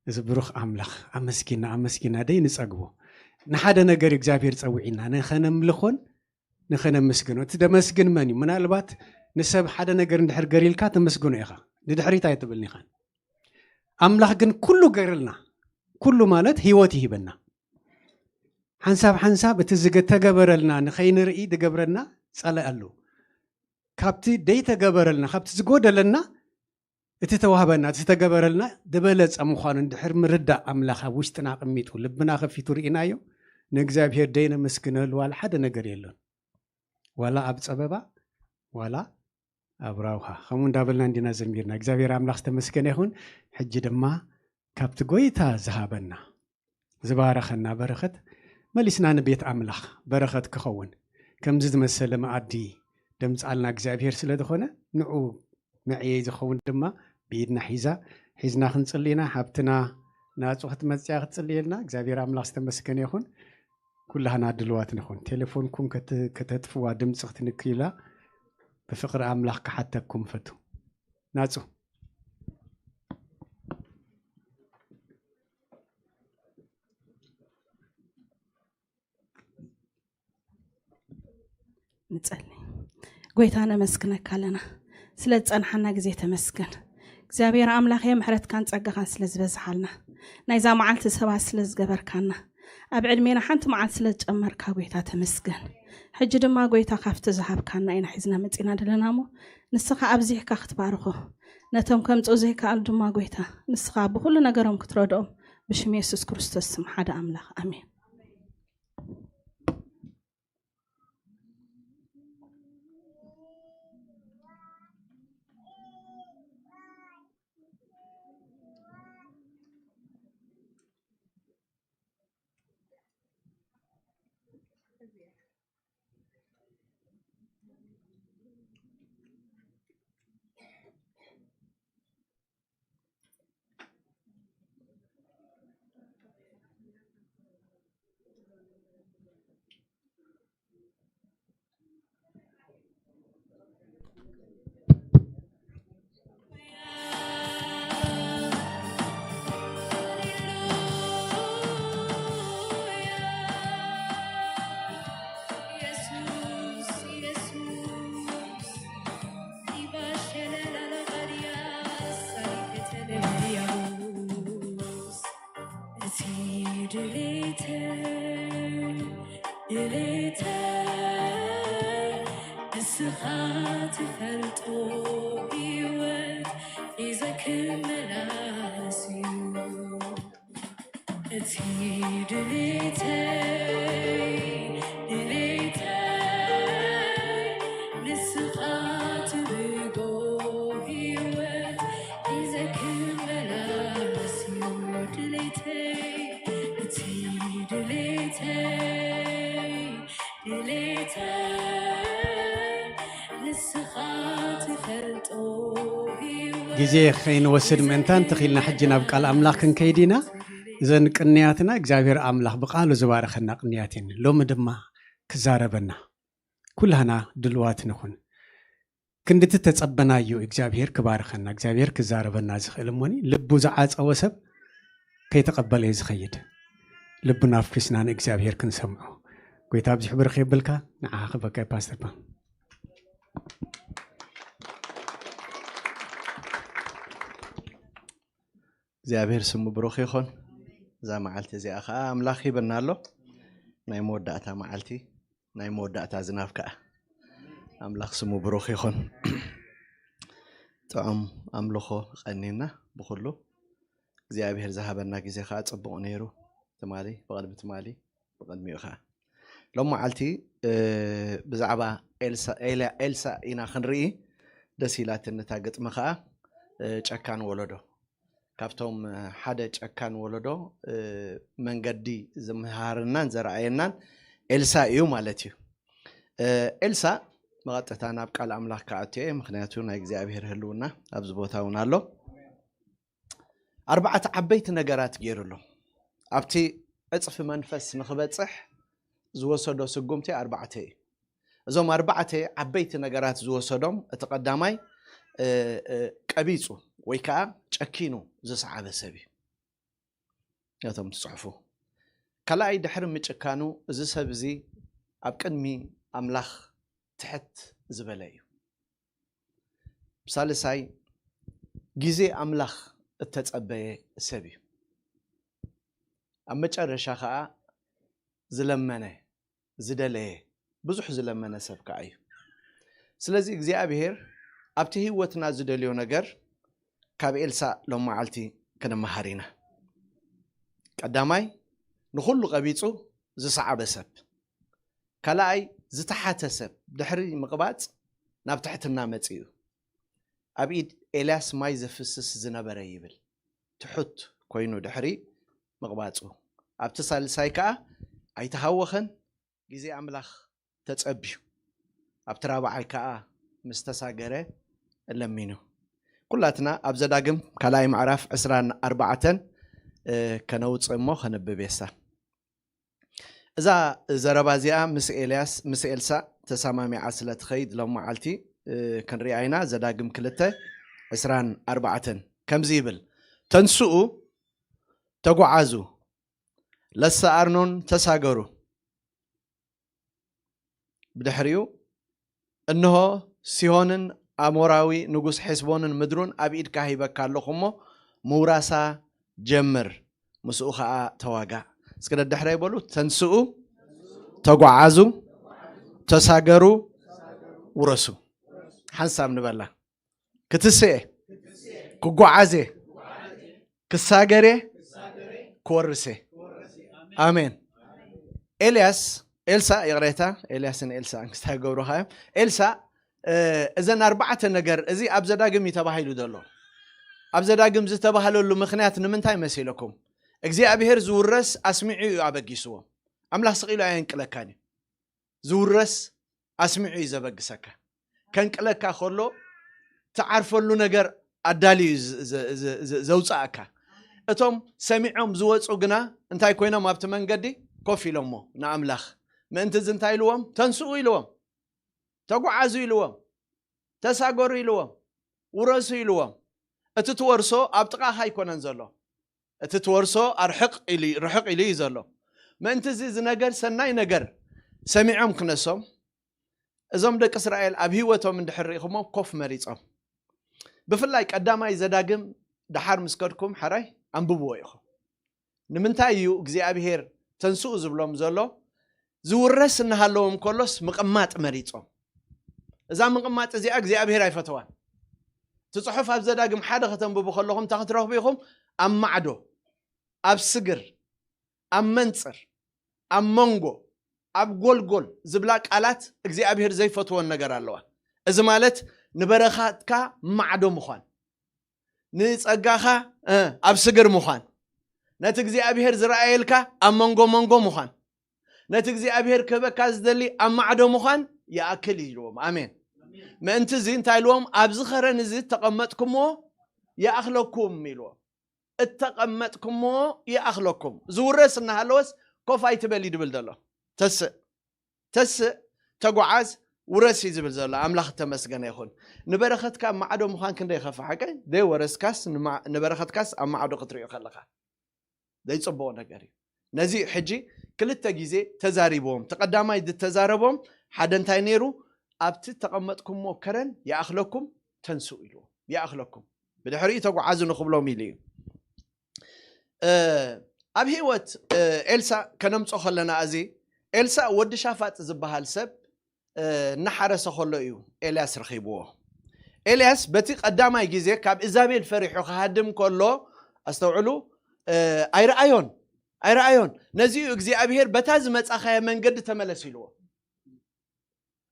እዚ ብሩኽ ኣምላኽ ኣመስጊና ኣመስጊና ደይ ንጸግቦ። ንሓደ ነገር እግዚኣብሔር ጸዊዕና ንኸነምልኾን ንኸነመስግኖ። እቲ ደመስግን መን እዩ? ምናልባት ንሰብ ሓደ ነገር እንድሕር ገሪልካ ተመስግኖ ኢኻ። ንድሕሪት ኣይትብልን ኢኻ። ኣምላኽ ግን ኩሉ ገርልና፣ ኩሉ ማለት ህይወት ይሂበና። ሓንሳብ ሓንሳብ እቲ ዝተገበረልና ንኸይንርኢ ዝገብረና ጸላኢ ኣሎ። ካብቲ ደይተገበረልና፣ ካብቲ ዝጎደለና እቲ ተዋህበና፣ እቲ ዝተገበረልና ዝበለጸ ምዃኑ እንድሕር ምርዳእ ኣምላኽ ኣብ ውሽጥና ኣቐሚጡ፣ ልብና ከፊቱ ርኢናዮ፣ ንእግዚኣብሔር ደይነመስግነሉ ዋላ ሓደ ነገር የሎን። ዋላ ኣብ ጸበባ፣ ዋላ ኣብ ራውሃ። ከምኡ እንዳበልና እንዲና ዘሚርና። እግዚኣብሔር ኣምላኽ ዝተመስገነ ይኹን። ሕጂ ድማ ካብቲ ጎይታ ዝሃበና፣ ዝባረኸና በረኸት መሊስና ንቤት ኣምላኽ በረኸት ክኸውን፣ ከምዚ ዝመሰለ መኣዲ ደምጻልና እግዚኣብሔር ስለ ዝኾነ፣ ንዑ መዕየይ ዝኸውን ድማ ብኢድና ሒዛ፣ ሒዝና ክንጽሊ ኢና። ሓብትና ናጹ ክትመጽያ ክትጽልየልና፣ እግዚኣብሔር ኣምላኽ ዝተመስገነ ይኹን። ኩላህና ድልዋት ንኹን። ቴሌፎንኩም ከት-፣ ከተጥፍዋ ድምጺ ክትንክዩላ ብፍቕሪ ኣምላኽ ክሓተኩም ፈቱ። ናጹ። ንጸሊ። ጎይታ ነመስግነካ ኣለና። ስለ ዝጸንሓና ግዜ ተመስገን። እግዚኣብሔር ኣምላኽ እየ ምሕረትካን ጸጋኻን ስለ ዝበዝሓልና። ናይዛ መዓልቲ ሰባት ስለ ዝገበርካና። ኣብ ዕድሜና ሓንቲ መዓልቲ ስለ ዝጨመርካ ጎይታ ተመስገን። ሕጂ ድማ ጎይታ ካብቲ ዝሃብካና ኢና ሒዝና መጺና ዘለና እሞ ንስኻ ኣብዚሕካ ክትባርኾ። ነቶም ከምጽኡ ዘይከኣሉ ድማ ጎይታ ንስኻ ብኹሉ ነገሮም ክትረድኦም ብሽም የሱስ ክርስቶስ ስም ሓደ ኣምላኽ ኣሜን። እቲ ድሌተይ፣ ድሌተይ፣ ንስኻ ትፈልጦ ህይወት ሒዘ ክመላለስ እዩ። እቲ ድሌተይ፣ ድሌተይ፣ ንስኻ ትብጎ ህይወት ሒዘ ክመላለስ እዩ ድሌተይ። እቲ ድሌተይ፣ ድሌተይ፣ ንስኻ ትፈልጦ ህይወት ግዜ ከይንወስድ ምእንታን ተኺልና ሕጂ ናብ ቃል ኣምላኽ ክንከይድ ኢና። እዘን ቅንያትና እግዚኣብሔር ኣምላኽ ብቃሉ ዝባረኸና ቅንያት እየን። ሎሚ ድማ ክዛረበና ኩላህና ድልዋት ንኹን። ክንድቲ ተጸበናዮ እግዚኣብሔር ክባርኸና፣ እግዚኣብሔር ክዛረበና ዝኽእል እሞኒ ልቡ ዝዓጸወ ሰብ ከይተቐበለ እዩ ዝኸይድ። ልብና ኣፍሪስና ንእግዚኣብሔር ክንሰምዖ። ጎይታ ኣብዚሑ ብርኽ የብልካ። ንዓኻ ክበካ ፓስተር ፓ እግዚኣብሔር ስሙ ብሩኽ ይኹን። እዛ መዓልቲ እዚኣ ኸዓ ኣምላኽ ሂበና ኣሎ። ናይ መወዳእታ መዓልቲ፣ ናይ መወዳእታ ዝናብ ከኣ ኣምላኽ ስሙ ብሩኽ ይኹን። ጥዑም ኣምልኾ ቀኒና ብኹሉ እግዚኣብሔር ዝሃበና ግዜ ኸዓ ጽቡቕ ነይሩ። ትማሊ፣ ብቕድሚ ትማሊ፣ ብቕድሚኡ ኸዓ ሎም መዓልቲ፣ እ፣ ብዛዕባ ኤልሳ፣ ኤልያ-፣ ኤልሳ ኢና ክንርኢ። ደስ ኢላትኒ እታ ግጥሚ ኸዓ፣ እ፣ ጨካን ወለዶ። ካብቶም፣ እ፣ ሓደ ጨካን ወለዶ፣ እ፣ መንገዲ ዝምሃረናን ዘርኣየናን ኤልሳ እዩ ማለት እዩ። እ፣ ኤልሳ ብቐጥታ ናብ ቃል ኣምላኽ ክኣቱ እየ፣ ምኽንያቱ ናይ እግዚኣብሔር ህልውና ኣብዚ ቦታ እውን ኣሎ። ኣርባዕተ ዓበይቲ ነገራት ገይሩ ኣሎ። ኣብቲ ዕጽፊ መንፈስ ንኽበጽሕ ዝወሰዶ ስጉምቲ ኣርባዕተ እዩ። እዞም ኣርባዕተ ዓበይቲ ነገራት ዝወሰዶም፣ እቲ ቀዳማይ፣ እ፣ እ፣ ቀቢጹ ወይ ከዓ ጨኪኑ ዝሰዓበ ሰብ እዩ። ነቶም ትጽሕፉ። ካልኣይ፣ ድሕሪ ምጭካኑ፣ እዚ ሰብ እዚ ኣብ ቅድሚ ኣምላኽ ትሕት ዝበለ እዩ። ሳልሳይ፣ ግዜ ኣምላኽ እተጸበየ ሰብ እዩ። ኣብ መጨረሻ ኸኣ ዝለመነ፣ ዝደለየ፣ ብዙሕ ዝለመነ ሰብ ከኣ እዩ። ስለዚ እግዚኣብሔር ኣብቲ ህይወትና ዝደልዮ ነገር ካብ ኤልሳእ ሎም መዓልቲ ክንመሃር ኢና። ቀዳማይ፣ ንኹሉ ቀቢጹ ዝሰዓበ ሰብ። ካልኣይ፣ ዝተሓተ ሰብ ድሕሪ ምቕባጽ ናብ ትሕትና መጺኡ። ኣብ ኢድ ኤልያስ ማይ ዘፍስስ ዝነበረ ይብል። ትሑት ኮይኑ ድሕሪ ምቕባጹ። ኣብቲ ሳልሳይ ከኣ ኣይተሃወኸን፣ ግዜ ኣምላኽ ተጸብዩ። ኣብቲ ራብዓይ ከኣ ምስ ተሳገረ ለሚኑ። ኩላትና ኣብ ዘዳግም ካልኣይ ምዕራፍ ዕስራን ኣርባዕተን፣ እ፣ ከነውጽእ እሞ ከነብብ የሳ። እዛ ዘረባ እዚኣ ምስ ኤልያስ፣ ምስ ኤልሳእ ተሰማሚዓ ስለ ትኸይድ ሎም መዓልቲ፣ እ፣ ክንሪኣ ኢና። ዘዳግም ክልተ ዕስራን ኣርባዕተን ከምዚ ይብል፣ "ተንስኡ፣ ተጓዓዙ፣ ለሰ ኣርኖን ተሳገሩ። ብድሕሪኡ፣ እንሆ፣ ሲሆንን ኣሞራዊ ንጉስ ሔስቦንን ምድሩን ኣብ ኢድካ ሂበካ ኣለኹ እሞ፣ ምውራሳ ጀምር፣ ምስኡ ኸኣ ተዋጋእ." እስከ ደድሕረይ በሉ፣ "ተንስኡ፣ ተጓዓዙ፣ ተሳገሩ፣ ውረሱ." ሓንሳብ ንበላ። ክትስኤ፣ ክጓዓዜ፣ ክሳገሬ፣ ክወርሴ። ኣሜን። ኤልያስ፣ ኤልሳ፣ ይቕሬታ፣ ኤልያስን ኤልሳን ክስታይ ገብሩኻ እዮም። ኤልሳ፣ እ፣ እዘን ኣርባዕተ ነገር፣ እዚ ኣብ ዘዳግም እዩ ተባሂሉ ዘሎ። ኣብ ዘዳግም ዝተባህለሉ ምኽንያት ንምንታይ መሲለኩም? እግዚኣብሔር ዝውረስ ኣስሚዑ እዩ ኣበጊስዎ። ኣምላኽ ስቕ ኢሉ ኣየንቅለካን እዩ። ዝውረስ ኣስሚዑ እዩ ዘበግሰካ። ከንቅለካ ከሎ ትዓርፈሉ ነገር ኣዳልዩ ዝ-፣ ዝ-፣ ዝ-፣ ዝ-፣ ዘውፅኣካ። እቶም ሰሚዖም ዝወፁ ግና እንታይ ኮይኖም? ኣብቲ መንገዲ ኮፍ ኢሎሞ ንኣምላኽ ምእንቲ እዚ እንታይ ኢልዎም? "ተንስኡ" ኢልዎም፣ "ተጓዓዙ" ኢልዎም፣ "ተሳገሩ" ኢልዎም፣ "ውረሱ" ኢልዎም። እቲ ትወርሶ ኣብ ጥቓኻ ኣይኮነን ዘሎ። እቲ ትወርሶ ኣርሕቕ ኢሉ፣ ርሕቕ ኢሉ እዩ ዘሎ። ምእንቲ እዚ፣ እዚ ነገር ሰናይ ነገር ሰሚዖም ክነሶም፣ እዞም ደቂ እስራኤል ኣብ ህይወቶም እንድሕር ርኢኹሞም ኮፍ መሪጾም። ብፍላይ ቀዳማይ ዘዳግም ደሓር ምስ ከድኩም ሓራይ ኣንብብዎ ኢኹም። ንምንታይ እዩ እግዚኣብሄር ተንስኡ ዝብሎም ዘሎ? ዝውረስ እናሃለዎም ከሎስ ምቕማጥ መሪጾም። እዛ ምቕማጥ እዚኣ እግዚኣብሄር ኣይፈተዋን። እቲ ጽሑፍ ኣብ ዘዳግም ሓደ ከተንብቡ ከለኹም እንታይ ክትረኽቡ ኢኹም? ኣብ ማዕዶ፣ ኣብ ስግር፣ ኣብ መንጽር፣ ኣብ መንጎ፣ ኣብ ጎልጎል ዝብላ ቃላት እግዚኣብሄር ዘይፈትወን ነገር ኣለዋ። እዚ ማለት ንበረኸትካ ማዕዶ ምዃን፣ ንጸጋኻ፣ እ፣ ኣብ ስግር ምዃን፣ ነቲ እግዚኣብሄር ዝረኣየልካ ኣብ መንጎ መንጎ ምዃን፣ ነቲ እግዚኣብሄር ክህበካ ዝደሊ ኣብ ማዕዶ ምዃን ይኣክል እዩ ኢልዎም። ኣሜን። ምእንቲ እዚ እንታይ ኢልዎም? ኣብዚ ኸረን እዚ እተቐመጥኩምዎ ይኣኽለኩም ኢልዎም። እተቐመጥኩምዎ ይኣኽለኩም። ዝውረስ እናሃለወስ ኮፍ ኣይትበል እዩ ድብል ዘሎ። ተስእ፣ ተስእ፣ ተጓዓዝ፣ ውረስ እዩ ዝብል ዘሎ። ኣምላኽ እተመስገነ ይኹን። ንበረኸትካ ማዕዶ ምዃን ክንደይ ይኸፍእ ሓቀይ? ደይ ወረስካስ ንማ-፣ ንበረኸትካስ ኣብ ማዕዶ ክትሪኦ ከለኻ ዘይጽብቕ ነገር እዩ። ነዚ ሕጂ ክልተ ግዜ ተዛሪብዎም። እቲ ቀዳማይ ዝተዛረቦም ሓደ እንታይ ነይሩ? ኣብቲ ተቐመጥኩሞ ከረን ይኣኽለኩም፣ ተንስኡ ኢልዎም። ይኣኽለኩም። ብድሕሪኡ ተጓዓዙ ንኽብሎም ኢሉ እዩ። እ፣ ኣብ ህይወት፣ እ፣ ኤልሳእ ከነምጾ ከለና፣ እዚ ኤልሳእ ወዲ ሻፋጥ ዝበሃል ሰብ፣ እ፣ እናሓረሰ ከሎ እዩ ኤልያስ ረኺብዎ። ኤልያስ በቲ ቀዳማይ ግዜ ካብ እዛቤል ፈሪሑ ክሃድም ከሎ፣ ኣስተውዕሉ፣ እ፣ ኣይረኣዮን፣ ኣይረኣዮን። ነዚ እዩ እግዚኣብሄር በታ ዝመጻኻዮ መንገዲ ተመለስ ኢልዎ።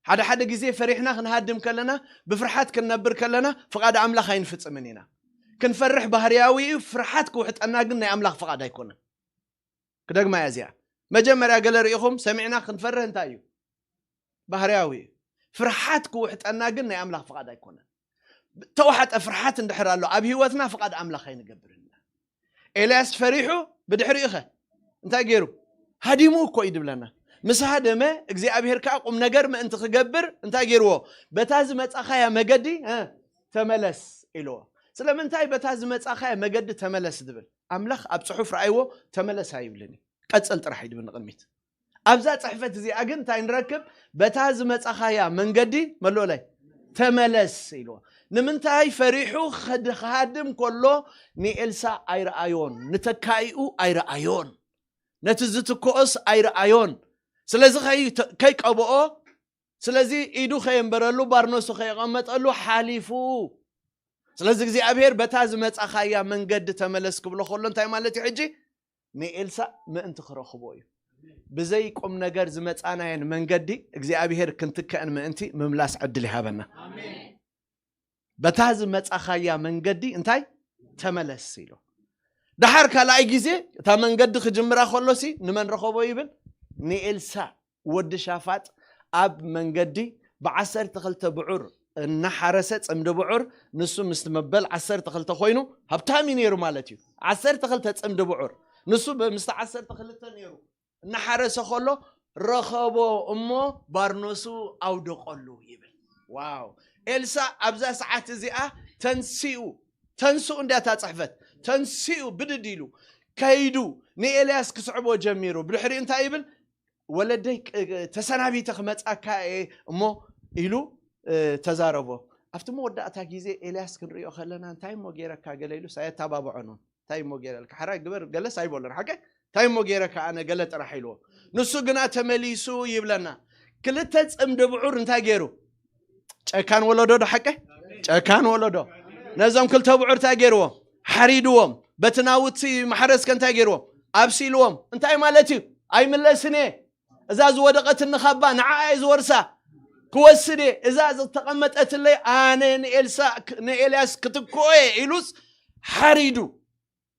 ሓደ ሓደ ግዜ ፈሪሕና ክንሃድም ከለና፣ ብፍርሓት ክንነብር ከለና፣ ፍቓድ ኣምላኽ ኣይንፍጽምን ኢና። ክንፈርሕ ባህርያዊ እዩ፣ ፍርሓት ክውሕጠና ግን ናይ ኣምላኽ ፍቓድ ኣይኮነን። ክደግማ እያ እዚኣ። መጀመርያ ገለ ርኢኹም ሰሚዕና ክንፈርህ እንታይ እዩ? ባህርያዊ እዩ። ፍርሓት ክውሕጠና ግን ናይ ኣምላኽ ፍቓድ ኣይኮነን። ተዋሕጠ ፍርሓት እንድሕር ኣሎ ኣብ ህይወትና ፍቓድ ኣምላኽ ኣይንገብርን ኢና። ኤልያስ ፈሪሑ ብድሕሪኡ ኸ እንታይ ገይሩ? ሃዲሙ እኮ እዩ ድብለና። ምስ ሃደመ እግዚኣብሔር ከዓ ቁም ነገር ምእንቲ ክገብር እንታይ ገይርዎ? በታ ዝመጻኻያ መገዲ እ፣ ተመለስ ኢልዎ። ስለምንታይ በታ ዝመጻኻያ መገዲ ተመለስ ዝብል? ኣምላኽ ኣብ ጽሑፍ ረኣይዎ ተመለስ ኣይብልን እዩ። ቀጽል ጥራሕ እዩ ድብል ንቕድሚት። ኣብዛ ጽሕፈት እዚኣ ግን እንታይ ንረክብ? በታ ዝመጻኻያ መንገዲ መሎላይ ተመለስ ኢልዎ። ንምንታይ ፈሪሑ ክድ- ክሃድም ከሎ ንኤልሳ ኣይረኣዮን፣ ንተካኢኡ ኣይረኣዮን፣ ነቲ ዝትክኦስ ኣይረኣዮን። ስለዚ ከይ- ከይቀብኦ፣ ስለዚ ኢዱ ከየንበረሉ፣ ባርኖሱ ከየቐመጠሉ ሓሊፉ። ስለዚ እግዚኣብሔር በታ ዝመጻኻያ መንገዲ ተመለስ ክብሎ ከሎ እንታይ ማለት እዩ? ሕጂ ንኤልሳ ምእንቲ ክረኽቦ እዩ። ብዘይ ቁም ነገር ዝመጻናየን መንገዲ እግዚኣብሔር ክንትከአን ምእንቲ ምምላስ ዕድል ይሃበና። በታ ዝመጻኻያ መንገዲ እንታይ? ተመለስ ኢሎ። ደሓር ካልኣይ ግዜ እታ መንገዲ ክጅምራ ከሎሲ ንመን ረኸቦ ይብል? ንኤልሳ ወዲ ሻፋጥ ኣብ መንገዲ ብዓሰርተ ክልተ ብዑር እናሓረሰ፣ ጽምዲ ብዑር፣ ንሱ ምስቲ መበል ዓሰርተ ክልተ ኮይኑ ሃብታም እዩ ነይሩ ማለት እዩ። ዓሰርተ ክልተ ጽምዲ ብዑር ንሱ ብ- ምስቲ ዓሰርተ ክልተ ነይሩ እናሓረሰ ከሎ ረኸቦ እሞ ባርኖሱ ኣውደቐሉ ይብል። ዋው! ኤልሳ ኣብዛ ሰዓት እዚኣ ተንሲኡ፣ ተንስኡ እንዲያ እታ ጽሕፈት፣ ተንሲኡ ብድድ ኢሉ ከይዱ ንኤልያስ ክስዕቦ ጀሚሩ። ብድሕሪኡ እንታይ ይብል? "ወለደይ ቅ- ተሰናቢተ ክመጻካ እየ እሞ" ኢሉ እ፣ ተዛረቦ። ኣብቲ መወዳእታ ግዜ ኤልያስ ክንሪኦ ከለና እንታይ እሞ ገይረካ ገለ ኢሉስ ኣየተባብዖን። እንታይ እሞ ገይረልካ? ሓራይ ግበር ገለስ ኣይበሎን። ሓቀ እንታይ እሞ ገይረካ ኣነ ገለ ጥራሕ ኢልዎ። ንሱ ግና ተመሊሱ ይብለና። ክልተ ጽምዲ ብዑር እንታይ ገይሩ? ጨካን ወለዶ ዶ ሓቀ? ጨካን ወለዶ። ነዞም ክልተ ብዑር እንታይ ገይርዎም? ሓሪድዎም። በቲ ናውቲ ማሕረስከ እንታይ ገይርዎም? ኣብሲልዎም። እንታይ ማለት እዩ? ኣይምለስን እየ። እዛ ዝወደቐትኒ ካባ ንዓኣ እየ ዝወርሳ። ክወስድ እየ። እዛ ዝተቐመጠትለይ ኣነ ንኤልሳ ንኤልያስ ክትክኦ እየ ኢሉስ ሓሪዱ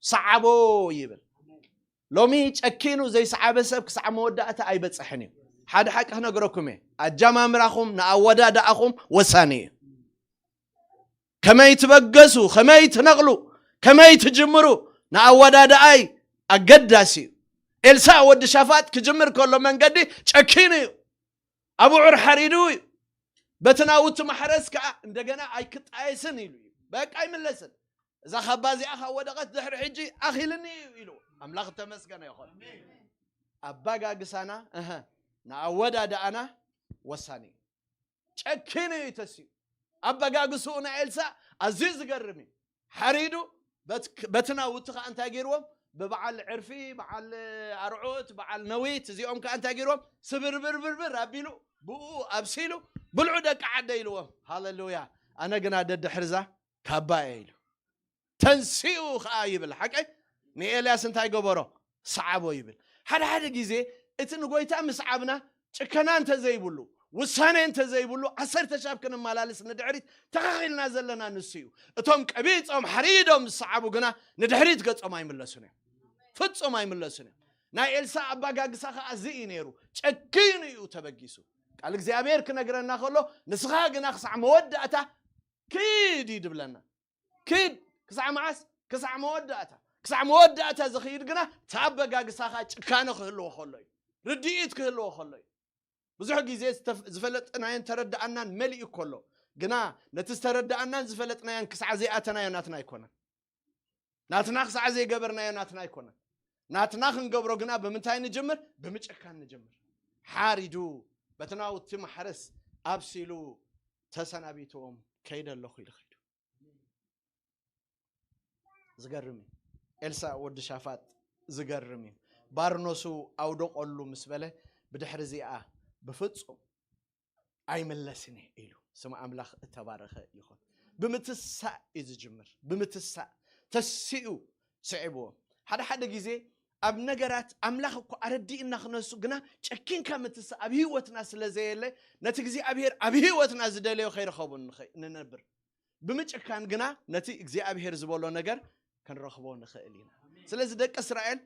ሰዓቦ ይብል። ሎሚ ጨኪኑ ዘይሰዓበ ሰብ ክሳዕ መወዳእታ ኣይበጽሕን እዩ። ሓደ ሓቂ ክነግረኩም እየ። ኣጀማምራኹም ንኣወዳድኣኹም ወሳኒ እዩ። ከመይ ትበገሱ፣ ከመይ ትነቕሉ፣ ከመይ ትጅምሩ ንኣወዳድኣይ ኣገዳሲ እዩ። ኤልሳዕ ወዲ ሻፋጥ ክጅምር ከሎ መንገዲ ጨኪኑ እዩ። ኣብዑር ሓሪዱ እዩ። በቲ ናውቲ ማሕረስ ከዓ እንደገና ኣይክጣየስን ኢሉ እዩ። በቃ ኣይምለስን። እዛ ካባ እዚኣ ካብ ወደቐት ድሕሪ ሕጂ ኣኺልኒ እዩ ኢሉ። ኣምላኽ ተመስገነ ይኾን። ኣባጋግሳና እህ ንኣወዳድኣና ወሳኒ እዩ። ጨኪኑ እዩ ተሲኡ። ኣበጋግስኡ ናይ ኤልሳዕ ኣዝዩ ዝገርም እዩ። ሓሪዱ በት- በቲ ናውቲ ከዓ እንታይ ገይርዎም? ብበዓል ዕርፊ፣ በዓል ኣርዑት፣ በዓል ነዊት እዚኦም ከዓ እንታይ ገይርዎም? ስብርብርብርብር ኣቢሉ ብኡ ኣብሲሉ ብልዑ ደቂ ዓደ ኢልዎም። ሃሌሉያ! ኣነ ግና ደድሕርዛ ካባ እየ ኢሉ ተንሲኡ ከዓ ይብል። ሓቀይ ንኤልያስ እንታይ ገበሮ? ሰዓቦ ይብል። ሓደ ሓደ ግዜ እቲ ንጎይታ ምስዓብና ጭከና እንተዘይብሉ ውሳኔ እንተዘይብሉ ዓሰርተ ሻብ ክንመላለስ ንድሕሪት ተኻኺልና ዘለና ንሱ እዩ። እቶም ቀቢጾም ሓሪዶም ዝሰዓቡ ግና ንድሕሪት ገጾም ኣይምለሱን እዮም። ፍጹም ኣይምለሱን እዮም። ናይ ኤልሳ ኣባጋግሳ ከዓ እዚ እዩ ነይሩ። ጨኪኑ እዩ ተበጊሱ። ቃል እግዚኣብሔር ክነግረና ከሎ ንስኻ ግና ክሳዕ መወዳእታ ኪድ እዩ ድብለና። ኪድ ክሳዕ መዓስ? ክሳዕ መወዳእታ። ክሳዕ መወዳእታ ዝኽይድ ግና እቲ ኣበጋግሳኻ ጭካነ ክህልዎ ከሎ እዩ። ርድኢት ክህልዎ ከሎ እዩ። ብዙሕ ግዜ ዝተፍ- ዝፈለጥናዮን ተረዳኣናን መሊኡ ከሎ ግና ነቲ ዝተረዳኣናን ዝፈለጥናዮን ክሳዕ ዘይኣተናዮ ናትና ኣይኮነን። ናትና ክሳዕ ዘይገበርናዮ ናትና ኣይኮነን። ናትና ክንገብሮ ግና ብምንታይ ንጅምር? ብምጭካን ንጅምር። ሓሪዱ በቲ ናውቲ ማሕረስ ኣብሲሉ ተሰናቢትዎም ከይደ ኣለኹ ኢሉ ኸይዱ። ዝገርም እዩ። ኤልሳዕ ወዲ ሻፋጥ ዝገርም እዩ። ባርኖሱ ኣውደቐሉ ምስ በለ ብድሕሪ እዚኣ ብፍጹም ኣይምለስን እየ ኢሉ። ስም ኣምላኽ እተባረኸ ይኹን። ብምትሳእ እዩ ዝጅምር። ብምትሳእ ተሲኡ ስዒብዎ። ሓደ ሓደ ግዜ ኣብ ነገራት ኣምላኽ እኮ ኣረዲእና ክነሱ ግና ጨኪንካ ምትሳእ ኣብ ህይወትና ስለ ዘየለ ነቲ እግዚኣብሔር ኣብ ህይወትና ዝደለዮ ከይረኸቡ ንኸ- ንነብር። ብምጭካን ግና ነቲ እግዚኣብሔር ዝበሎ ነገር ክንረኽቦ ንኽእል ኢና። ስለዚ ደቂ እስራኤል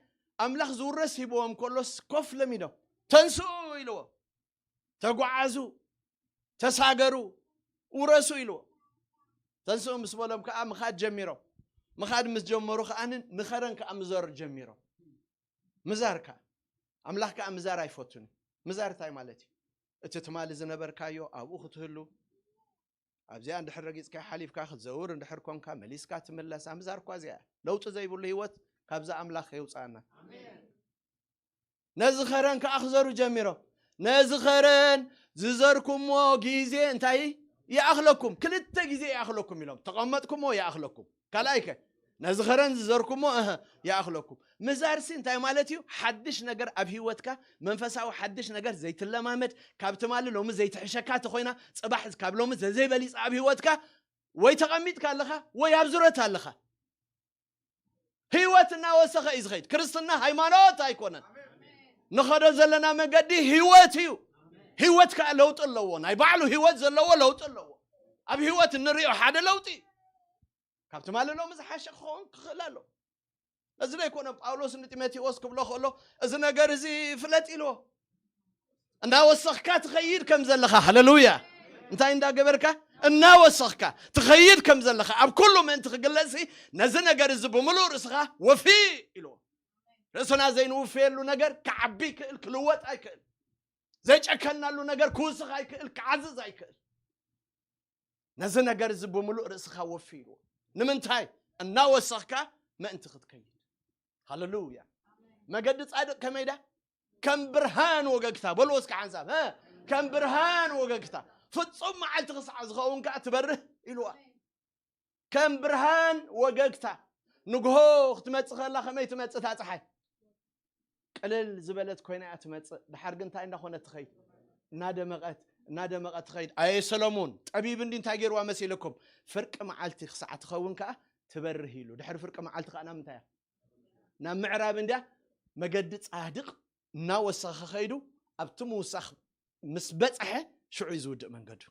ኣምላኽ ዝውረስ ሂብዎም ከሎስ ኮፍ ለሚዶም ተንስኡ ኢልዎ። ተጓዓዙ፣ ተሳገሩ፣ ውረሱ ኢልዎ። ተንስኡ ምስ በሎም ከዓ ምኻድ ጀሚሮም። ምኻድ ምስ ጀመሩ ከዓ ንኸረን ከዓ ምዘር ጀሚሮም። ምዛር ከዓ ኣምላኽ ከዓ ምዛር ኣይፈቱን እዩ። ምዛር እንታይ ማለት እዩ? እቲ ትማሊ ዝነበርካዮ ኣብኡ ክትህሉ፣ ኣብዚኣ እንድሕር ረጊጽካ ሓሊፍካ ክትዘውር እንድሕር ኮንካ መሊስካ ትምለሳ። ምዛር እኳ እዚኣ እያ። ለውጢ ዘይብሉ ህይወት ካብዛ ኣምላኽ የውፅኣና። ነዚ ኸረን ከዓ ክዘሩ ጀሚሮም። ነዚ ኸረን ዝዘርኩሞ ግዜ እንታይ ይኣኽለኩም? ክልተ ግዜ ይኣኽለኩም ኢሎም። ተቐመጥኩሞ ይኣኽለኩም። ካልኣይ ከ? ነዚ ኸረን ዝዘርኩሞ እህ ይኣኽለኩም። ምዛርሲ እንታይ ማለት እዩ? ሓድሽ ነገር ኣብ ህይወትካ፣ መንፈሳዊ ሓድሽ ነገር ዘይትለማመድ፣ ካብ ትማሊ ሎሚ ዘይትሕሸካ ተኾይና፣ ጽባሕ ካብ ሎሚ ዘዘይበሊጽ ኣብ ህይወትካ ወይ ተቐሚጥካ ኣለኻ ወይ ኣብ ዙረት ኣለኻ። ህይወት እናወሰኸ እዩ ዝኸይድ። ክርስትና ሃይማኖት ኣይኮነን። ንኸዶ ዘለና መገዲ ህይወት እዩ። ህይወት ከዓ ለውጢ ኣለዎ። ናይ ባዕሉ ህይወት ዘለዎ ለውጢ ኣለዎ። ኣብ ህይወት እንሪኦ ሓደ ለውጢ እዩ። ካብ ትማሊ ሎሚ ዝሓሸ ክኸውን ክኽእል ኣሎ። እዚ ዘይኮነ ጳውሎስ ንጢሞቴዎስ ክብሎ ከሎ፣ እዚ ነገር እዚ ፍለጥ ኢልዎ። እናወሰኽካ ትኸይድ ከም ዘለኻ፣ ሃሌሉያ። እንታይ እንዳገበርካ? እናወሰኽካ ትኸይድ ከም ዘለኻ፣ ኣብ ኩሉ ምእንቲ ክግለጽ፣ ነዚ ነገር እዚ ብምሉእ ርእስኻ ወፊ ኢልዎ። ርእስና ዘይንውፍየሉ ነገር ክዓቢ ይክእል፣ ክልወጥ ኣይክእል። ዘይጨከናሉ ነገር ክውስኽ ኣይክእል፣ ክዓዝዝ ኣይክእል። ነዚ ነገር እዚ ብምሉእ ርእስኻ ወፊ ኢልዎ። ንምንታይ? እናወሰኽካ ምእንቲ ክትከይድ። ሃሌሉያ። መገዲ ጻድቕ ከመይ ዳ? ከም ብርሃን ወገግታ። በልዎ እስከ ሓንሳብ፣ እ? ከም ብርሃን ወገግታ። ፍጹም መዓልቲ ክሳዕ ዝኸውን ከኣ ትበርህ ኢልዋ። ከም ብርሃን ወገግታ። ንግሆ ክትመጽእ ከላ ከመይ ትመጽእ እታ ጸሓይ? ቅልል ዝበለት ኮይና እያ ትመጽእ። ድሓር ግን እንታይ እንዳኾነት ትኸይድ? እናደመቐት፣ እናደመቐት ትኸይድ። ኣየ ሰሎሞን፣ ጠቢብ እንዲ እንታይ ገይርዋ መሲልኩም? ፍርቂ መዓልቲ ክሳዕ ትኸውን ከኣ ትበርህ ኢሉ። ድሕሪ ፍርቂ መዓልቲ ከኣ ናብ ምንታይ እያ? ናብ ምዕራብ እንድያ። መገዲ ጻድቕ እናወሰኸ ኸይዱ፣ ኣብቲ ምውሳኽ ምስ በጽሐ፣ ሽዑ እዩ ዝውድእ መንገዱ።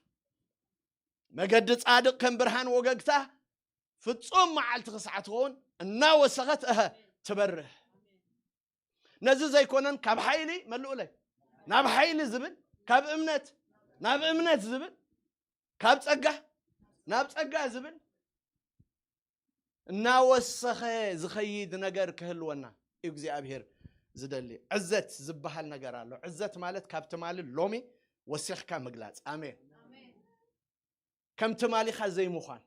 መገዲ ጻድቕ ከም ብርሃን ወገግታ፣ ፍጹም መዓልቲ ክሳዕ ትኸውን፣ እናወሰኸት፣ እሀ፣ ትበርህ። ነዚ ዘይኮነን ካብ ሓይሊ፣ መልኡለይ፣ ናብ ሓይሊ ዝብል፣ ካብ እምነት ናብ እምነት ዝብል፣ ካብ ጸጋ ናብ ጸጋ ዝብል፣ እናወሰኸ ዝኸይድ ነገር ክህልወና እዩ እግዚኣብሔር ዝደሊ። ዕዘት ዝበሃል ነገር ኣሎ። ዕዘት ማለት ካብ ትማሊ ሎሚ ወሲኽካ ምግላጽ። ኣሜን። ከም ትማሊኻ ዘይምዃን።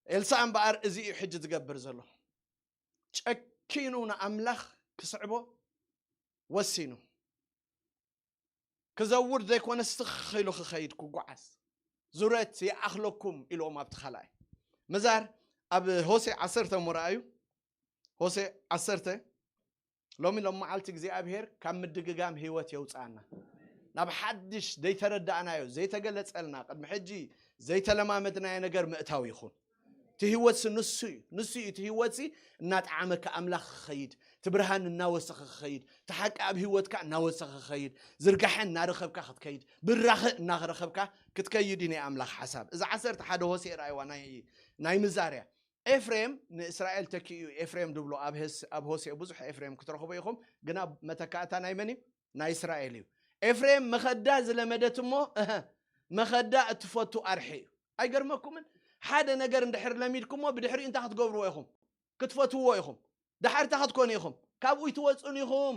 ኤልሳዕ እምበኣር እዚ እዩ ሕጂ ዝገብር ዘሎ። ጨኪኑ ንኣምላኽ ክስዕቦ ወሲኑ። ክዘውር ዘይኮነ ስኽ ኢሉ ክኸይድ ክጓዓዝ። ዙረት ይኣኽለኩም ኢልዎም ኣብቲ ካልኣይ። ምዛር ኣብ ሆሴ ዓሰርተ እሞ ረኣዩ። ሆሴ ዓሰርተ፣ ሎሚ ሎም መዓልቲ እግዚኣብሔር ካብ ምድግጋም ህይወት የውፅኣና። ናብ ሓድሽ ዘይተረዳእናዮ፣ ዘይተገለጸልና፣ ቅድሚ ሕጂ ዘይተለማመድናዮ ነገር ምእታው ይኹን። እቲ ህይወትሲ ንሱ እዩ። ንሱ እዩ እቲ ህይወትሲ እናጠዓመካ ኣምላኽ ክኸይድ፣ እቲ ብርሃን እናወሰኸ ክኸይድ፣ እቲ ሓቂ ኣብ ህይወትካ እናወሰኸ ክኸይድ፣ ዝርጋሐ እናረኸብካ ክትከይድ፣ ብራኸ እናረኸብካ ክትከይድ እዩ ናይ ኣምላኽ ሓሳብ። እዚ ዓሰርተ ሓደ ሆሴዕ ረኣይዋ ናይ፣ ናይ ምዛር እያ። ኤፍሬም ንእስራኤል ተኪኡ እዩ። ኤፍሬም ድብሎ ኣብ ሄስ-፣ ኣብ ሆሴዕ ብዙሕ ኤፍሬም ክትረኽቦ ኢኹም፣ ግና መተካእታ ናይ መን እዩ? ናይ እስራኤል እዩ። ኤፍሬም መኸዳ ዝለመደት እሞ፣ እሀ፣ መኸዳ እትፈቱ ኣርሒ እዩ። ኣይገርመኩምን? ሓደ ነገር እንድሕር ለሚድኩሞ፣ ብድሕሪኡ እንታይ ክትገብርዎ ኢኹም? ክትፈትዎ ኢኹም። ደሓር እንታይ ክትኮኑ ኢኹም? ካብኡ ይትወፁን ኢኹም።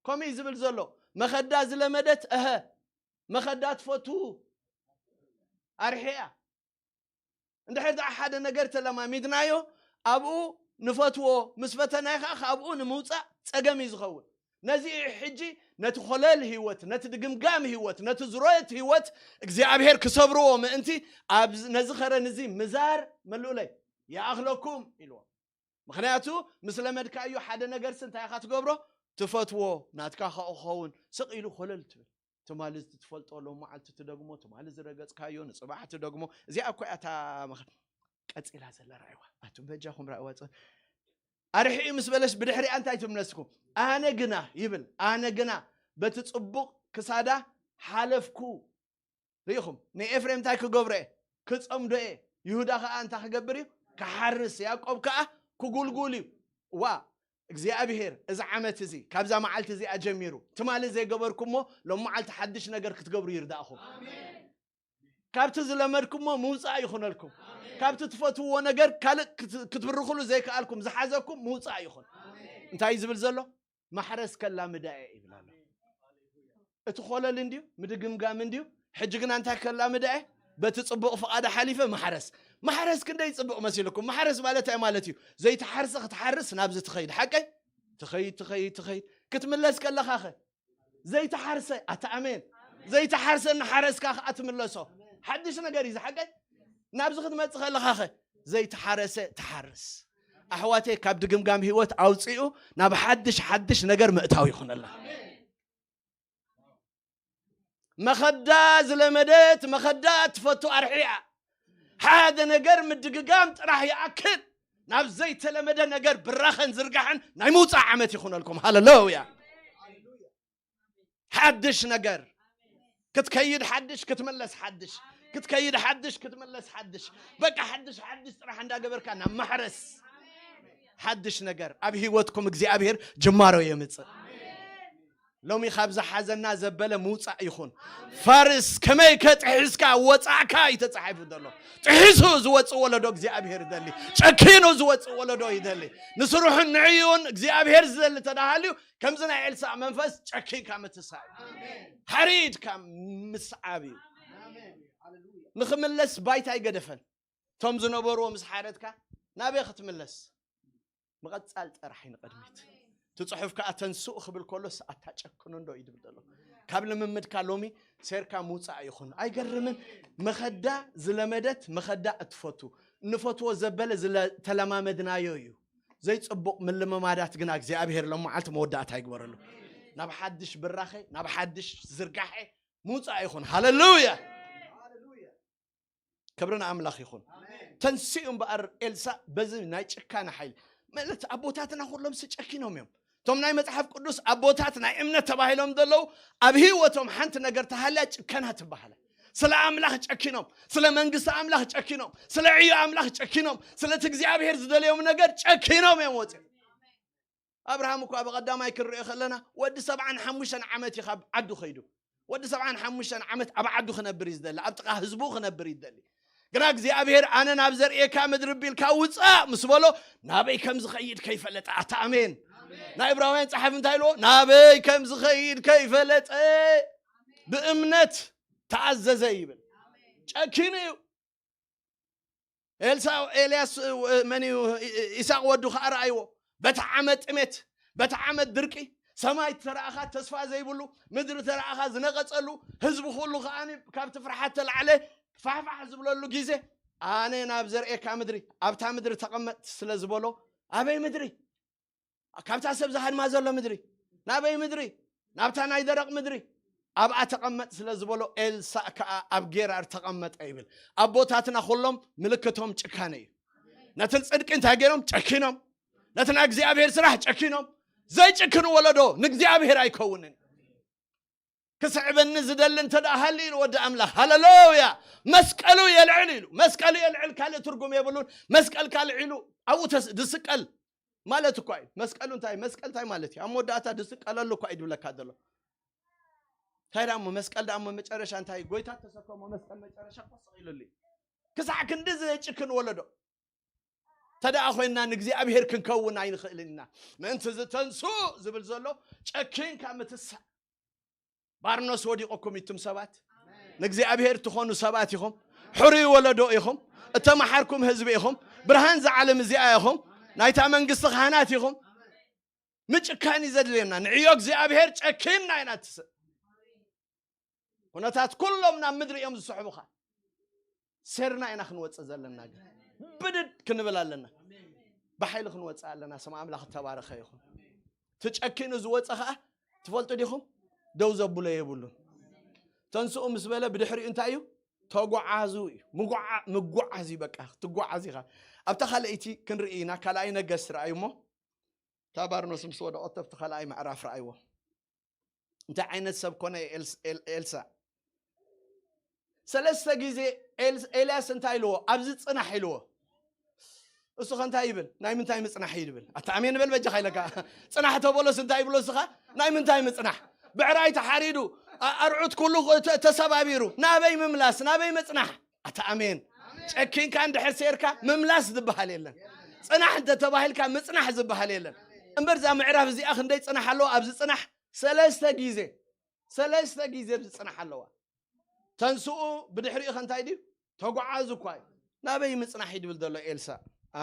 ከምኡ እዩ ዝብል ዘሎ። መኸዳ ዝለመደት፣ እሀ፣ መኸዳ ትፈቱ ኣርሒ እያ። እንድሕር ደኣ ሓደ ነገር ተለማሚድናዮ፣ ኣብኡ ንፈትዎ፣ ምስ ፈተናዮ ኸዓ ካብኡ ንምውጻእ ጸገም እዩ ዝኸውን። ነዚ እዩ ሕጂ ነቲ ኾለል ህይወት፣ ነቲ ድግምጋም ህይወት፣ ነቲ ዝሮየት ህይወት እግዚኣብሔር ክሰብርዎ ምእንቲ፣ ኣብ ነዚ ኸረን እዚ ምዛር፣ መልኡለይ፣ ይኣኽለኩም ኢልዎም። ምኽንያቱ፣ ምስ ለመድካዮ ሓደ ነገርሲ እንታይ ኢኻ ትገብሮ? ትፈትዎ፣ ናትካ ኸኣ ክኸውን፣ ስቕ ኢሉ ኾለል ትብል። ትማሊ ትፈልጦ፣ ሎም መዓልቲ ትደግሞ፣ ትማሊ ዝረገጽካዮ፣ ንጽባሕ ትደግሞ። እዚኣ እኮ እያ እታ መኸ-፣ ቀጺላ ዘላ፣ ረኣይዋ። ኣቱም በጃኹም ረኣይዋ። ጽ-፣ ኣርሒኡ ምስ በለስ ብድሕሪኣ እንታይ ትምለስኩም? ኣነ ግና ይብል፣ ኣነ ግና በቲ ጽቡቕ ክሳዳ ሓለፍኩ። ርኢኹም፣ ንኤፍሬም እንታይ ክገብሮ እየ? ክጸምዶ እየ። ይሁዳ ከኣ እንታይ ክገብር እዩ? ክሓርስ፣ ያዕቆብ ከኣ ክጉልጉል እዩ። ዋ፣ እግዚኣብሔር እዚ ዓመት እዚ፣ ካብዛ መዓልቲ እዚኣ ጀሚሩ፣ ትማሊ ዘይገበርኩሞ፣ ሎም መዓልቲ ሓድሽ ነገር ክትገብሩ ይርዳእኹም። ኣሜን። ካብቲ ዝለመድኩሞ ምውጻእ ይኹነልኩም። ኣሜን። ካብቲ ትፈትውዎ ነገር ካልእ ክት-፣ ክትብርኽሉ ዘይከኣልኩም፣ ዝሓዘኩም ምውጻእ ይኹን። ኣሜን። እንታይ እዩ ዝብል ዘሎ? ማሕረስ ከላምዳ እየ ይብል ኣሎ። እቲ ኮለል እንድዩ፣ ምድግምጋም እንድዩ። ሕጂ ግና እንታይ ከላምዳ እየ? በቲ ጽቡቕ ፍቓድ ሓሊፈ ማሕረስ። ማሕረስ ክንደይ ጽቡቕ መሲልኩም? ማሕረስ ማለት እንታይ ማለት እዩ? ዘይተሓርሰ ክትሓርስ ናብዚ ትኸይድ። ሓቀይ? ትኸይድ፣ ትኸይድ፣ ትኸይድ። ክትምለስ ከለኻኸ? ዘይተሓርሰ፣ ኣታ ኣሜን። ዘይተሓርሰ እናሓረስካ ከኣ ትምለሶ። ሓድሽ ነገር እዩ፣ ሓቀይ? ናብዚ ክትመጽእ ከለኻኸ? ዘይተሓረሰ ትሓርስ። ኣሕዋተይ፣ ካብ ድግምጋም ህይወት ኣውጺኡ ናብ ሓድሽ፣ ሓድሽ ነገር ምእታው ይኹነላ። መኸዳ ዝለመደት፣ መኸዳ ትፈቱ ኣርሒኣ። ሓደ ነገር ምድግጋም ጥራሕ ይኣክል። ናብ ዘይተለመደ ነገር ብራኸን ዝርጋሕን ናይ ምውጻእ ዓመት ይኹነልኩም። ሃሌሉያ። ሓድሽ ነገር። ክትከይድ ሓድሽ፣ ክትመለስ ሓድሽ። ክትከይድ ሓድሽ፣ ክትመለስ ሓድሽ። በቃ ሓድሽ፣ ሓድሽ ጥራሕ እንዳገበርካ ናብ ማሕረስ። ሓድሽ ነገር ኣብ ህይወትኩም እግዚኣብሔር ጅማሮ የምጽእ። ሎሚ ካብ ዝሓዘና ዘበለ ምውጻእ ይኹን። ፋርስ ከመይ ከጥሒስካ ወጻእካ እዩ ተጻሒፉ ዘሎ። ጥሒሱ ዝወጽእ ወለዶ እግዚኣብሔር ይደሊ። ጨኪኑ ዝወጽእ ወለዶ ይደሊ። ንስርሑን ንዕዩን እግዚኣብሔር ዝደሊ ተዳሃልዩ፣ ከምዚ ናይ ኤልሳዕ መንፈስ ጨኪንካ ምትሳእ እዩ። ሓሪድካ ምስዓብ እዩ። ንኽምለስ ባይታ ኣይገደፈን። እቶም ዝነበርዎ ምስ ሓረድካ ናበይ ክትምለስ? ምቐጻል ጥራሕ እዩ ንቕድሚት። እቲ ጽሑፍ ከኣ ተንስኡ ክብል ከሎስ ኣታ ጨክኑ እንዶ እዩ ዝብል ዘሎ። ካብ ልምምድካ ሎሚ ሴርካ ምውጻእ ይኹን። ኣይገርምን? መኸዳ ዝለመደት መኸዳ እትፈቱ፣ እንፈትዎ ዘበለ ዝተለማመድናዮ እዩ። ዘይጽቡቕ ምልምማዳት ግና እግዚኣብሔር ሎም መዓልቲ መወዳእታ ይግበረሉ። ናብ ሓድሽ ብራኸ፣ ናብ ሓድሽ ዝርጋሐ ምውጻእ ይኹን። ሃሌሉያ! ክብሪ ንኣምላኽ ይኹን። ተንሲኡ እምበኣር ኤልሳእ በዚ ናይ ጭካነ ሓይሊ፣ ማለት ኣቦታትና ኩሎም ጨኪኖም እዮም። እቶም ናይ መጽሓፍ ቅዱስ ኣቦታት ናይ እምነት ተባሂሎም ዘለዉ ኣብ ህይወቶም ሓንቲ ነገር ተሃልያ ጭከና ትበሃለ። ስለ ኣምላኽ ጨኪኖም፣ ስለ መንግስቲ ኣምላኽ ጨኪኖም፣ ስለ ዕዮ ኣምላኽ ጨኪኖም፣ ስለቲ እግዚኣብሔር ዝደልዮም ነገር ጨኪኖም እዮም ወፂኦም። ኣብርሃም እኳ ብቐዳማይ ክንሪኦ ከለና ወዲ ሰብዓን ሓሙሽተን ዓመት እዩ ካብ ዓዱ ከይዱ። ወዲ ሰብዓን ሓሙሽተን ዓመት ኣብ ዓዱ ክነብር እዩ ዝደሊ፣ ኣብ ጥቓ ህዝቡ ክነብር እዩ ዝደሊ። ግና እግዚኣብሔር ኣነ ናብ ዘርእየካ ምድሪ ቢልካ ውፃእ ምስ በሎ ናበይ ከም ዝኸይድ ከይፈለጠ። ኣታ ኣሜን። ናይ ዕብራውያን ጸሓፊ እንታይ ኢልዎ? ናበይ ከም ዝኸይድ ከይፈለጠ ብእምነት ተኣዘዘ ይብል። ጨኪኑ እዩ። ኤልሳ ኤልያስ፣ መን እዩ? ኢሳቅ ወዱ ከኣ ረኣይዎ። በቲ ዓመት ጥሜት፣ በቲ ዓመት ድርቂ፣ ሰማይ ተረኣኻ ተስፋ ዘይብሉ፣ ምድሪ ተረኣኻ ዝነቐጸሉ፣ ህዝቢ ኩሉ ከኣ ካብቲ ፍርሓት ተላዕለ ፋሕፋሕ ዝብለሉ ግዜ፣ ኣነ ናብ ዘርእየካ ምድሪ፣ ኣብታ ምድሪ ተቐመጥ ስለ ዝበሎ፣ ኣበይ ምድሪ? ካብታ ሰብ ዝሃድማ ዘሎ ምድሪ። ናበይ ምድሪ? ናብታ ናይ ደረቕ ምድሪ። ኣብኣ ተቐመጥ ስለ ዝበሎ ኤልሳእ ከኣ ኣብ ጌራር ተቐመጠ ይብል። ኣቦታትና ኩሎም ምልክቶም ጭካነ እዩ። ነቲ ጽድቂ እንታይ ገይሮም? ጨኪኖም። ነቲ ናይ እግዚኣብሔር ስራሕ ጨኪኖም። ዘይጭክን ወለዶ ንእግዚኣብሔር ኣይከውንን። ክስዕበኒ ዝደሊ እንተ ደኣ ሃልዩ ኢሉ ወዲ ኣምላኽ። ሃሌሉያ! መስቀሉ የልዕል ኢሉ። መስቀሉ የልዕል ካልእ ትርጉም የብሉን። መስቀልካ ኣልዒሉ ኣብኡ ተስ-፣ ድስቀል ማለት እኳ እዩ። መስቀሉ እንታይ? መስቀል እንታይ ማለት እዩ? ኣብ መወዳእታ ድስቀለሉ እኳ እዩ ድብለካ ዘሎ። እንታይ ደኣ እሞ መስቀል ደኣ እሞ መጨረሻ እንታይ? ጎይታ ተሰከሞ መስቀል መጨረሻ እኮ ስቕ ኢሉሉ እዩ። ክሳዕ ክንዲ ዘይጭክን ወለዶ። ተደኣ ኮይንና ንእግዚኣብሔር ክንከውን ኣይንኽእልን ኢና። ምእንቲ ዝተንሱ ዝብል ዘሎ ጨኪንካ ምትሳእ። ባርኖስ ወዲቑኩም ኢቱም ሰባት። ንእግዚኣብሔር ትኾኑ ሰባት ኢኹም። ሕሩይ ወለዶ ኢኹም። እተመሓርኩም ህዝቢ ኢኹም። ብርሃን እዛ ዓለም እዚኣ ኢኹም። ናይታ መንግስቲ ካህናት ኢኹም። ምጭካን እዩ ዘድልየና። ንዕዮ እግዚኣብሔር ጨኪንና ኢና ትስእ። ኩነታት ኩሎም ናብ ምድሪ እዮም ዝስሕቡኻ። ሴርና ኢና ክንወፅእ ዘለና። ግን ብድድ ክንብል ኣለና። ብሓይሊ ክንወፅእ ኣለና። ስም ኣምላኽ እተባረኸ ይኹን። ትጨኪኑ ዝወፀ ኸዓ ትፈልጡ ዲኹም? ደው ዘብሎ የብሉን። ተንስኡ ምስ በለ ብድሕሪኡ እንታይ እዩ? ተጓዓዙ እዩ። ምጉዓ-፣ ምጓዓዝ እዩ በቃ። ክትጓዓዝ ኢኻ። ኣብታ ካልኣይቲ ክንርኢ ኢና። ካልኣይ ነገስት ረኣዩ እሞ እታ ባርኖስ ምስ ወደቐቶ ኣብቲ ካልኣይ ምዕራፍ ረኣይዎ። እንታይ ዓይነት ሰብ ኮነ ኤልስ-፣ ኤል-፣ ኤልሳ? ሰለስተ ግዜ ኤልስ-፣ ኤልያስ እንታይ ኢልዎ? ኣብዚ ጽናሕ ኢልዎ። እሱ ኸ እንታይ ይብል? ናይ ምንታይ ምጽናሕ እዩ ይብል? ኣታ ኣሜን በል በጃኻ ኢለካ። ጽናሕ ተበሎስ እንታይ ይብሎ እስኻ? ናይ ምንታይ ምጽናሕ? ብዕራይ ተሓሪዱ፣ ኣ-፣ ኣርዑት ኩሉ ተ-፣ ተሰባቢሩ። ናበይ ምምላስ? ናበይ ምጽናሕ? ኣታ ኣሜን። ጨኪንካ እንድሕር ሴርካ ምምላስ ዝበሃል የለን። ጽናሕ እንተ ተባሂልካ ምጽናሕ ዝበሃል የለን። እምበር እዛ ምዕራፍ እዚኣ ክንደይ ጽናሕ ኣለዎ? ኣብዚ ጽናሕ ሰለስተ ግዜ፣ ሰለስተ ግዜ ዝጽናሕ ኣለዋ። ተንስኡ ብድሕሪኡ ከ እንታይ ድዩ? ተጓዓዙ እኳ እዩ። ናበይ ምጽናሕ እዩ ድብል ዘሎ ኤልሳ?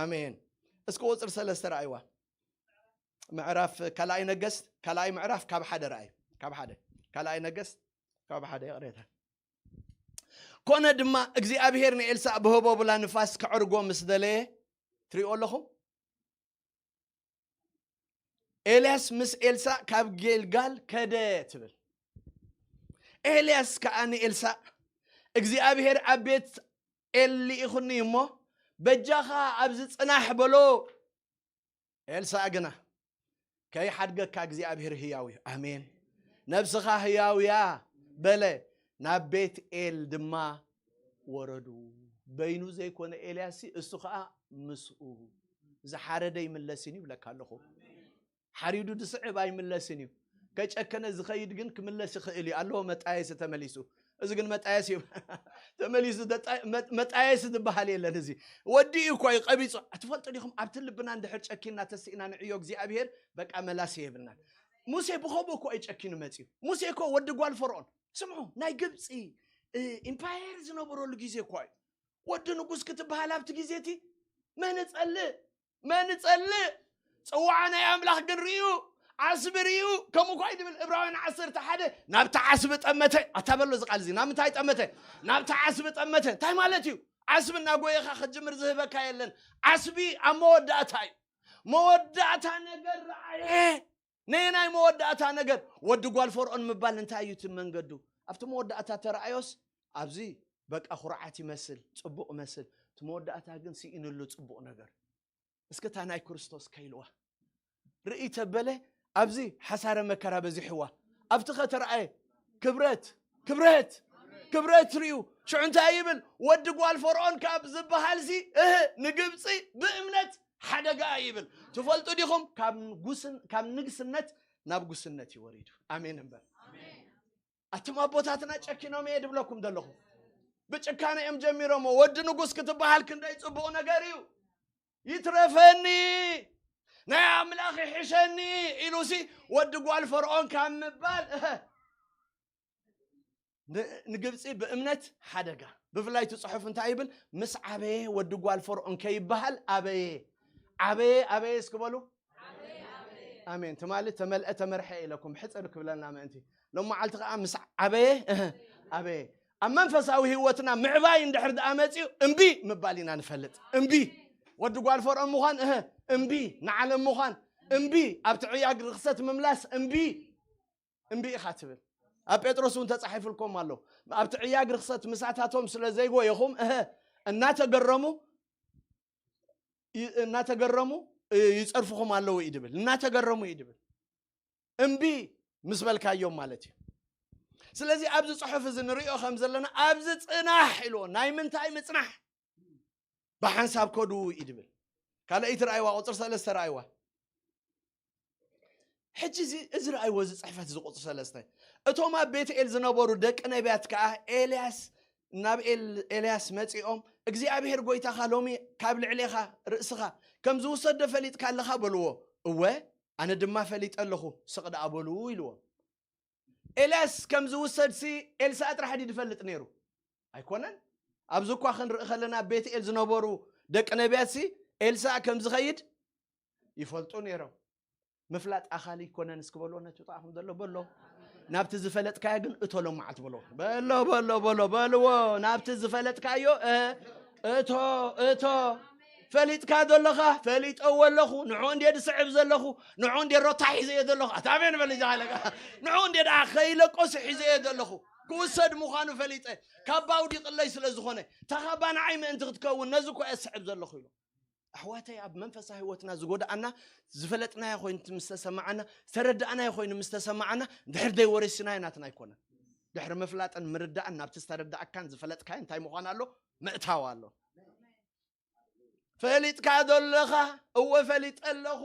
ኣሜን። እስኪ ቁፅሪ ሰለስተ ረኣይዋ። ምዕራፍ ካልኣይ ነገስት ካልኣይ ምዕራፍ ካብ ሓደ ረኣዩ። ካብ ሓደ ካልኣይ ነገስት ካብ ሓደ ይቕሬታ። ኮነ ድማ እግዚኣብሔር ንኤልሳእ ብህቦ ብላ ንፋስ ከዕርጎ ምስ ደለየ ትሪኦ ኣለኹም። ኤልያስ ምስ ኤልሳእ ካብ ጌልጋል ከደ ትብል። ኤልያስ ከኣ ንኤልሳእ እግዚኣብሔር ኣብ ቤት ኤል ልኢኹኒ እሞ በጃኻ ኣብዚ ጽናሕ በሎ። ኤልሳእ ግና ከይሓድገካ እግዚኣብሔር ህያው እዩ። ኣሜን። ነብስኻ ህያው እያ በለ። ናብ ቤት ኤል ድማ ወረዱ። በይኑ ዘይኮነ ኤልያስ እሱ ኸዓ ምስኡ። ዝሓረደ ይምለስን እዩ ይብለካ ኣለኹ። ሓሪዱ ዝስዕብ ኣይምለስን እዩ። ከጨከነ ዝኸይድ ግን ክምለስ ይኽእል እዩ ኣለዎ። መጣየሲ ተመሊሱ። እዚ ግን መጣየሲ እዩ። ተመሊሱ መጣየሲ ዝበሃል የለን። እዚ ወዲ እዩ እኮ እዩ ቀቢፁ። ትፈልጡ ዲኹም ኣብቲ ልብና እንድሕር ጨኪና ተስእና ንዕዮ እግዚኣብሔር በቃ መላሲ የብልናን። ሙሴ ብኸምኡ እኮ እዩ ጨኪኑ መፅዩ። ሙሴ እኮ ወዲ ጓል ፈርዖን ስምዑ ናይ ግብፂ ኢምፓየር ዝነበረሉ ግዜ እኮ እዩ። ወዲ ንጉስ ክትበሃል ኣብቲ ግዜ እቲ መን ጸልእ መን ጸልእ? ጽዋዓ ናይ ኣምላኽ ግን ርእዩ ዓስቢ ርእዩ ከምኡ እኳ እዩ ድብል እብራውያን ዓሰርተ ሓደ ናብቲ ዓስቢ ጠመተ። ኣታ በሎ እዚ ቃል እዚ ናብ ምንታይ ጠመተ? ናብቲ ዓስቢ ጠመተ። እንታይ ማለት እዩ? ዓስቢ እናጎየኻ ክትጅምር ዝህበካ የለን። ዓስቢ ኣብ መወዳእታ እዩ። መወዳእታ ነገር ረኣየ። ነየናይ መወዳእታ ነገር? ወዲ ጓል ፈርዖን ምባል እንታይ እዩ እቲ መንገዱ? ኣብቲ መወዳእታ ተረኣዮስ ኣብዚ በቃ ኩርዓት ይመስል፣ ጽቡቕ ይመስል። እቲ መወዳእታ ግን ስኢንሉ ጽቡቕ ነገር። እስከ እታ ናይ ክርስቶስ ከይልዋ ርኢ ተበለ። ኣብዚ ሓሳረ መከራ በዚሕዋ። ኣብቲ ከተረኣየ ክብረት ክብረት ክብረት ርእዩ። ሽዑ እንታይ ይብል? ወዲ ጓል ፈርዖን ካብ ዝበሃል ሲ እህ ንግብፂ ብእምነት ሓደጋ ይብል። ትፈልጡ ዲኹም? ካብ ንጉስን ካብ ንግስነት ናብ ጉስነት እዩ ወሪዱ። ኣሜን እምበር ኣቱም ኣቦታትና ጨኪኖም እየ ድብለኩም ዘለኹ። ብጭካነ እዮም ጀሚሮሞ። ወዲ ንጉስ ክትበሃል ክንደይ ጽቡቕ ነገር እዩ። ይትረፈኒ ናይ ኣምላኽ ይሕሸኒ ኢሉሲ ወዲ ጓል ፈርዖን ካብ ምባል እህ ን- ንግብፂ ብእምነት ሓደጋ። ብፍላይ እቲ ፅሑፍ እንታይ ይብል? ምስ ዓበየ ወዲ ጓል ፈርዖን ከይበሃል ኣበየ። ዓበየ ኣበየ እስኪ በሉ። ኣሜን። ትማሊ ተመልአ ተመርሐ ኢለኩም ሕፅር ክብለና ምእንቲ ሎመዓልቲ ከዓ ምስ ዓበየ እህ፣ ኣበየ። ኣብ መንፈሳዊ ህይወትና ምዕባይ እንድሕር ደኣ መፅዩ እምቢ ምባል ኢና ንፈልጥ። እምቢ ወዲ ጓል ፈርዖን ምዃን እህ፣ እምቢ ንዓለም ምዃን እምቢ ኣብቲ ዕያግ ርክሰት ምምላስ እምቢ እምቢ ኢኻ ትብል። ኣብ ጴጥሮስ እውን ተጻሒፉልኩም ኣሎ። ኣብቲ ዕያግ ርክሰት ምሳታቶም ስለ ዘይጎየኹም እህ እናተገረሙ ይ- እናተገረሙ እ፣ ይጸርፍኹም ኣለዉ እዩ ድብል። እናተገረሙ እዩ ድብል። እምቢ ምስ በልካዮም ማለት እዩ። ስለዚ ኣብዚ ጽሑፍ እዚ ንሪኦ ከም ዘለና ኣብዚ ጽናሕ ኢልዎ። ናይ ምንታይ ምጽናሕ? ብሓንሳብ ከዱ እዩ ድብል። ካልኣይቲ ረኣይዋ ቁፅር ሰለስተ ረኣይዋ። ሕጂ እዚ እዚ ረኣይዎ እዚ ፅሕፈት እዚ ቁፅሪ ሰለስተ እቶም ኣብ ቤትኤል ዝነበሩ ደቂ ነቢያት ከዓ ኤልያስ ናብ ኤል- ኤልያስ መፂኦም እግዚኣብሄር ጎይታኻ ሎሚ ካብ ልዕሌኻ ርእስኻ ከም ዝውሰዶ ፈሊጥካ ኣለኻ በልዎ። እወ ኣነ ድማ ፈሊጠ ኣለኹ ስቕ ደኣ በሉ ኢልዎም። ኤልያስ ከም ዝውሰድሲ ኤልሳዕ ጥራሕ ድዩ ዝፈልጥ ነይሩ? ኣይኮነን። ኣብዚ እኳ ክንርኢ ከለና ቤትኤል ዝነበሩ ደቂ ነቢያትሲ ኤልሳዕ ከም ዝኸይድ ይፈልጡ ነይሮም። ምፍላጥ ኣኻሊ ይኮነን እስኪ በልዎ ነቲ ጥቓኹም ዘሎ በሎ ናብቲ ዝፈለጥካዮ ግን እቶ ሎመዓልቲ በሎ በሎ በሎ በሎ በልዎ ናብቲ ዝፈለጥካዮ እ፣ እቶ እቶ ፈሊጥካ ዘለኻ ፈሊጠዎ ኣለኹ ንዑ እንዴ ዝስዕብ ዘለኹ ንዑ እንዴ ሮታ ሒዘዮ ዘለኹ ኣታሜን በል ጃለካ ንዑ እንዴ ደኣ ከይለቆስ ሒዘዮ ዘለኹ ክውሰድ ምዃኑ ፈሊጠ ካብ ባውዲ ቅለይ ስለ ዝኾነ ታኻባ ንዓይ ምእንቲ ክትከውን ነዚ እኮ እየ ዝስዕብ ዘለኹ ኢሉ ኣሕዋተይ ኣብ መንፈሳዊ ህይወትና ዝጎድኣና ዝፈለጥናዮ ኮይኑ ምስ ተሰማዓና ዝተረዳእናዮ ኮይኑ ምስ ተሰማዓና እንድሕር ደይ ወረስናዮ ናትና ኣይኮነን ድሕሪ ምፍላጥን ምርዳእን ናብቲ ዝተረዳእካን ዝፈለጥካዮ እንታይ ምዃን ኣሎ ምእታው ኣሎ ፈሊጥካ ዘለኻ እወ ፈሊጠ ኣለኹ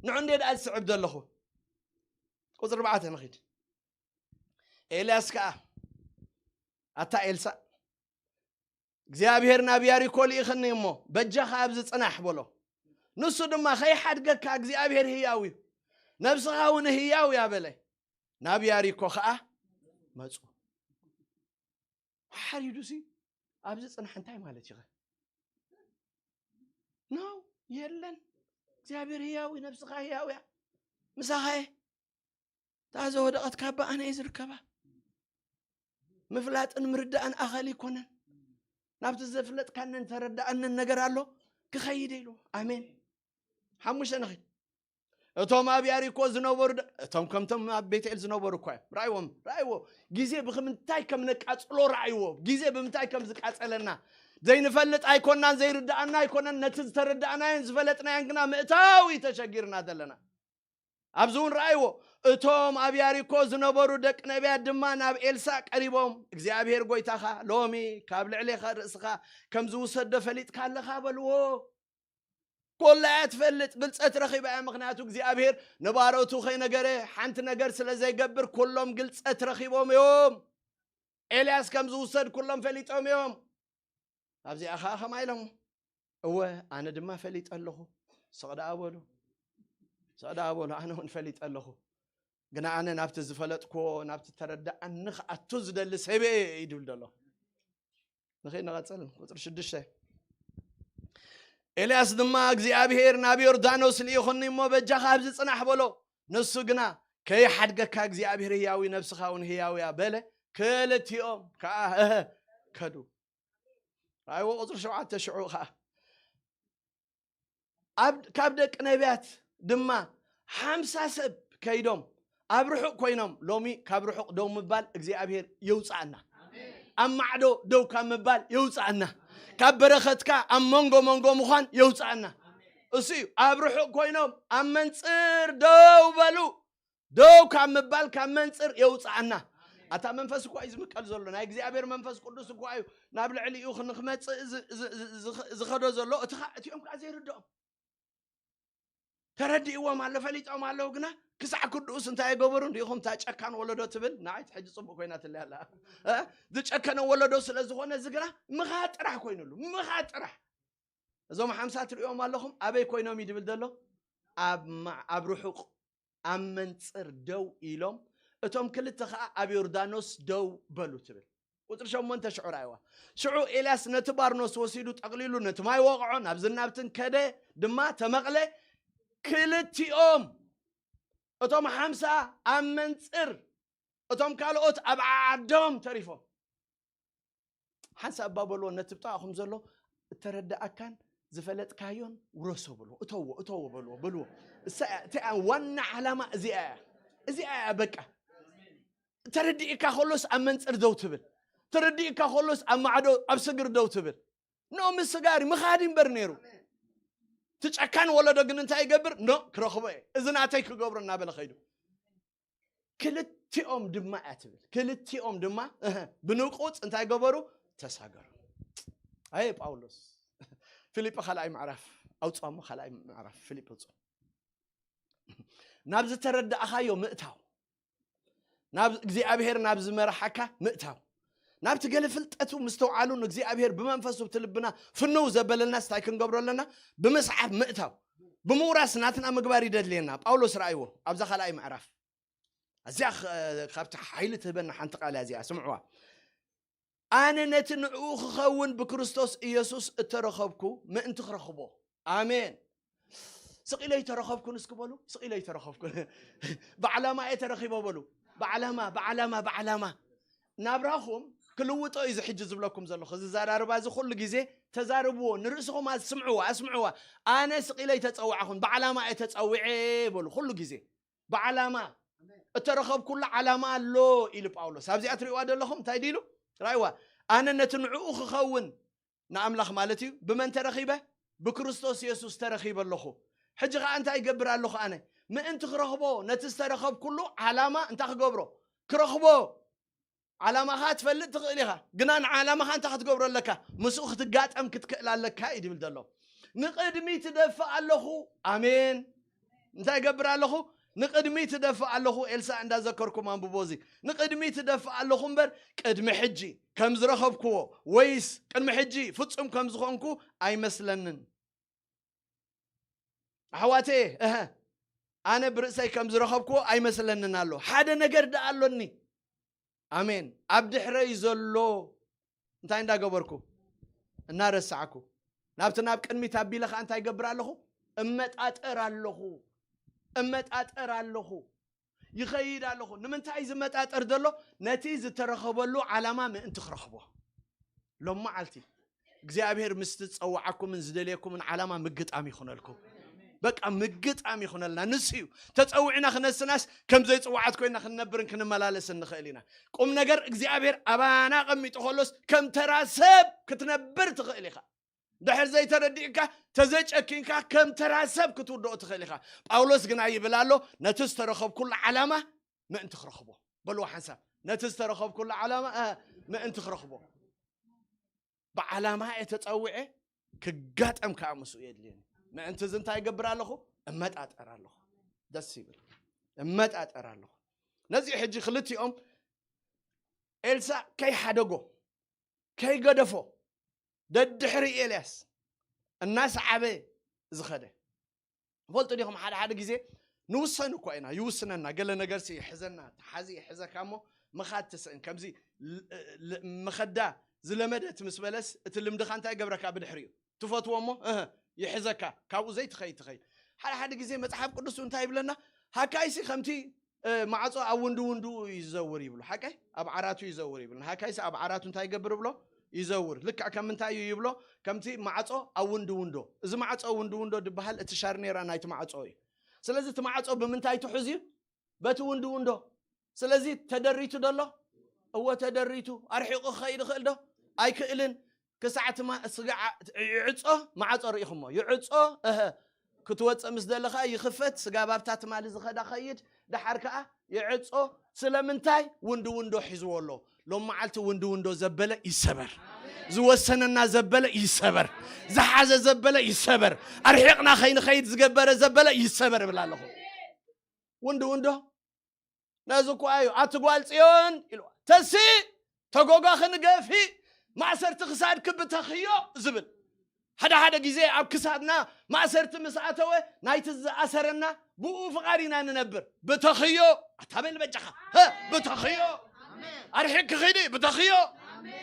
ንዑ እንዴ ደኣ ዝስዕብ ዘለኹ ቁፅሪ ኣርባዕተ ንኺድ ኤልያስ ከኣ ኣታ ኤልሳእ እግዚኣብሔር ናብ ያሪኮ ልኢኽኒ እሞ በጃኻ ኣብዚ ጽናሕ በሎ ንሱ ድማ ከይሓድገካ እግዚኣብሔር ህያው እዩ ነብስኻ እውን ህያው እያ በለ ናብ ያሪኮ ኸዓ መፁ። ሓሪዱሲ ኣብዚ ፅናሕ እንታይ ማለት እዩ? ኖ፣ የለን። እግዚኣብሔር ህያው እዩ፣ ነብስኻ ህያው እያ። ምሳኻ እየ። እታ ዝወደቐት ካባ ኣነ እየ ዝርከባ። ምፍላጥን ምርዳእን ኣኸል ይኮነን። ናብቲ ዘፍለጥካንን ተረዳእንን ነገር ኣሎ ክኸይድ ኢሉ። ኣሜን። ሓሙሽተ ንኺድ። እቶም ኣብ ያሪኮ ዝነበሩ ደ-፣ እቶም ከምቶም ኣብ ቤትኤል ዝነበሩ እኳ እዮም። ረኣይዎም፣ ረኣይዎ። ግዜ ብኽምንታይ ከም ነቃጽሎ ረኣይዎ። ግዜ ብምንታይ ከም ዝቃጸለና ዘይንፈልጥ ኣይኮናን፣ ዘይርዳኣና ኣይኮነን። ነቲ ዝተረዳእናዮን ዝፈለጥናዮን ግና ምእታው እዩ ተሸጊርና ዘለና። ኣብዚ እውን ረኣይዎ። እቶም ኣብ ያሪኮ ዝነበሩ ደቂ ነቢያት ድማ ናብ ኤልሳእ ቀሪቦም፣ እግዚኣብሔር ጎይታኻ ሎሚ ካብ ልዕሌኻ ርእስኻ ከም ዝውሰዶ ፈሊጥካ ኣለኻ በልዎ። ኮላ እያ ትፈልጥ፣ ብልጸት ረኺባ እያ። ምኽንያቱ እግዚኣብሔር ንባሮቱ ከይነገረ ሓንቲ ነገር ስለ ዘይገብር ኩሎም ግልጸት ረኺቦም እዮም። ኤልያስ ከም ዝውሰድ ኩሎም ፈሊጦም እዮም። ኣብዚኣ ኸዓ ኸማይ ኢሎም፣ እወ ኣነ ድማ ፈሊጠ ኣለኹ። ስቕ ደኣ በሉ፣ ስቕ ደኣ በሉ፣ ኣነ እውን ፈሊጠ ኣለኹ። ግና ኣነ ናብቲ ዝፈለጥክዎ፣ ናብቲ ተረዳኣኒ ክኣቱ ዝደሊ ሰብ እየ እዩ ድብል ዘሎ። ንኸይድ ንቐጽል፣ ቁጽሪ ሽዱሽተ። ኤልያስ ድማ እግዚኣብሔር ናብ ዮርዳኖስ ልኢኹኒ እሞ በጃኻ ኣብዚ ጽናሕ በሎ። ንሱ ግና ከይሓድገካ እግዚኣብሔር ህያዊ ነብስኻ እውን ህያውያ በለ። ክልቲኦም ከዓ እህ ከዱ። ራእይዎ ቁጽሪ ሸውዓተ ሽዑ ከዓ ኣብ፣ ካብ ደቂ ነቢያት ድማ ሓምሳ ሰብ ከይዶም ኣብ ርሑቕ ኮይኖም፣ ሎሚ ካብ ርሑቕ ደው ምባል እግዚኣብሔር የውፅኣና። ኣብ ማዕዶ ደው ካብ ምባል የውፅኣና። ካብ በረኸትካ ኣብ መንጎ መንጎ ምዃን የውፅኣና። እሱ እዩ። ኣብ ርሑቕ ኮይኖም ኣብ መንፅር ደው በሉ። ደው ካብ ምባል ካብ መንፅር የውፅኣና። ኣታ መንፈስ እኳ እዩ ዝምቀል ዘሎ። ናይ እግዚኣብሔር መንፈስ ቅዱስ እኳ እዩ ናብ ልዕሊኡ ንክመፅእ ዝ-፣ ዝ-፣ ዝ-፣ ዝኸ-፣ ዝኸዶ ዘሎ። እቲ ኸ-፣ እቲኦም ከዓ ዘይርድኦም። ተረዲእዎም ኣሎ፣ ፈሊጦም ኣለዉ። ግና ክሳዕ ክድኡስ እንታይ የገበሩ? እንዲኹም እታ ጨካን ወለዶ ትብል፣ ንዓይ ሕጂ ጽቡቕ ኮይናትለይ ኣላ። እ? ዝጨከነ ወለዶ ስለ ዝኾነ፣ እዚ ግና ምኻድ ጥራሕ ኮይኑሉ፣ ምኻድ ጥራሕ። እዞም ሓምሳ ትርእዮም ኣለኹም፣ ኣበይ ኮይኖም እዩ ድብል ዘሎ? ኣብ ማ-፣ ኣብ ርሑቕ፣ ኣብ መንጽር ደው ኢሎም፣ እቶም ክልተ ኸኣ ኣብ ዮርዳኖስ ደው በሉ ትብል። ቁጽሪ ሸሞንተ ሽዑ ራእይዋ። ሽዑ ኤልያስ ነቲ ባርኖስ ወሲዱ ጠቕሊሉ ነቲ ማይ ወቕዖ፣ ናብ ዝናብትን ከደ ድማ ተመቕለ። ክልቲኦም እቶም ሓምሳ ኣብ መንጽር፣ እቶም ካልኦት ኣብ ዓዶም ተሪፎም። ሓንሳብ እባ በልዎ፣ ነቲ ብጥቓኹም ዘሎ እተረዳኣካን ዝፈለጥካዮን ውረሶ በልዎ። እተዎ፣ እተዎ በልዎ፣ በልዎ። እሳ እያ፣ እታ እያ ዋና ዓላማ እዚኣ እያ። እዚኣ እያ በቃ። ተረዲእካ ከሎስ ኣብ መንጽር ደው ትብል። ተረዲእካ ከሎስ ኣብ ማዕዶ፣ ኣብ ስግር ደው ትብል። ኖ ምስጋር ምኻድ እምበር ነይሩ። እቲ ጨካን ወለዶ ግን እንታይ ይገብር? ኖ ክረኽቦ እየ። እዚ ናተይ ክገብሮ እናበለ ኸይዱ። ክልቲኦም ድማ እያ ትብል። ክልቲኦም ድማ፣ እህ፣ ብንቁጽ እንታይ ገበሩ? ተሳገሩ። ኣየ ጳውሎስ፣ ፊልጶ ካልኣይ ምዕራፍ ኣውጽኦ እሞ፣ ካልኣይ ምዕራፍ ፊልጶ ውጽኦ። ናብ ዝተረዳእኻዮ ምእታው፣ ናብ እግዚኣብሔር ናብ ዝመርሓካ ምእታው፣ ናብቲ ገለ ፍልጠቱ ምስተውዓሉ ንእግዚኣብሔር ብመንፈሱ ብቲ ልብና ፍንው ዘበለልናስ እንታይ ክንገብሮ ኣለና? ብምስዓብ ምእታው፣ ብምውራስ ናትና ምግባር ይደድልየና። ጳውሎስ ረኣይዎ ኣብዛ ካልኣይ ምዕራፍ። እዚኣ ኸ-፣ ካብቲ ሓይሊ ትህበና ሓንቲ ቃል እያ እዚኣ፣ ስምዕዋ። ኣነ ነቲ ንዕኡ ክኸውን ብክርስቶስ ኢየሱስ እተረኸብኩ ምእንቲ ክረኽቦ። ኣሜን። ስቕ ኢለ ኣይተረኸብኩን እስኪ በሉ፣ ስቕ ኢለ ኣይተረኸብኩን። ብዓላማ እየ ተረኺቦ በሉ። ብዓላማ፣ ብዓላማ፣ ብዓላማ። ናብራኹም ክልውጦ እዩ እዚ ሕጂ ዝብለኩም ዘለኹ። እዚ ዘራርባ እዚ ኩሉ ግዜ ተዛርብዎ፣ ንርእስኹም ኣስምዕዋ፣ ኣስምዕዋ። ኣነ ስቕ ኢለ ኣይተጸዋዕኹን፣ ብዓላማ እየ ተጸዊዐ በሉ ኩሉ ግዜ። ብዓላማ እተረኸብኩሉ ዓላማ ኣሎ ኢሉ ጳውሎስ። ኣብዚኣ ትርእይዋ ዘለኹም እንታይ ድኢሉ? ራእይዋ። ኣነ ነቲ ንዕኡ ክኸውን ንኣምላኽ ማለት እዩ። ብመን ተረኺበ? ብክርስቶስ የሱስ ተረኺበ ኣለኹ። ሕጂ ኸኣ እንታይ ይገብር ኣለኹ ኣነ? ምእንቲ ክረኽቦ ነቲ ዝተረኸብኩሉ ዓላማ እንታይ ክገብሮ? ክረኽቦ። ዓላማኻ ትፈልጥ ትኽእል ኢኻ፣ ግና ንዓላማኻ እንታይ ክትገብሮ ኣለካ? ምስኡ ክትጋጠም ክትክእል ኣለካ እዩ ድብል ዘሎ። ንቕድሚት እደፍእ ኣለኹ። ኣሜን። እንታይ እገብር ኣለኹ? ንቕድሚት እደፍእ ኣለኹ። ኤልሳዕ እንዳዘከርኩም ኣንብቦ እዚ። ንቕድሚት እደፍእ ኣለኹ እምበር ቅድሚ ሕጂ ከም ዝረኸብክዎ ወይስ ቅድሚ ሕጂ ፍጹም ከም ዝኾንኩ ኣይመስለንን። ኣሕዋተየ፣ እሀ፣ ኣነ ብርእሰይ ከም ዝረኸብኩዎ ኣይመስለንን ኣሎ። ሓደ ነገር ደኣ ኣሎኒ። ኣሜን። ኣብ ድሕረይ ዘሎ እንታይ እንዳገበርኩ? እናረሳዕኩ። ናብቲ ናብ ቅድሚት ኣቢለ ኸዓ እንታይ ይገብር ኣለኹ? እመጣጠር ኣለኹ። እመጣጠር ኣለኹ። ይኸይድ ኣለኹ። ንምንታይ ዝመጣጠር ዘሎ? ነቲ ዝተረኸበሉ ዓላማ ምእንቲ ክረኽቦ። ሎም መዓልቲ እግዚኣብሔር ምስቲ ዝጸውዓኩምን ዝደልየኩምን ዓላማ ምግጣም ይኹነልኩም። በቃ ምግጣም ይኹነልና። ንሱ እዩ። ተጸዊዕና ክነስናስ ከም ዘይጽውዓት ኮይና ክንነብርን ክንመላለስን ንኽእል ኢና። ቁም ነገር እግዚኣብሔር ኣባና ኣቐሚጡ ከሎስ ከም ተራ ሰብ ክትነብር ትኽእል ኢኻ። ድሕር ዘይተረዲእካ ተዘጨኪንካ ከም ተራ ሰብ ክትውድኦ ትኽእል ኢኻ። ጳውሎስ ግና ይብል ኣሎ፣ ነቲ ዝተረኸብኩሉ ዓላማ ምእንቲ ክረኽቦ። በልዎ ሓንሳብ፣ ነቲ ዝተረኸብኩሉ ዓላማ እ፣ ምእንቲ ክረኽቦ። ብዓላማ እየ ተጸዊዐ፣ ክጋጠም ከኣ ምስኡ የድልየኒ። ምእንቲ እዚ እንታይ ይገብር ኣለኹ? እመጣጠር ኣለኹ። ደስ ይብል። እመጣጠር ኣለኹ። ነዚ ሕጂ ክልቲኦም ኤልሳዕ ከይሓደጎ፣ ከይገደፎ፣ ደድሕሪ ኤልያስ እናሰዓበ ዝኸደ። ትፈልጡ ዲኹም፣ ሓደ ሓደ ግዜ ንውሰን እኳ ኢና፣ ይውስነና፣ ገለ ነገር ሲ ይሕዘና፣ ተሓዚ ይሕዘካ እሞ ምኻድ ትስእን። ከምዚ ል-፣ ል-፣ መኸዳ ዝለመደት ምስ በለስ፣ እቲ ልምድኻ እንታይ ይገብረካ ብድሕሪኡ? ትፈትዎ እሞ፣ እህ፣ ይሕዘካ፣ ካብኡ ዘይትኸይድ ትኸይድ። ሓደ ሓደ ግዜ መጽሓፍ ቅዱስ እንታይ ይብለና? ሃካይሲ ከምቲ፣ እ፣ ማዕጾ ኣብ ውንዱ ውንዱ ይዘውር ይብሉ። ሓቀይ? ኣብ ዓራቱ ይዘውር ይብሉ። ሃካይሲ ኣብ ዓራቱ እንታይ ይገብር ብሎ? ይዘውር። ልክዕ ከም ምንታይ እዩ ይብሎ? ከምቲ ማዕጾ ኣብ ውንዱ ውንዶ። እዚ ማዕጾ ውንዱ ውንዶ ዝበሃል እቲ ሻርኔራ ናይቲ ማዕጾ እዩ። ስለዚ እቲ ማዕጾ ብምንታይ ትሑዝ እዩ? በቲ ውንዱ ውንዶ። ስለዚ ተደሪቱ ደሎ? እወ ተደሪቱ። ኣርሒቑ ክኸይድ ይኽእል ዶ? ኣይክእልን። ክሳዕ እቲ ማ-፣ ስጋ ዓ-፣ ይዕጾ፣ ማዕጾ ርኢኹሞ። ይዕጾ፣ እህ፣ ክትወጽእ ምስ ደለኻ ይኽፈት፣ ስጋ ባብታ ትማሊ ዝኸዳ ኸይድ፣ ደሓር ከኣ ይዕጾ። ስለምንታይ? ውንዱ ውንዶ ሒዝዎ ኣሎ። ሎም መዓልቲ ውንዱ ውንዶ ዘበለ ይሰበር። ዝወሰነና ዘበለ ይሰበር። ዝሓዘ ዘበለ ይሰበር። ኣርሒቕና ከይንኸይድ ዝገበረ ዘበለ ይሰበር እብል ኣለኹ። ውንዱ ውንዶ ነዚ እኮ እዩ፣ ኣቲ ጓል ጽዮን ኢልዋ፣ ተሲ ተጎጋኺ ንገፊ፣ ማእሰርቲ ክሳድኪ ብተኽዮ ዝብል። ሓደ ሓደ ግዜ ኣብ ክሳድና ማእሰርቲ ምስ ኣተወ፣ ናይቲ ዝኣሰረና ብኡ ፍቓድ ኢና ንነብር። ብተኽዮ፣ ኣታ በል በጃኻ፣ ሀ፣ ብተኽዮ። ኣርሒቅኪ ኺዲ፣ ብተኽዮ።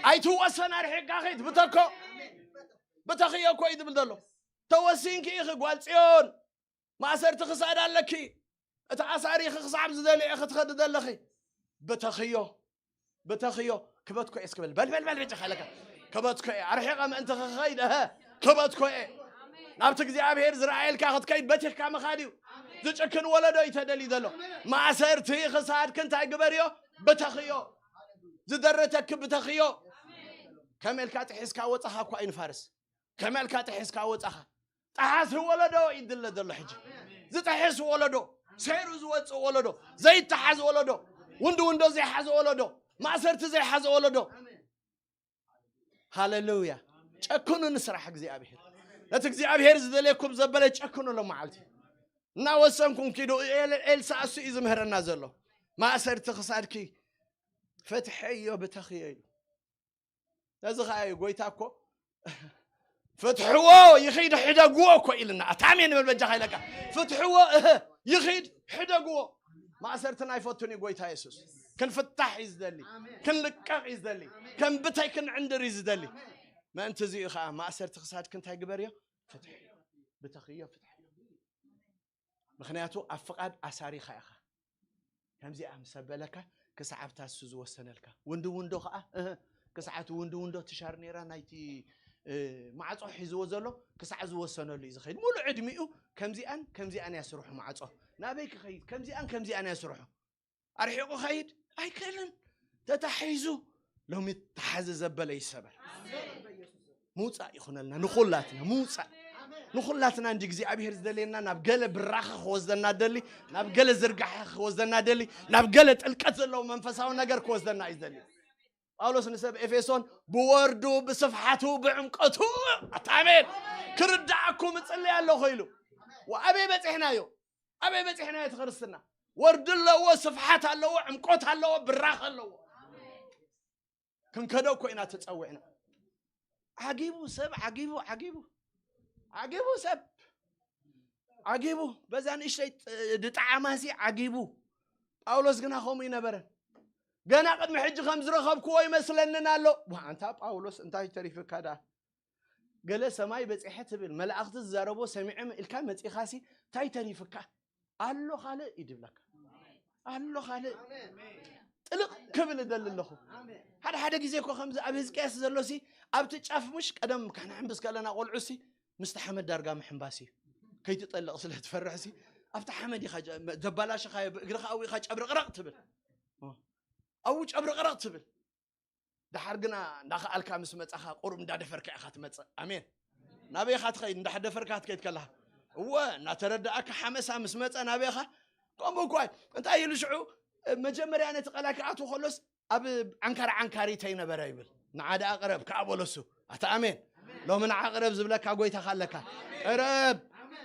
ኣይትወሰን፣ ኣርሒቅካ ኺድ፣ ብተኮ። ብተኽዮ እኮ እዩ ዝብል ዘሎ። ተወሲንኪ ኢኺ ጓል ጽዮን። ማእሰርቲ ክሳድ ኣለኪ። እቲ ኣሳሪኺ ክሳብ ዝደልዮ ክትኸዲ ዘለኺ። ብተኽዮ፣ ብተኽዮ፣ ክበትኮ እየ እስክበል። በል፣ በል፣ በል፣ በጃኻ ኢለካ። ክበትኮ እየ። ኣርሒቐ ምእንቲ ክኸይድ፣ እሀ፣ ክበትኮ እየ። ናብቲ እግዚኣብሔር ዝረኣየልካ ክትከይድ በቲኽካ ምኻድ እዩ። ዝጭክን ወለዶ እዩ ተደልዩ ዘሎ። ማእሰርቲ ክሳድኪ እንታይ ግበርዮ? ብተኽዮ። ዝደረተኪ ብተኽዮ። ከመይ ኢልካ ጥሒስካ ወጻኻ እኳ እዩ ንፋርስ። ከመይ ኢልካ ጥሒስካ ወጻኻ? ጠሓሲ ወለዶ ይድለ ዘሎ ሕጂ። ዝጠሕስ ወለዶ፣ ሰይሩ ዝወጽእ ወለዶ፣ ዘይተሓዝ ወለዶ፣ ውንዱ ውንዶ ዘይሓዘ ወለዶ፣ ማእሰርቲ ዘይሓዘ ወለዶ። ሃሌሉያ። ጨክኑ ንስራሕ እግዚኣብሔር። ነቲ እግዚኣብሔር ዝደልየኩም ዘበለ ጨክኑ ሎም መዓልቲ። እናወሰንኩም ኪዱ። ኤል-፣ ኤልሳዕ እሱ እዩ ዝምህረና ዘሎ። ማእሰርቲ ክሳድኪ ፍትሐዮ ብተኽዮ ኢሉ። ነዚ ኸዓ እዩ ጎይታ እኮ ፍትሕዎ ይኺድ ሕደግዎ እኮ ኢልና። ኣታ ኣሜን በል በጃኻ ኢለካ። ፍትሕዎ፣ እህ፣ ይኺድ ሕደግዎ። ማእሰርትና ኣይፈቱን እዩ ጎይታ የሱስ። ክንፍታሕ እዩ ዝደሊ። ክንልቀቕ እዩ ዝደሊ። ከም ብተይ ክንዕንድር እዩ ዝደሊ። ምእንቲ እዚ እዩ ኸዓ ማእሰርቲ ክሳድኪ እንታይ ግበርዮ? ፍትሕዮ። ብተኽዮ ፍትሕዮ። ምኽንያቱ ኣብ ፍቓድ ኣሳሪኻ ኢኻ። ከምዚኣ ምስ ኣበለካ ክሳዕ ኣብታ እሱ ዝወሰነልካ። ውንዱ ውንዶ ኸዓ፣ እህ፣ ክሳዕ እቲ ውንዱ ውንዶ ትሻር ነይራ ናይቲ፣ እ፣ ማዕጾ ሒዝዎ ዘሎ ክሳዕ ዝወሰነሉ እዩ ዝኸይድ። ሙሉእ ዕድሚኡ ከምዚኣን ከምዚኣን እያ ስርሑ ማዕጾ። ናበይ ክኸይድ? ከምዚኣን ከምዚኣን እያ ስርሑ። ኣርሒቑ ኸይድ ኣይክእልን። ተታሒዙ ሎሚ ተሓዘ ዘበለ ይሰበር። ምውጻእ ይኹነልና ንኹላትና፣ ምውጻእ ንኹላትና። እንዲ እግዚኣብሔር ዝደልየና ናብ ገለ ብራኸ ክወስደና ደሊ፣ ናብ ገለ ዝርጋሐ ክወስደና ደሊ፣ ናብ ገለ ጥልቀት ዘለዎ መንፈሳዊ ነገር ክወስደና እዩ ዝደሊ። ጳውሎስ ንሰብ ኤፌሶን ብወርዱ፣ ብስፍሓቱ፣ ብዕምቀቱ፣ ኣታ ኣሜን፣ ክርዳኣኩም እጽሊ ኣለኹ ኢሉ። ወኣበይ በጺሕናዮ? ኣበይ በጺሕናዮ? እቲ ክርስትና ወርዲ ኣለዎ፣ ስፍሓት ኣለዎ፣ ዕምቆት ኣለዎ፣ ብራኸ ኣለዎ። ክንከዶ እኮ ኢና ተጸዊዕና። ዓጊቡ ሰብ፣ ዓጊቡ፣ ዓጊቡ፣ ዓጊቡ ሰብ። ዓጊቡ፣ በዛ ንእሽተይ ድጣዓማሲ ዓጊቡ። ጳውሎስ ግና ከምኡ ይነበረን። ገና ቅድሚ ሕጂ ከም ዝረኸብክዎ ይመስለንን ኣሎ። ዋ፣ ኣንታ ጳውሎስ እንታይ ተሪፍካ ደኣ? ገለ ሰማይ በጺሐ ትብል፣ መላእኽቲ ዝዛረቦ ሰሚዐ ኢልካ መጺኻሲ እንታይ ተሪፍካ? ኣሎ ካልእ እዩ ድብለካ። ኣሎ ካልእ። ጥልቕ ክብል እደሊ ኣለኹ። ሓደ ሓደ ግዜ እኮ ከምዚ ኣብ ህዝቅያስ ዘሎሲ ኣብቲ ጫፍ፣ ምሽ ቀደም ካሕና ሕምብስ ከለና ቆልዑሲ ምስቲ ሓመድ ዳርጋ ምሕምባስ እዩ። ከይትጠልቕ ስለ ትፈርሕሲ ኣብቲ ሓመድ ኢኻ ጀ-፣ ዘባላሽኻዮ ብእግርኻ ኣብኡ ኢኻ ጨብርቕረቕ ትብል። ኣብኡ ጨብርቕረቕ ትብል። ደሓር ግና እንዳኸኣልካ ምስ መጻኻ ቁሩብ እንዳደፈርካ ኢኻ ትመጽእ። ኣሜን። ናበይ ኢኻ ትኸይድ? እንዳደፈርካ ክትከይድ ከለኻ። እወ፣ እናተረዳእካ ሓመሳ ምስ መጸ ናበይ ኢኻ? ከምኡ እኳ እዩ። እንታይ ኢሉ ሽዑ? መጀመርያ ነቲ ቀላይ ክኣትዎ ከሎስ ኣብ ዓንካር ዓንካሪተይ ነበረ ይብል። ንዓ ደኣ ቅረብ ከኣ በለሱ። ኣታ ኣሜን። ሎሚ ንዓ ቅረብ ዝብለካ ጎይታኻ ኣለካ። ቅረብ።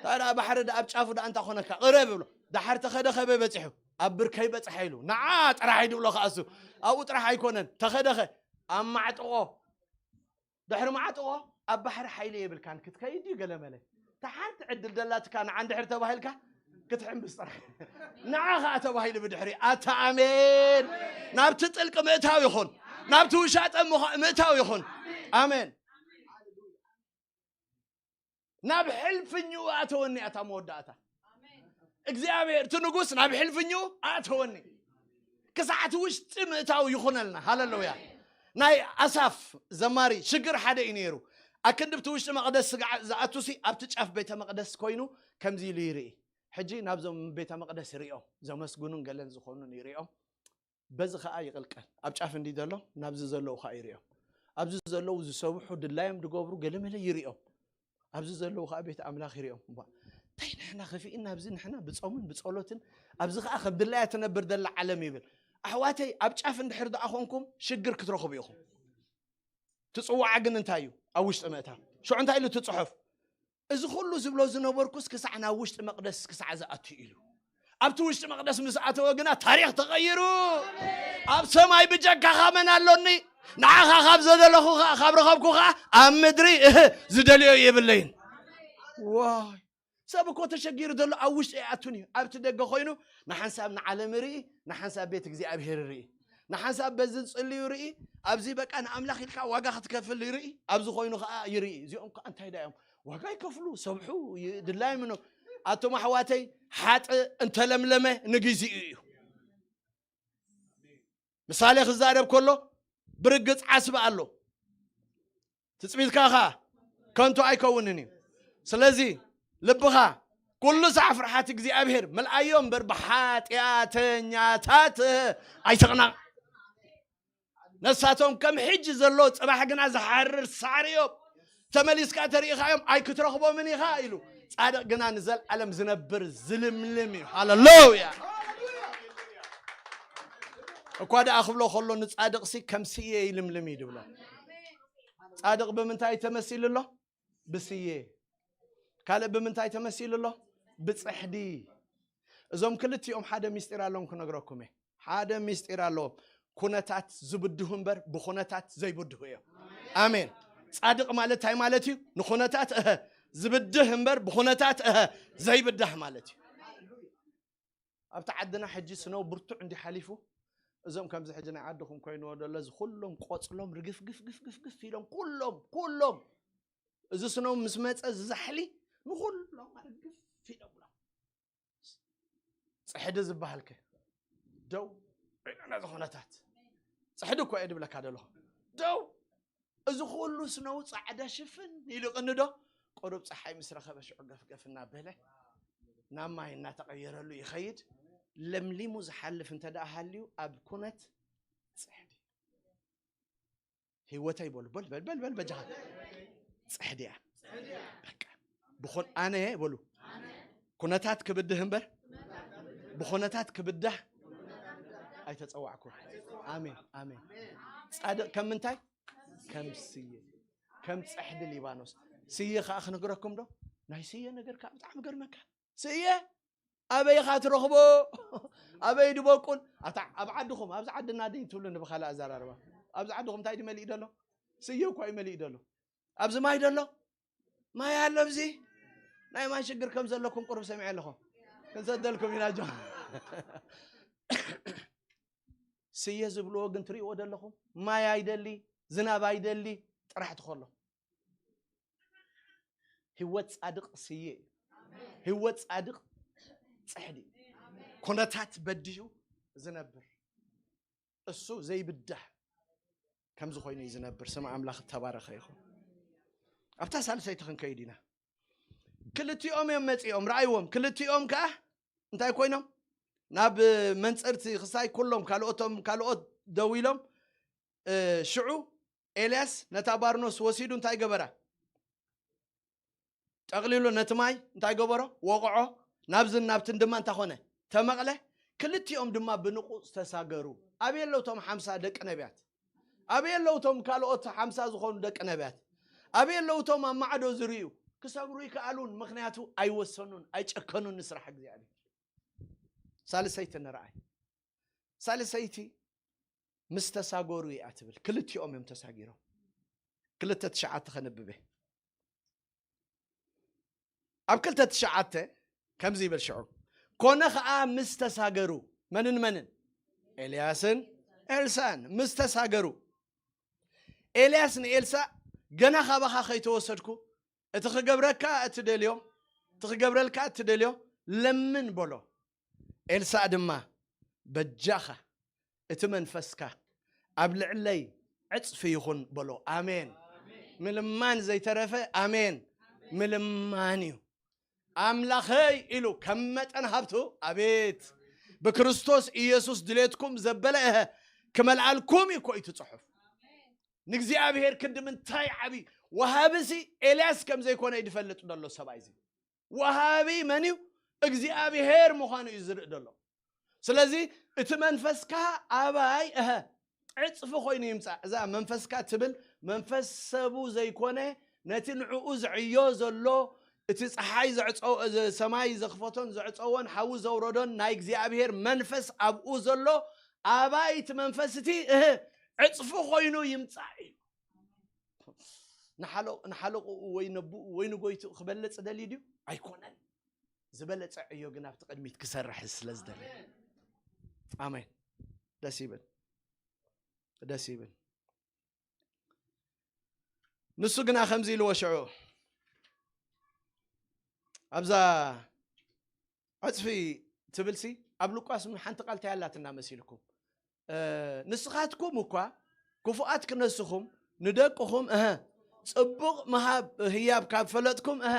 ታዲያ ባሕሪ ደኣ ኣብ ጫፉ ደኣ እንታይ ኮነካ? ቅረብ ይብሎ። ደሓር ተኸደኸ በይ በጺሑ። ኣብ ብርከይ በጽሐ ኢሉ። ንዓ ጥራሕ እዩ ድብሎ ከኣ እሱ። ኣብኡ ጥራሕ ኣይኮነን። ተኸደኸ። ኣብ ማዕጥቖ። ድሕሪ ማዕጥቖ ኣብ ባሕሪ ሓይሊ የብልካን ክትከይድ እዩ ገለመለ። እታ ሓንቲ ዕድል ደላትካ ንዓ እንድሕር ተባሂልካ ክትሕምብስ ጥራሕ። ንዓ ኸኣ ተባሂሉ ብድሕሪ። ኣታ ኣሜን። ናብቲ ጥልቂ ምእታው ይኹን። ናብቲ ውሻጠ ምዃ-፣ ምእታው ይኹን። ኣሜን። ናብ ሕልፍኝኡ ኣተወኒ ኣታ መወዳእታ። እግዚኣብሔር እቲ ንጉስ ናብ ሕልፍኝኡ ኣተወኒ። ክሳዕ እቲ ውሽጢ ምእታው ይኹነልና። ሃሌሉያ። ናይ ኣሳፍ ዘማሪ ሽግር ሓደ እዩ ነይሩ። ኣክንድብቲ ውሽጢ መቕደስ ስጋዕ ዝኣቱሲ ኣብቲ ጫፍ ቤተ መቕደስ ኮይኑ ከምዚ ኢሉ ይርኢ። ሕጂ ናብዞም ቤተ መቕደስ ይሪኦም፣ ዘመስግኑን ገለን ዝኾኑን ይሪኦም። በዚ ኸኣ ይቕልቀል። ኣብ ጫፍ እንዲ ዘሎ ናብዚ ዘለዉ ኸኣ ይሪኦም። ኣብዚ ዘለዉ ዝሰብሑ ድላዮም ድገብሩ ገለመለ ይሪኦም። ኣብዚ ዘለዉ ኸኣ ቤት ኣምላኽ ይሪኦም። እባ፣ እንታይ ንሕና ከፊእና ኣብዚ ንሕና ብጾምን ብጸሎትን፣ ኣብዚ ኸኣ ከም ድላያ ትነብር ዘላ ዓለም ይብል። ኣሕዋተይ፣ ኣብ ጫፍ እንድሕር ደኣ ኾንኩም ሽግር ክትረኽቡ ኢኹም። ትጽዋዓ ግን እንታይ እዩ? ኣብ ውሽጢ ምእታው። ሽዑ እንታይ ኢሉ እቲ ጽሑፍ? እዚ ኹሉ ዝብሎ ዝነበርኩስ ክሳዕ ናብ ውሽጢ መቕደስ ክሳዕ ዝኣቱ ኢሉ። ኣብቲ ውሽጢ መቕደስ ምስ ኣተወ ግና ታሪኽ ተቐይሩ። ኣብ ሰማይ ብጀካኻ መን ኣሎኒ? ንዓኻ ካብ ዘደለኹ ኸኣ፣ ካብ ረኸብኩ ኸኣ ኣብ ምድሪ፣ እህ፣ ዝደልዮ የብለይን። ዋይ፣ ሰብ እኮ ተሸጊሩ ዘሎ ኣብ ውሽጢ ኣይኣቱን እዩ። ኣብቲ ደገ ኮይኑ ንሓንሳብ ንዓለም ይርኢ፣ ንሓንሳብ ቤት እግዚኣብሔር ይርኢ። ንሓንሳብ በዚ ዝጽልዩ ይርኢ፣ ኣብዚ በቃ ንኣምላኽ ኢልካ ዋጋ ክትከፍል ይርኢ፣ ኣብዚ ኮይኑ ኸኣ ይርኢ። እዚኦም ከኣ እንታይ ደኣ እዮም? ዋጋ ይከፍሉ፣ ሰብሑ፣ ይ-፣ ድላዮም ነው። ኣቶም ኣሕዋተይ፣ ሓጥእ እንተለምለመ ንግዜኡ እዩ። ምሳሌ ክዛረብ ከሎ ብርግጽ ዓስቢ ኣሎ። ትጽቢትካ ኸኣ ከንቱ ኣይከውንን እዩ። ስለዚ ልብኻ ኩሉ ሳዕ ፍርሓት እግዚኣብሔር ምልኣዮ እምበር ብሓጢኣተኛታት ኣይትቕናቕ። ነሳቶም ከም ሕጂ ዘሎ ጽባሕ ግና ዝሓርር ሳዕሪ እዮም። ተመሊስካ ተሪኢኻዮም ኣይክትረኽቦምን ኢኻ ኢሉ። ጻድቕ ግና ንዘለኣለም ዝነብር ዝልምልም እዩ። ሃሌሉያ። እኳ ደኣ ክብሎ ከሎ ንጻድቕሲ ከም ስየ ይልምልም እዩ ድብሎ። ጻድቕ ብምንታይ ተመሲሉ ኣሎ? ብስየ። ካልእ ብምንታይ ተመሲሉ ኣሎ? ብጽሕዲ። እዞም ክልቲኦም ሓደ ምስጢር ኣለዎም ክነግረኩም እየ። ሓደ ምስጢር ኣለዎም። ኩነታት ዝብድሁ እምበር ብኹነታት ዘይብድሁ እዮም። ኣሜን። ጻድቕ ማለት እንታይ ማለት እዩ? ንኹነታት እሀ ዝብድህ እምበር ብኹነታት እሀ ዘይብዳህ ማለት እዩ። ኣብቲ ዓድና ሕጂ ስነው ብርቱዕ እንዲ ሓሊፉ፣ እዞም ከምዚ ሕጂ ናይ ዓድኹም ኮይንዎ ደሎ፣ እዚ ኩሎም ቆጽሎም ርግፍ ግፍ ግፍ ግፍ ግፍ ኢሎም፣ ኩሎም፣ ኩሎም፣ እዚ ስነው ምስ መጸ፣ እዚ ዛሕሊ ንኹሎም ርግፍ ኢሎምሎም። ጽሕዲ ዝበሃል ከ? ደው ኢሉ ነዚ ኩነታት። ጽሕዲ እኮ እየ ድብለካ ደለኹ። ደው። እዚ ኩሉ ስነው ጻዕዳ ሽፍን ኢሉ ቅንዶ፣ ቁሩብ ጸሓይ ምስ ረኸበ ሽዑ ገፍገፍ እናበለ ናብ ማይ እናተቐየረሉ ይኸይድ። ለምሊሙ ዝሓልፍ እንተ ደኣ ሃልዩ ኣብ ኩነት ጽሕዲ። ህይወተይ በሉ፣ በል፣ በል፣ በል፣ በል፣ በጃኻ። ጽሕዲ እያ። በቃ። ብኹን-፣ ኣነ በሉ። ኩነታት ክብድህ እምበር፣ ብኹነታት ክብዳህ ኣይተጸዋዕኩ። ኣሜን፣ ኣሜን። ጻድቕ ከም ምንታይ? ከም ስየ። ከም ጽሕዲ ሊባኖስ። ስየ ከኣ ክነግረኩም ዶ? ናይ ስየ ነገር ከኣ ብጣዕሚ ገርመካ። ስየ ኣበይ ኢኻ ትረኽቦ? ኣበይ ድበቁል? ኣታ ኣብ ዓድኹም፣ ኣብዚ ዓድና ድዩ ትብሉኒ ብኻልእ ኣዘራርባ? ኣብዚ ዓድኹም እንታይ ድዩ መሊኡ ደሎ? ስየ እኳ እዩ መሊኡ ደሎ። ኣብዚ ማይ ደሎ? ማይ ኣሎ ኣብዚ? ናይ ማይ ሽግር ከም ዘለኩም ቁሩብ ሰሚዐ ኣለኹ። ክንሰደልኩም ኢና ጆ። ስየ ዝብልዎ ግን ትርእይዎ ዘለኹም፣ ማይ ኣይደሊ፣ ዝናብ ኣይደሊ፣ ጥራሕ ትኸሎ። ህይወት ጻድቕ ስየ እዩ። ህይወት ጻድቕ ጽሕዲ እዩ። ኩነታት በዲሁ ዝነብር፣ እሱ ዘይብዳህ ከምዚ ኮይኑ እዩ ዝነብር። ስም ኣምላኽ እተባረኸ ይኹን። ኣብታ ሳልሰይቲ ክንከይድ ኢና። ክልቲኦም እዮም መጺኦም፣ ረኣይዎም። ክልቲኦም ከኣ እንታይ ኮይኖም? ናብ መንጽርቲ ክሳይ ኩሎም ካልኦቶም፣ ካልኦት ደው ኢሎም፣ እ፣ ሽዑ ኤልያስ ነታ ባርኖስ ወሲዱ እንታይ ገበራ? ጠቕሊሉ ነቲ ማይ እንታይ ገበሮ? ወቕዖ። ናብዝን ናብትን ድማ እንታይ ኮነ? ተመቕለ። ክልቲኦም ድማ ብንቑጽ ተሳገሩ። ኣበይ ኣለዉ እቶም ሓምሳ ደቂ ነቢያት? ኣበይ ኣለዉ እቶም ካልኦት ሓምሳ ዝኾኑ ደቂ ነቢያት? ኣበይ ኣለዉ እቶም ኣብ ማዕዶ ዝርእዩ? ክሰግሩ ይከኣሉን፣ ምኽንያቱ ኣይወሰኑን፣ ኣይጨከኑን ንስራሕ እግዚኣብሔር። ሳልሰይቲ ንረኣይ። ሳልሰይቲ ምስ ተሳገሩ እያ ትብል። ክልቲኦም እዮም ተሳጊሮም። ክልተ ትሽዓተ ከነብበ። ኣብ ክልተ ትሽዓተ ከምዚ ይብል ሽዑ፣ ኮነ ኸኣ ምስ ተሳገሩ፣ መንን መንን? ኤልያስን ኤልሳን ምስ ተሳገሩ፣ ኤልያስ ንኤልሳእ፣ ገና ካባኻ ከይተወሰድኩ፣ እቲ ክገብረልካ እትደልዮ፣ እቲ ክገብረልካ እትደልዮ ለምን በሎ። ኤልሳእ ድማ፣ በጃኻ እቲ መንፈስካ ኣብ ልዕለይ ዕጽፊ ይኹን በሎ። ኣሜን። ምልማን ዘይተረፈ ኣሜን። ምልማን እዩ። ኣምላኸይ ኢሉ ከም መጠን ሃብቱ፣ ኣቤት፣ ብክርስቶስ ኢየሱስ ድሌትኩም ዘበለ እሀ ክመልኣልኩም እዩ እኮ እዩ እቲ ጽሑፍ። ንእግዚኣብሔር ክንዲ ምንታይ ዓቢ ወሃብሲ ኤልያስ ከም ዘይኮነ እዩ ዝፈልጥ ዘሎ ሰብኣይ እዚ። ወሃቢ መን እዩ? እግዚኣብሔር ምዃኑ እዩ ዝርኢ ዘሎ። ስለዚ እቲ መንፈስካ ኣባይ እሀ ዕጽፊ ኮይኑ ይምጻእ። እዛ መንፈስካ ትብል መንፈስ ሰቡ ዘይኮነ ነቲ ንዕኡ ዝዕዮ ዘሎ እቲ ጸሓይ ዘዕጸው-፣ እዚ ሰማይ ዘኽፈቶን ዘዕጸዎን ሓዊ ዘውረዶን ናይ እግዚኣብሔር መንፈስ ኣብኡ ዘሎ ኣባይ እቲ መንፈስ እቲ እህ ዕጽፊ ኮይኑ ይምጻእ እዩ። ንሓሎ-፣ ንሓለቕኡ ወይ ነብኡ ወይ ንጎይትኡ ክበልጽ ደልዩ ድዩ? ኣይኮነን። ዝበለጸ ዕዮ ግን ኣብቲ ቅድሚት ክሰርሕ ስለ ዝደለ። ኣሜን። ደስ ይብል። ደስ ይብል። ንሱ ግና ከምዚ ኢልዎ ሽዑ ኣብዛ ዕጽፊ ትብልሲ ኣብ ሉቃስ ምን ሓንቲ ቃል እንታይ ኣላትና መሲልኩም? እ፣ ንስኻትኩም እኳ ክፉኣት ክነስኹም ንደቅኹም፣ እሀ፣ ጽቡቕ ምሃብ ህያብ ካብ ፈለጥኩም፣ እሀ፣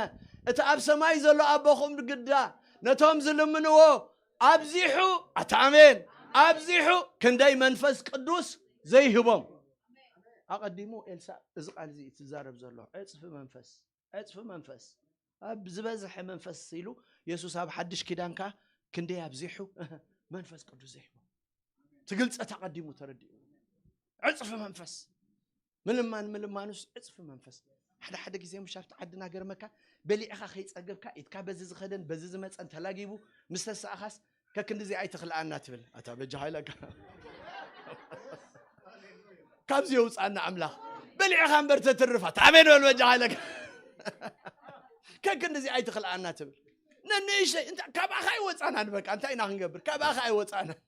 እቲ ኣብ ሰማይ ዘሎ ኣቦኹም ግዳ ነቶም ዝልምንዎ ኣብዚሑ፣ ኣታ ኣሜን፣ ኣብዚሑ ክንደይ መንፈስ ቅዱስ ዘይህቦም። ኣቐዲሙ ኤልሳእ እዚ ቃል እዚ እዩ ትዛረብ ዘሎ፣ ዕጽፊ መንፈስ። ዕጽፊ መንፈስ፣ ኣብ ዝበዝሐ መንፈስ ኢሉ የሱስ ኣብ ሓድሽ ኪዳን ከኣ ክንደይ ኣብዚሑ መንፈስ ቅዱስ ዘይህቦ። እቲ ግልጸት ኣቐዲሙ ተረዲኡ። ዕጽፊ መንፈስ። ምልማን ምልማኑስ ዕጽፊ መንፈስ። ሓደ ሓደ ግዜ ምሽ ኣብቲ ዓድና ገርመካ፣ በሊዕኻ ከይጸገብካ ኢድካ በዚ ዝኸደን በዚ ዝመጸን ተላጊቡ ምስ ተሳእኻስ ከክንድዚ ኣይትኽልኣና ትብል። ኣታ በጃኻ ኢለካ። ካብዚ የውጻና ኣምላኽ። በሊዕኻ እምበር ተትርፋ። ኣሜን በል በጃኻ ኢለካ። ከክንድዚ ኣይትኽልኣና ትብል። ነንእሽተይ፣ እንታ-፣ ካባኻ ኣይወጻናን በቃ። እንታይ ኢና ክንገብር? ካባኻ ኣይወጻናን።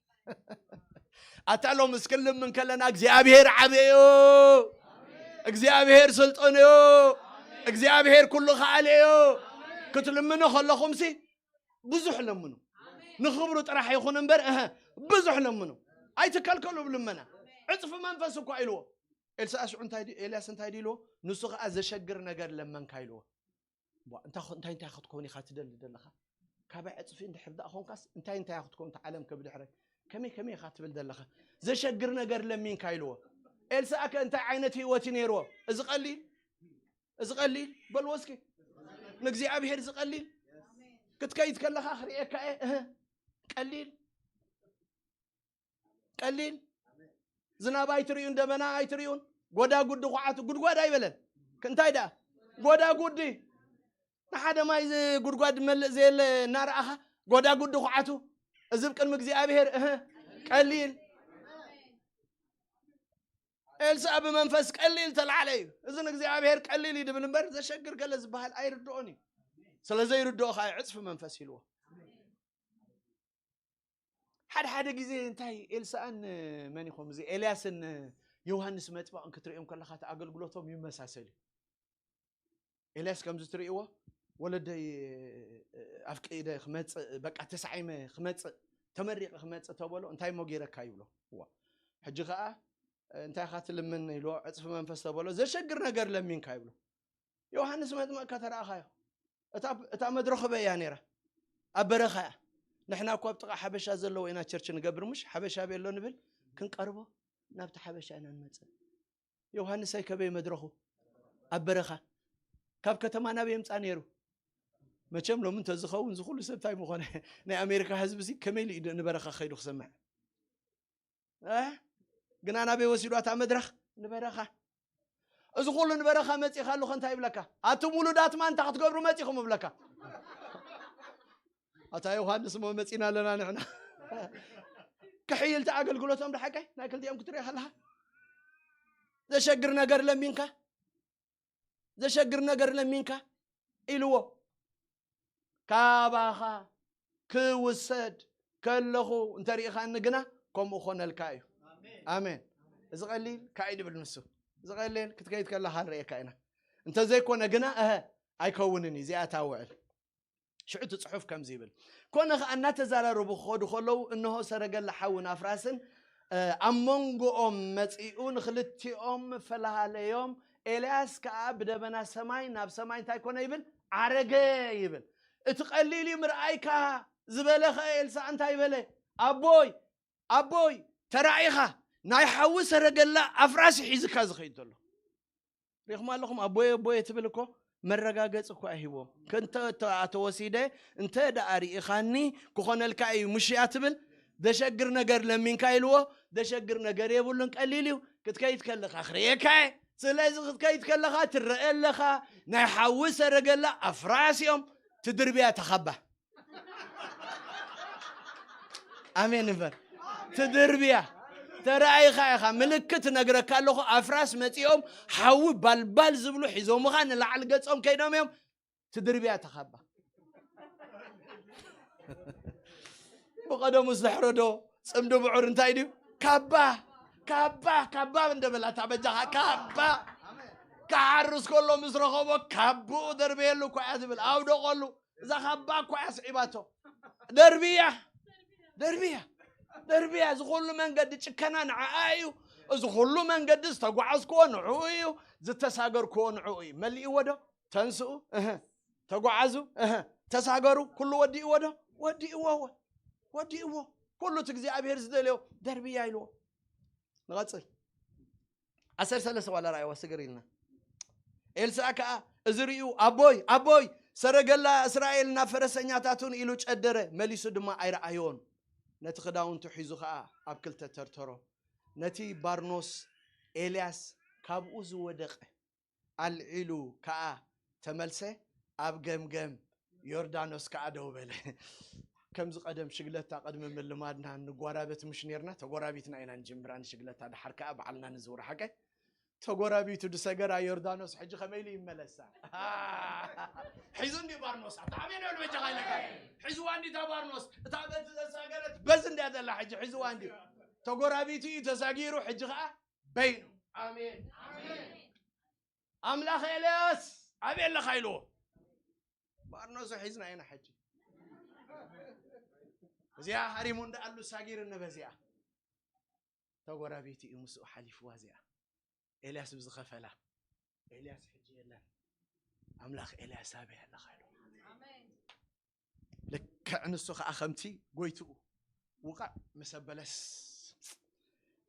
ኣታ ሎም እስክንልምን ከለና እግዚኣብሔር ዓብዮ፣ እግዚኣብሔር ስልጡን እዩ፣ እግዚኣብሔር ኩሉ ከኣል እዩ። ክትልምኑ ከለኹምሲ ብዙሕ ለምኑ። ንኽብሩ ጥራሕ ይኹን እምበር፣ እህ፣ ብዙሕ ለምኑ። ኣይትከልከሉ ብልመና። ዕጽፊ መንፈስ እኳ ኢልዎ። ኤልሳእ ሽዑ እንታይ ድዩ፣ ኤልያስ እንታይ ድዩ ኢልዎ? ንሱ ኸኣ ዘሸግር ነገር ለመንካ ኢልዎ። ቧ፣ እንታ-፣ እንታይ፣ እንታይ ክትከውን ኢኻ ትደሊ ዘለኻ? ካባይ ዕጽፊ እንድሕር ደኣ ኾንካስ፣ እንታይ፣ እንታይ ክትከውን እታ ዓለም ከብድሕረ? ከመይ፣ ከመይ ኢኻ ትብል ዘለኻ? ዘሸግር ነገር ለሚንካ ኢልዎ። ኤልሳእ ከ እንታይ ዓይነት ህይወት እዩ ነይርዎ? እዚ ቀሊል? እዚ ቀሊል? በልዎ እስኪ። ንእግዚኣብሔር እዚ ቀሊል? ክትከይድ ከለኻ ክርእየካ እየ። እህ። ቀሊል? ቀሊል? ዝናብ ኣይትርእዩን፣ ደበና ኣይትርእዩን። ጎዳጉዲ ኹዓቱ፣ ጉድጓድ ኣይበለን። እንታይ ደኣ? ጎዳጉዲ። ንሓደ ማይ ዝ-፣ ጉድጓድ መልእ ዘየለ እናረኣኻ፣ ጎዳጉዲ ኹዓቱ። እዚ ብ ቅድሚ እግዚኣብሔር፣ እህ፣ ቀሊል። ኤልሳዕ ብመንፈስ ቀሊል ተላዕለ እዩ። እዚ ንእግዚኣብሔር ቀሊል እዩ ድብል እምበር፣ ዘሸግር ገለ ዝበሃል ኣይርድኦን እዩ። ስለ ዘይርድኦ ከዓ ዕፅፊ መንፈስ ኢልዎ። ሓደ ሓደ ግዜ እንታይ ኤልሳእን መን ይኾም እዚ ኤልያስን ዮሃንስ መጥምቕን ክትርእዮም ከለኻ እቲ ኣገልግሎቶም ይመሳሰል እዩ። ኤልያስ ከምዚ ትርእይዎ፣ ወለደይ ኣፍቂደ ክመፅእ፣ በቃ ተሳዒመ ክመፅእ፣ ተመሪቐ ክመፅእ ተበሎ፣ እንታይ እሞ ገይረካ ይብሎ። እዋ ሕጂ ከዓ እንታይ ኢኻ ትልምን ኢልዎ፣ ዕፅፊ መንፈስ ተበሎ፣ ዘሸግር ነገር ለሚንካ ይብሎ። ዮሃንስ መጥምቕ ከተረኣኻዮ፣ እታ መድረኽ በይ እያ ነይራ፣ ኣብ በረኻ እያ። ንሕና እኮ ኣብ ጥቓ ሓበሻ ዘለዎ ኢና ቸርች ንገብር፣ ምሽ ሓበሻ ቤሎ ንብል፣ ክንቀርቦ ናብቲ ሓበሻ ኢና ንመፅእ። ዮሃንስ ኣይከበይ መድረኹ ኣብ በረኻ፣ ካብ ከተማ ናብ የምፃ ነይሩ። መቸም ሎሚ እንተዝኸውን ዝኩሉ ሰብ እንታይ ምኾነ? ናይ ኣሜሪካ ህዝቢ ሲ ከመይ ኢሉ ንበረኻ ከይዱ ክሰምዕ? ግና ናበይ ወሲዷታ መድረኽ? ንበረኻ። እዚ ኩሉ ንበረኻ መፂኻሉ ከ እንታይ ይብለካ? ኣቱም ውሉዳት ማንታ ክትገብሩ መፂኹም እብለካ። ኣታ ዮሃንስ እሞ መፂና ኣለና ንሕና። ክሕይልቲ ኣገልግሎቶም ደሓቀይ ናይ ክልቲኦም ክትሪኦ ከለኻ ዘሸግር ነገር ለሚንካ፣ ዘሸግር ነገር ለሚንካ ኢልዎ። ካባኻ ክውሰድ ከለኹ እንተሪኢኻኒ ግና ከምኡ ኾነልካ እዩ። ኣሜን። እዚ ቀሊል ካይ ድብል ንሱ። እዚ ቀሊል ክትከይድ ከለኻ ንርእየካ ኢና። እንተዘይኮነ ግና እሀ ኣይከውንን እዩ። እዚኣ ታውዕል። ሽዑ እቲ ጽሑፍ ከምዚ ይብል፣ ኮነ ኸኣ እናተዛራረቡ ክኸዱ ከለዉ፣ እንሆ ሰረገላ ሓውን ኣፍራስን ኣብ መንጎኦም መጺኡ፣ ንኽልቲኦም ፈላሃለዮም። ኤልያስ ከኣ ብደበና ሰማይ ናብ ሰማይ እንታይ ኮነ ይብል? ዓረገ ይብል። እቲ ቀሊል እዩ ምርኣይካ ዝበለ ኸ ኤልሳዕ እንታይ በለ? ኣቦይ፣ ኣቦይ፣ ተራኢኻ ናይ ሓዊ ሰረገላ ኣፍራሲ ሒዝካ ዝኸይድ ዘሎ። ሪኹም ኣለኹም? ኣቦየ፣ ኣቦየ ትብል እኮ መረጋገፂ እኮ ኣይህቦም። ከንተ ተወሲደ እንተ ደኣ ርኢኻኒ ክኾነልካ እዩ ምሽያ ትብል። ዘሸግር ነገር ለሚንካ ኢልዎ። ዘሸግር ነገር የብሉን፣ ቀሊል እዩ። ክትከይድ ከለኻ ክርእየካ እየ። ስለዚ ክትከይድ ከለኻ ትረአ ኣለኻ። ናይ ሓዊ ሰረገላ ኣፍራስ እዮም። ትድርብያ ተኻባ። ኣሜን እምበር ትድርብያ ተረኣይኻ ኢኻ። ምልክት እነግረካ ኣለኹ። ኣፍራስ መፂኦም ሓዊ ባልባል ዝብሉ ሒዞምኻ ንላዕሊ ገፆም ከይዶም እዮም። ትድርብያ ተኻባ። ብቐደሙ ዝሕረዶ ፅምዲ ብዑር እንታይ ድዩ? ካባ፣ ካባ፣ ካባ እንደበላታ በጃኻ ካባ። ክሓርስ ከሎ ምስ ረኸቦ ካብኡ ደርበየሉ እኳ እያ ዝብል፣ ኣውደቐሉ። እዛ ካባ እኳ እያ ስዒባቶ። ደርብያ፣ ደርብያ፣ ደርብያ። እዚ ኩሉ መንገዲ ጭከና ንዓኣ እዩ። እዚ ኩሉ መንገዲ ዝተጓዓዝክዎ ንዕኡ እዩ። ዝተሳገርክዎ ንዕኡ እዩ። መሊእዎ ዶ? ተንስኡ፣ እህ። ተጓዓዙ፣ እህ። ተሳገሩ። ኩሉ ወዲእዎ ዶ? ወዲእዎ፣ ወ-፣ ወዲእዎ። ኩሉ እቲ እግዚኣብሔር ዝደልዮ ደርብያ ኢልዎ። ንቐጽል። ዓሰርተ ሰለስተ ዋላ ራእይዋ ስግር ኢልና። ኤልሳዕ ከኣ እዚ ርእዩ፣ ኣቦይ፣ ኣቦይ፣ ሰረገላ እስራኤል ናብ ፈረሰኛታቱን ኢሉ ጨደረ። መሊሱ ድማ ኣይረኣዮን። ነቲ ክዳውንቱ ሒዙ ከኣ ኣብ ክልተ ተርተሮ። ነቲ ባርኖስ ኤልያስ ካብኡ ዝወደቐ ኣልዒሉ ከኣ ተመልሰ፣ ኣብ ገምገም ዮርዳኖስ ከኣ ደው በለ። ከምዚ ቀደም ሽግለታ ቅድሚ ምልማድና ንጓራበት ምሽ ኔርና፣ ተጎራቢትና ኢና ንጅምራ ንሽግለታ፣ ደሓር ከኣ ባዕልና ንዝውር ሓቀ። ተጎራቢቱ ድሰገራ ዮርዳኖስ ሕጂ ከመይ ኢሉ ይመለሳ? ሒዙ እንዲ ባርኖስ፣ ኣታ ኣሜን በል በጃኻ ኢለካ። ሒዝዋ እንዲ እታ ባርኖስ፣ እታ በቲ ዘሳገረት በዚ እንዲያ ዘላ ሕጂ ሒዝዋ እንዲ። ተጎራቢቱ እዩ ተሳጊሩ፣ ሕጂ ከኣ በይኑ። ኣሜን። ኣምላኽ ኤልያስ ኣበይ ኣለኻ ኢልዎ። ባርኖስ ሒዝና ኢና ሕጂ። እዚኣ ሃሪሙ እንዳኣሉ ሳጊር እነበዚኣ። ተጎራቢቲ እዩ ምስኡ ሓሊፍዋ እዚኣ። ኤልያስ ብዝኸፈላ። ኤልያስ ሕጂ የለን። ኣምላኽ ኤልያስ ኣበይ ኣለኻ ኢልዎ። ልክዕ ንሱ ኸዓ ከምቲ ጎይትኡ ውቓዕ ምስ ኣበለስ፣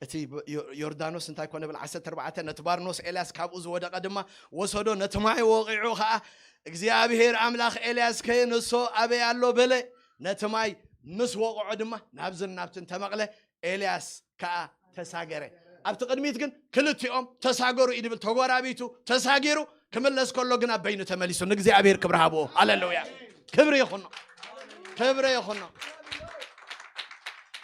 እቲ ዮ-፣ ዮርዳኖስ እንታይ ኮነ ብል ዓሰርተ ኣርባዕተ፣ ነቲ ባርኖስ ኤልያስ ካብኡ ዝወደቐ ድማ ወሰዶ፣ ነቲ ማይ ወቒዑ ኸዓ እግዚኣብሔር ኣምላኽ ኤልያስ ከየነሶ ኣበይ ኣሎ በለ። ነቲ ማይ ምስ ወቕዖ ድማ ናብዝን ናብትን ተመቕለ። ኤልያስ ከኣ ተሳገረ። ኣብቲ ቅድሚት ግን ክልቲኦም ተሳገሩ እዩ ድብል፣ ተጎራቢቱ ተሳጊሩ ክምለስ ከሎ ግና በይኑ ተመሊሱ። ንእግዚኣብሔር ክብሪ ሃብዎ። ሃሌሉያ። ክብሪ ይኹኖ። ክብሪ ይኹኖ።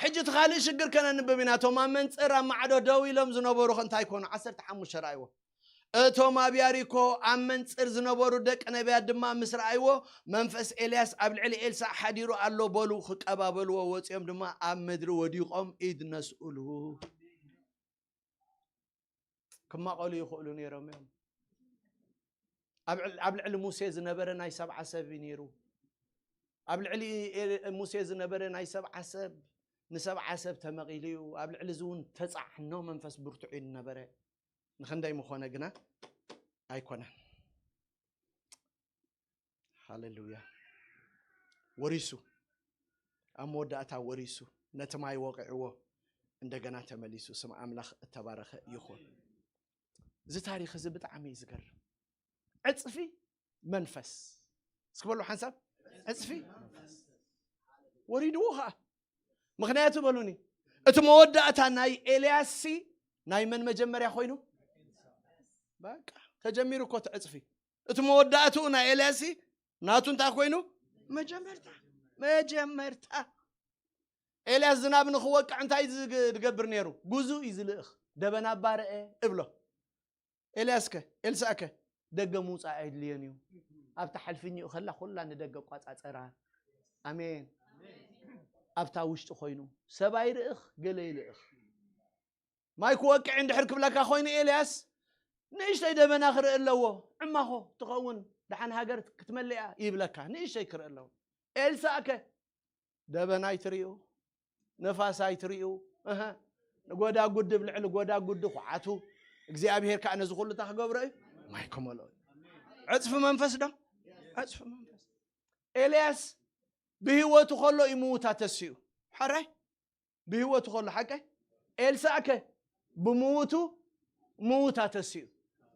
ሕጂ እቲ ካልእ ሽግር ከነንብብ ኢና። እቶም ኣብ መንጽር ኣብ ማዕዶ ደው ኢሎም ዝነበሩ ከ እንታይ ኮኑ? ዓሰርተ ሓሙሽተ ረኣይዎ። እቶም ኣብ ያሪኮ ኣብ መንጽር ዝነበሩ ደቂ ነቢያት ድማ ምስ ረኣይዎ፣ "መንፈስ ኤልያስ ኣብ ልዕሊ ኤልሳዕ ሓዲሩ ኣሎ" በሉ። ክቀባበልዎ ወጺኦም ድማ ኣብ ምድሪ ወዲቖም ኢድ ነስኡሉ። ክማቐሉ ይኽእሉ ነይሮም እዮም። ኣብ ዕል-፣ ኣብ ልዕሊ ሙሴ ዝነበረ ናይ ሰብዓ ሰብ እዩ ነይሩ። ኣብ ልዕሊ ኤ-፣ ሙሴ ዝነበረ ናይ ሰብዓ ሰብ፣ ንሰብዓ ሰብ ተመቒሉ እዩ። ኣብ ልዕሊ እዚ እውን ተጻዕኖ መንፈስ ብርቱዕ እዩ ዝነበረ። ንኽንደይ ምኾነ ግና ኣይኮነን። ሃሌሉያ። ወሪሱ፣ ኣብ መወዳእታ ወሪሱ፣ ነቲ ማይ ወቒዕዎ፣ እንደገና ተመሊሱ። ስም ኣምላኽ እተባረኸ ይኹን። እዚ ታሪኽ እዚ ብጣዕሚ እዩ ዝገርም። ዕጽፊ መንፈስ። እስኪ በሉ ሓንሳብ፣ ዕጽፊ መንፈስ። ወሪድዎ ኸዓ። ምኽንያቱ በሉኒ፣ እቲ መወዳእታ ናይ ኤልያስ ሲ ናይ መን መጀመርያ ኮይኑ? በቃ፣ ተጀሚሩ እኮ እቲ ዕጽፊ። እቲ መወዳእትኡ ናይ ኤልያስ ሲ ናቱ እንታይ ኮይኑ? መጀመርታ። መጀመርታ። ኤልያስ ዝናብ ንኽወቅዕ እንታይ ዝግ-፣ ዝገብር ነይሩ? ጉዙ እዩ ዝልእኽ። ደበና እባ ረአ እብሎ። ኤልያስከ፣ ኤልሳእከ፣ ደገ ምውጻእ ኣየድልዮን እዩ። ኣብታ ሓልፍኝኡ ከላ ኩላ ንደገ ኣቋጻጸራ። ኣሜን። ኣብታ ውሽጢ ኮይኑ፣ ሰብ ኣይርእኽ፣ ገለ ይልእኽ። ማይ ክወቅዕ እንድሕር ክብለካ ኮይኑ ኤልያስ፣ ንእሽተይ ደበና ክርኢ ኣለዎ። ዕማኾ ትኸውን፣ ደሓን ሃገር ክትመልእ እያ ይብለካ። ንእሽተይ ክርኢ ኣለዎ። ኤልሳእከ፣ ደበና ኣይትርእዩ፣ ነፋስ ኣይትርእዩ። እህ፣ ንጎዳጉዲ ኣብ ልዕሊ ጎዳጉዲ ኹዓቱ። እግዚኣብሄር ከኣ ነዚ ኩሉ እንታይ ክገብሮ እዩ? ማይ ክመልኦ እዩ። ዕጽፊ መንፈስ ዶ? ዕጽፊ መንፈስ። ኤልያስ ብህይወቱ ከሎ እዩ ምዉት ኣተስኡ። ሕራይ? ብህይወቱ ከሎ ሓቀይ? ኤልሳእከ ብምዉቱ ምዉት ኣተስኡ።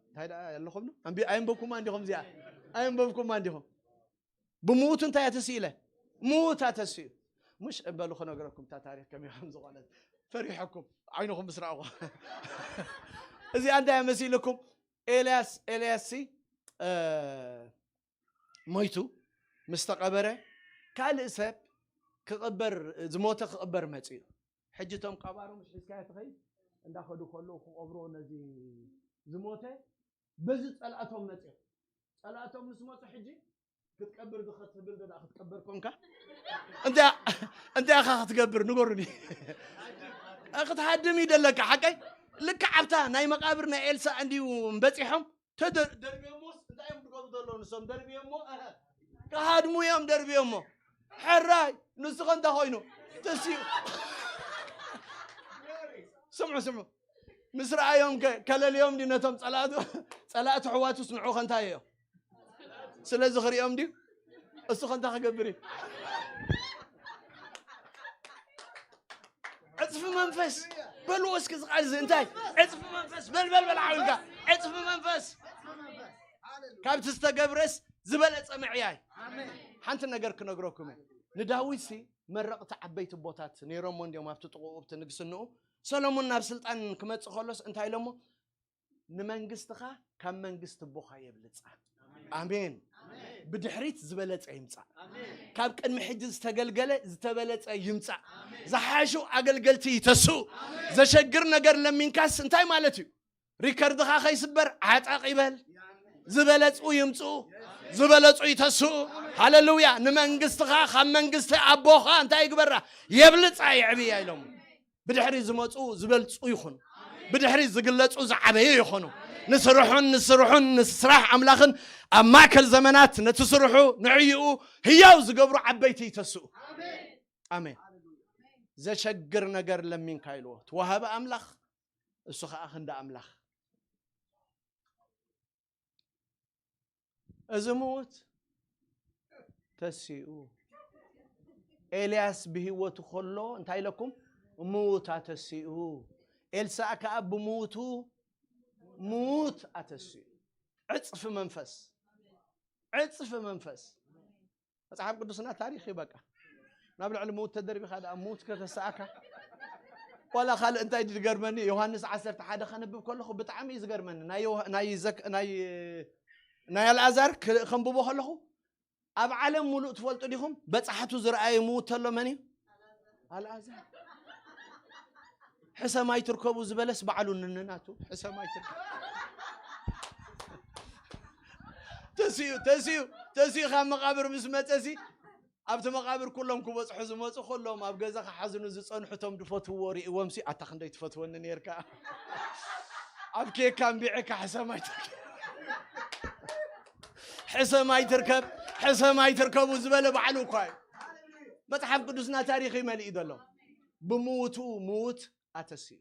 እንታይ ደኣ ኣለኹም? ኣንቢ-፣ ኣየንበብኩማ እንዲኹም እዚኣ? ኣየንበብኩማ እንዲኹም? ብምዉቱ እንታይ ኣተስኡ ኢለ? ምዉት ኣተስኡ። ምሽ እበሉ ክነግረኩም እታ ታሪኽ ከመይ ከም ዝኾነት። ፈሪሐኩም፣ ዓይንኹም ምስ ረኣኹ። እዚኣ እንታይ እያ መሲልኩም? ኤልያስ፣ ኤልያስ ሲ፣ እ፣ ሞይቱ ምስ ተቐበረ፣ ካልእ ሰብ ክቕበር፣ ዝሞተ ክቕበር መጺኡ። ሕጂ እቶም ቀባሮ ምስ ሒዝካዮ ትኸይድ፣ እንዳኸዱ ከለዉ ክቐብርዎ ነዚ ዝሞተ፣ በዚ ጸላእቶም መጺኦም። ጸላእቶም ምስ መጹ ሕጂ ክትቀብር ዶ ክትብል ዶ ደኣ ክትቀበር ኮንካ? እንታይ፣ እንታይ ኢኻ ክትገብር ንገሩኒ። ክትሃድም እዩ ደለካ፣ ሓቀይ? ልክዕ ኣብታ ናይ መቃብር ናይ ኤልሳዕ እንድዩ በጺሖም፣ ተደ-፣ ደርብዮሞስ እንታይ እዮም ዝገብሩ ዘለዉ ንሶም? ደርብዮሞ፣ ኣሀ፣ ክሃድሙ እዮም ደርብዮሞ። ሕራይ፣ ንሱ ከ እንታይ ኮይኑ? ተስኡ። ስምዑ፣ ስምዑ። ምስ ረኣዮም ከ-፣ ከለልዮም ድዩ ነቶም ጸላእቱ? ጸላእቲ ኣሕዋቱስ ንዑ ከ እንታይ እዮም? ስለዚ ክሪኦም ድዩ? እሱ ከ እንታይ ክገብር እዩ? ዕጽፊ መንፈስ። በልዎ እስኪ እዚ ቃል እዚ እንታይ? ዕጽፊ መንፈስ። በል፣ በል፣ በል፣ ዓው ኢልካ። ዕጽፊ መንፈስ። ካብቲ ዝተገብረስ ዝበለጸ ምዕያይ። ሓንቲ ነገር ክነግረኩም እየ። ንዳዊትሲ መረቕቲ ዓበይቲ ቦታት ነይሮሞ እንዲዮም ኣብቲ ጥቕኡ፣ ኣብቲ ንግስንኡ። ሰሎሞን ናብ ስልጣን ክመጽእ ከሎስ እንታይ ኢሎሞ? "ንመንግስትኻ ካብ መንግስቲ ኣቦኻ የብልጻ." ኣሜን። ብድሕሪት ዝበለጸ ይምጻእ። ካብ ቅድሚ ሕጂ ዝተገልገለ ዝተበለጸ ይምጻእ። ዝሓሹ ኣገልገልቲ ይተስኡ። ዘሸግር ነገር ለሚንካስ እንታይ ማለት እዩ? ሪከርድኻ ከይስበር ዓጠቕ ይበል። ዝበለጹ ይምጽኡ። ዝበለጹ ይተስኡ። ሃሌሉያ። ንመንግስትኻ ካብ መንግስቲ ኣቦኻ እንታይ ይግበራ? የብልጻ፣ የዕብያ ኢሎም። ብድሕሪ ዝመጹ ዝበልጹ ይኹኑ። ብድሕሪ ዝግለጹ ዝዓበዩ ይኹኑ። ንስርሑን፣ ንስርሑን፣ ንስራሕ ኣምላኽን ኣብ ማእከል ዘመናት ነቲ ስርሑ ንዕይኡ ህያው ዝገብሩ ዓበይቲ ይተስኡ። ኣሜን። ዘሸግር ነገር ለሚንካ ኢልዎ። ተዋሃቢ ኣምላኽ፣ እሱ ኸኣ ክንዲ ኣምላኽ። እዚ ምዉት ተሲኡ። ኤልያስ ብህይወቱ ከሎ እንታይ ኢለኩም? ምዉት ኣተሲኡ። ኤልሳዕ ከኣ ብምዉቱ ምዉት ኣተሲኡ። ዕጽፊ መንፈስ። ዕጽፊ መንፈስ። መጽሓፍ ቅዱስና ታሪኽ እዩ በቃ። ናብ ልዕሊ ምዉት ተደርቢኻ ደኣ ምዉት ከተስኣካ። ዋላ ካልእ እንታይ ድገርመኒ፣ ዮሃንስ ዓሰርተ ሓደ ከንብብ ከለኹ ብጣዕሚ እዩ ዝገርመኒ። ናይ ዮሃ-፣ ናይ ዘክ-፣ ናይ፣ ናይ ኣልኣዛር ክ-፣ ከንብቦ ከለኹ ኣብ ዓለም ሙሉእ ትፈልጡ ዲኹም? በጻሕቱ ዝረኣየ ምዉት ተሎ መን እዩ? ኣልኣዛር። ሕሰም ኣይትርከቡ ዝበለስ ባዕሉ ንንናቱ ሕሰም ኣይትርከቡ። ተስኡ ተስኡ ተስኡ ካብ መቓብር ምስ መጸሲ ኣብቲ መቓብር ኩሎም ክበጽሑ ዝመጹ ከሎም ኣብ ገዛ ክሓዝኑ ዝጸንሑ እቶም ዝፈትውዎ ርእዎም ሲ ኣታ ክንደይ ትፈትወኒ ነርካ ኣብ ኬካ እምቢዕካ ሕሰም ኣይትርከብ ሕሰም ኣይትርከብ ሕሰም ኣይትርከቡ ዝበለ ባዕሉ እኳ እዩ። መጽሓፍ ቅዱስና ታሪኽ ይመልእ ዘሎ። ብምውቱ ምውት ኣተስዩ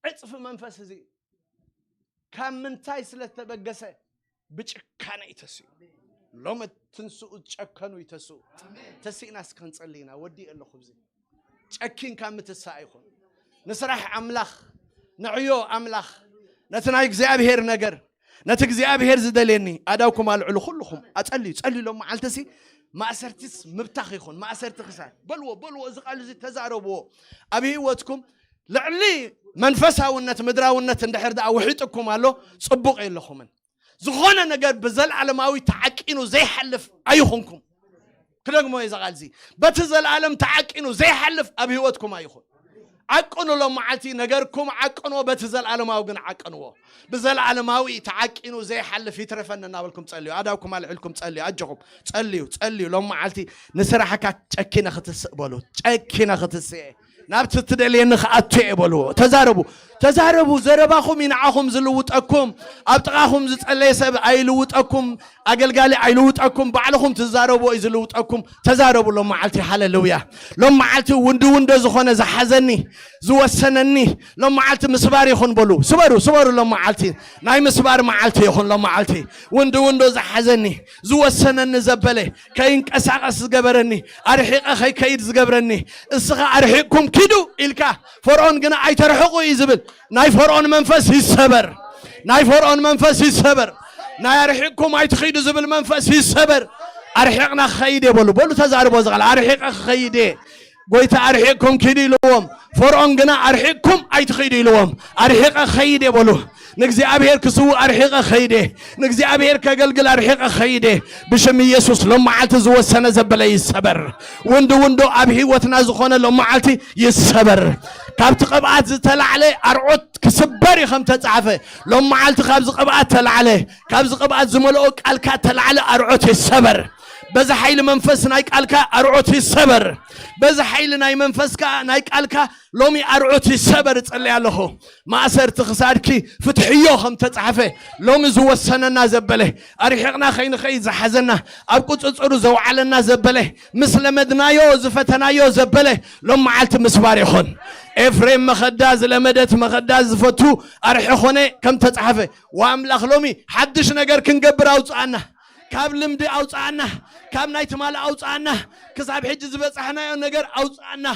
ዕጽፊ መንፈስ እዚ ካብ ምንታይ ስለ ዝተበገሰ ብጭካነ ይተስኡ። ሎም ትንስኡ ዝጨከኑ ይተስኡ። ተስእና እስከ ንጸሊ ኢና። ወዲ ኣለኹ ብዚ ጨኪንካ ምትሳእ ይኹን ንስራሕ ኣምላኽ ንዕዮ ኣምላኽ ነቲ ናይ እግዚኣብሔር ነገር ነቲ እግዚኣብሔር ዝደልየኒ ኣዳውኩም ኣልዕሉ ኩልኹም ኣጸልዩ ጸልዩ ሎም መዓልትሲ ማእሰርቲስ ምብታኽ ይኹን ማእሰርቲ ክሳድ በልዎ በልዎ እዚ ቃል እዚ ተዛረብዎ ኣብ ህይወትኩም ልዕሊ መንፈሳውነት ምድራውነት እንድሕር ደኣ ውሒጥኩም ኣሎ ጽቡቕ የለኹምን ዝኾነ ነገር ብዘለዓለማዊ ተዓቂኑ ዘይሓልፍ ኣይኹንኩም ክደግሞ እየ ዘቓልዚ በቲ ዘለዓለም ተዓቂኑ ዘይሓልፍ ኣብ ህይወትኩም ኣይኹን ዓቅኑ ሎም መዓልቲ ነገርኩም ዓቅንዎ በቲ ዘለዓለማዊ ግን ዓቅንዎ ብዘለዓለማዊ ተዓቂኑ ዘይሓልፍ ይትረፈኒ እናበልኩም ጸልዩ ኣዳብኩም ኣልዕልኩም ጸልዩ ኣጆኹም ጸልዩ ጸልዩ ሎም መዓልቲ ንስራሕካ ጨኪነ ክትስእ በሉ ጨኪነ ክትስእ ናብቲ ትደልየኒ ክኣቱ እየ በልዎ ተዛረቡ ተዛረቡ ዘረባኹም ይንዓኹም ዝልውጠኩም ኣብ ጥቓኹም ዝጸለየ ሰብ ኣይልውጠኩም ኣገልጋሊ ኣይልውጠኩም ባዕልኹም ትዛረብዎ እዩ ዝልውጠኩም ተዛረቡ ሎም መዓልቲ ሃለሉያ ሎም መዓልቲ ውንዲ ውንዶ ዝኾነ ዝሓዘኒ ዝወሰነኒ ሎም መዓልቲ ምስባር ይኹን በሉ ስበሩ ስበሩ ሎም መዓልቲ ናይ ምስባር መዓልቲ ይኹን ሎም መዓልቲ ውንዲ ውንዶ ዝሓዘኒ ዝወሰነኒ ዘበለ ከይንቀሳቐስ ዝገበረኒ ኣርሒቐ ከይከይድ ዝገብረኒ እስኻ ኣርሒቕኩም ኪዱ ኢልካ ፈርዖን ግና ኣይተርሕቑ እዩ ዝብል ናይ ፈርዖን መንፈስ ይሰበር ናይ ፈርዖን መንፈስ ይሰበር ናይ ኣርሒቕኩም ኣይትኺዱ ዝብል መንፈስ ይሰበር ኣርሒቕና ክኸይድ እየ በሉ በሉ ተዛርቦ ዝቓል ኣርሒቐ ክኸይድ እየ ጎይታ ኣርሒቕኩም ኪዱ ኢልዎም ፈርዖን ግና ኣርሒቕኩም ኣይትኺዱ ኢልዎም ኣርሒቐ ክኸይድ እየ በሉ ንእግዚኣብሔር ክስውእ ኣርሒቐ ኸይደ ንእግዚኣብሔር ከገልግል ኣርሒቐ ኸይደ ብሽም ኢየሱስ ሎም መዓልቲ ዝወሰነ ዘበለ ይሰበር ውንዲ ውንዶ ኣብ ህይወትና ዝኾነ ሎም መዓልቲ ይሰበር ካብቲ ቅብኣት ዝተላዕለ ኣርዖት ክስበር እዩ ከም ተጻሕፈ ሎም መዓልቲ ካብዚ ቅብኣት ተላዕለ ካብዚ ቅብኣት ዝመልኦ ቃልካ ተላዕለ ኣርዖት ይሰበር በዚ ሓይሊ መንፈስ ናይ ቃልካ ኣርዖት ይሰበር በዚ ሓይሊ ናይ መንፈስካ ናይ ቃልካ ሎሚ ኣርዑት ይሰበር እጸልይ ኣለኹ። ማእሰርቲ ክሳድኪ ፍትሕዮ ከም ተጻሕፈ ሎሚ ዝወሰነና ዘበለ ኣርሒቕና ከይንኸይድ ዝሓዘና ኣብ ቁጽጽሩ ዘውዓለና ዘበለ ምስ ለመድናዮ ዝፈተናዮ ዘበለ ሎም መዓልቲ ምስባር ይኹን። ኤፍሬም መኸዳ ዝለመደት መኸዳ ዝፈቱ ኣርሒ ኾነ ከም ተጻሕፈ ወኣምላኽ ሎሚ ሓድሽ ነገር ክንገብር ኣውጽኣና። ካብ ልምዲ ኣውጽኣና፣ ካብ ናይ ትማሊ ኣውጽኣና፣ ክሳብ ሕጂ ዝበጻሕናዮ ነገር ኣውጽኣና።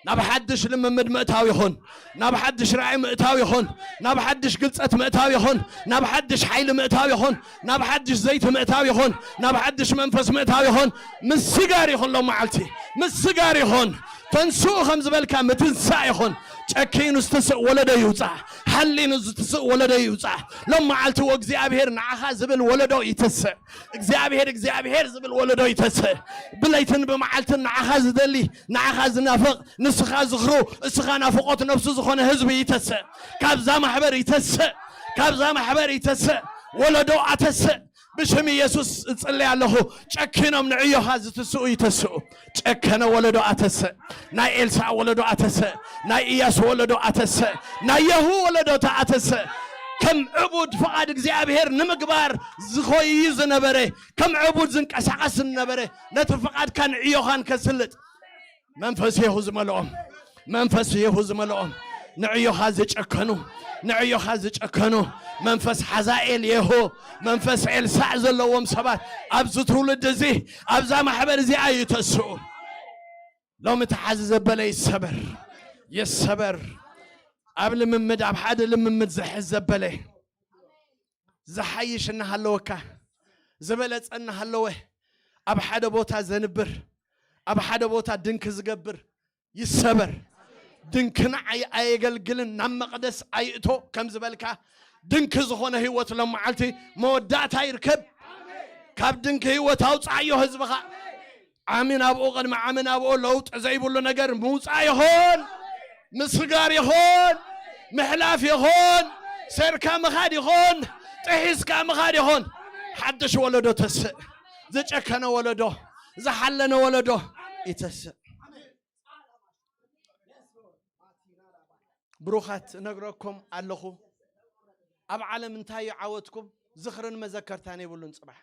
ናብ ሓድሽ ልምምድ ምእታው ይኹን። ናብ ሓድሽ ራእይ ምእታው ይኹን። ናብ ሓድሽ ግልጸት ምእታው ይኹን። ናብ ሓድሽ ሓይሊ ምእታው ይኹን። ናብ ሓድሽ ዘይቲ ምእታው ይኹን። ናብ ሓድሽ መንፈስ ምእታው ይኹን። ምስጋር ይኹን ሎም መዓልቲ ምስጋር ይኹን። ተንስኡ ከም ዝበልካ ምትንሳእ ይኹን። ጨኪኑ ዝትስእ ወለዶ ይውጻእ። ሓሊኑ ዝትስእ ወለዶ ይውጻእ። ሎም መዓልቲ ወእግዚኣብሔር ንዓኻ ዝብል ወለዶ ይተስእ። እግዚኣብሔር እግዚኣብሔር ዝብል ወለዶ ይተስእ። ብለይትን ብመዓልትን ንዓኻ ዝደሊ ንዓኻ ዝናፍቕ ንስኻ ዝኽሩ እስኻ ናፍቖት ነብሱ ዝኾነ ህዝቢ ይተስእ። ካብዛ ማሕበር ይተስእ። ካብዛ ማሕበር ይተስእ። ወለዶ ኣተስእ። ብሽም ኢየሱስ እጽልይ ኣለኹ። ጨኪኖም ንዕዮኻ ዝትስኡ ይተስኡ። ጨከነ ወለዶ ኣተስእ። ናይ ኤልሳዕ ወለዶ ኣተስእ። ናይ ኢያሱ ወለዶ ኣተስእ። ናይ የሁ ወለዶ ተኣተስእ። ከም ዕቡድ ፍቓድ እግዚኣብሔር ንምግባር ዝኾይ ዝነበረ ከም ዕቡድ ዝንቀሳቐስ ዝነበረ ነቲ ፍቓድካን ዕዮኻን ከስልጥ መንፈስ የሁ ዝመልኦም መንፈስ የሁ ዝመልኦም ንዕዮኻ ዝጨከኑ ንዕዮኻ ዝጨከኑ መንፈስ ሓዛኤል የሁ መንፈስ ኤልሳዕ ዘለዎም ሰባት ኣብዚ ትውልድ እዚ ኣብዛ ማሕበር እዚኣ ይተስኡ። ሎሚ ተሓዚ ዘበለ ይሰበር ይሰበር። ኣብ ልምምድ ኣብ ሓደ ልምምድ ዝሕዝ ዘበለ ዝሓይሽ እናሃለወካ ዝበለጸ እናሃለወ ኣብ ሓደ ቦታ ዘንብር ኣብ ሓደ ቦታ ድንክ ዝገብር ይሰበር። ድንክና ኣየገልግልን ናብ መቕደስ ኣይእቶ ከም ዝበልካ ድንክ ዝኾነ ህይወት ሎም መዓልቲ መወዳእታ ይርከብ። ካብ ድንክ ህይወት ኣውፅኣዮ ህዝብኻ ዓሚ ናብኡ ቅድሚ ዓሚ ናብኡ ለውጢ ዘይብሉ ነገር ምውፃእ ይኹን፣ ምስጋር ይኹን፣ ምሕላፍ ይኹን፣ ሰርካ ምኻድ ይኹን፣ ጥሒስካ ምኻድ ይኹን። ሓድሽ ወለዶ ተስእ። ዝጨከነ ወለዶ፣ ዝሓለነ ወለዶ ይተስእ። ብሩኻት፣ እነግረኩም ኣለኹ፣ ኣብ ዓለም እንታይ እዩ ዓወትኩም? ዝኽርን መዘከርታን የብሉን። ጽባሕ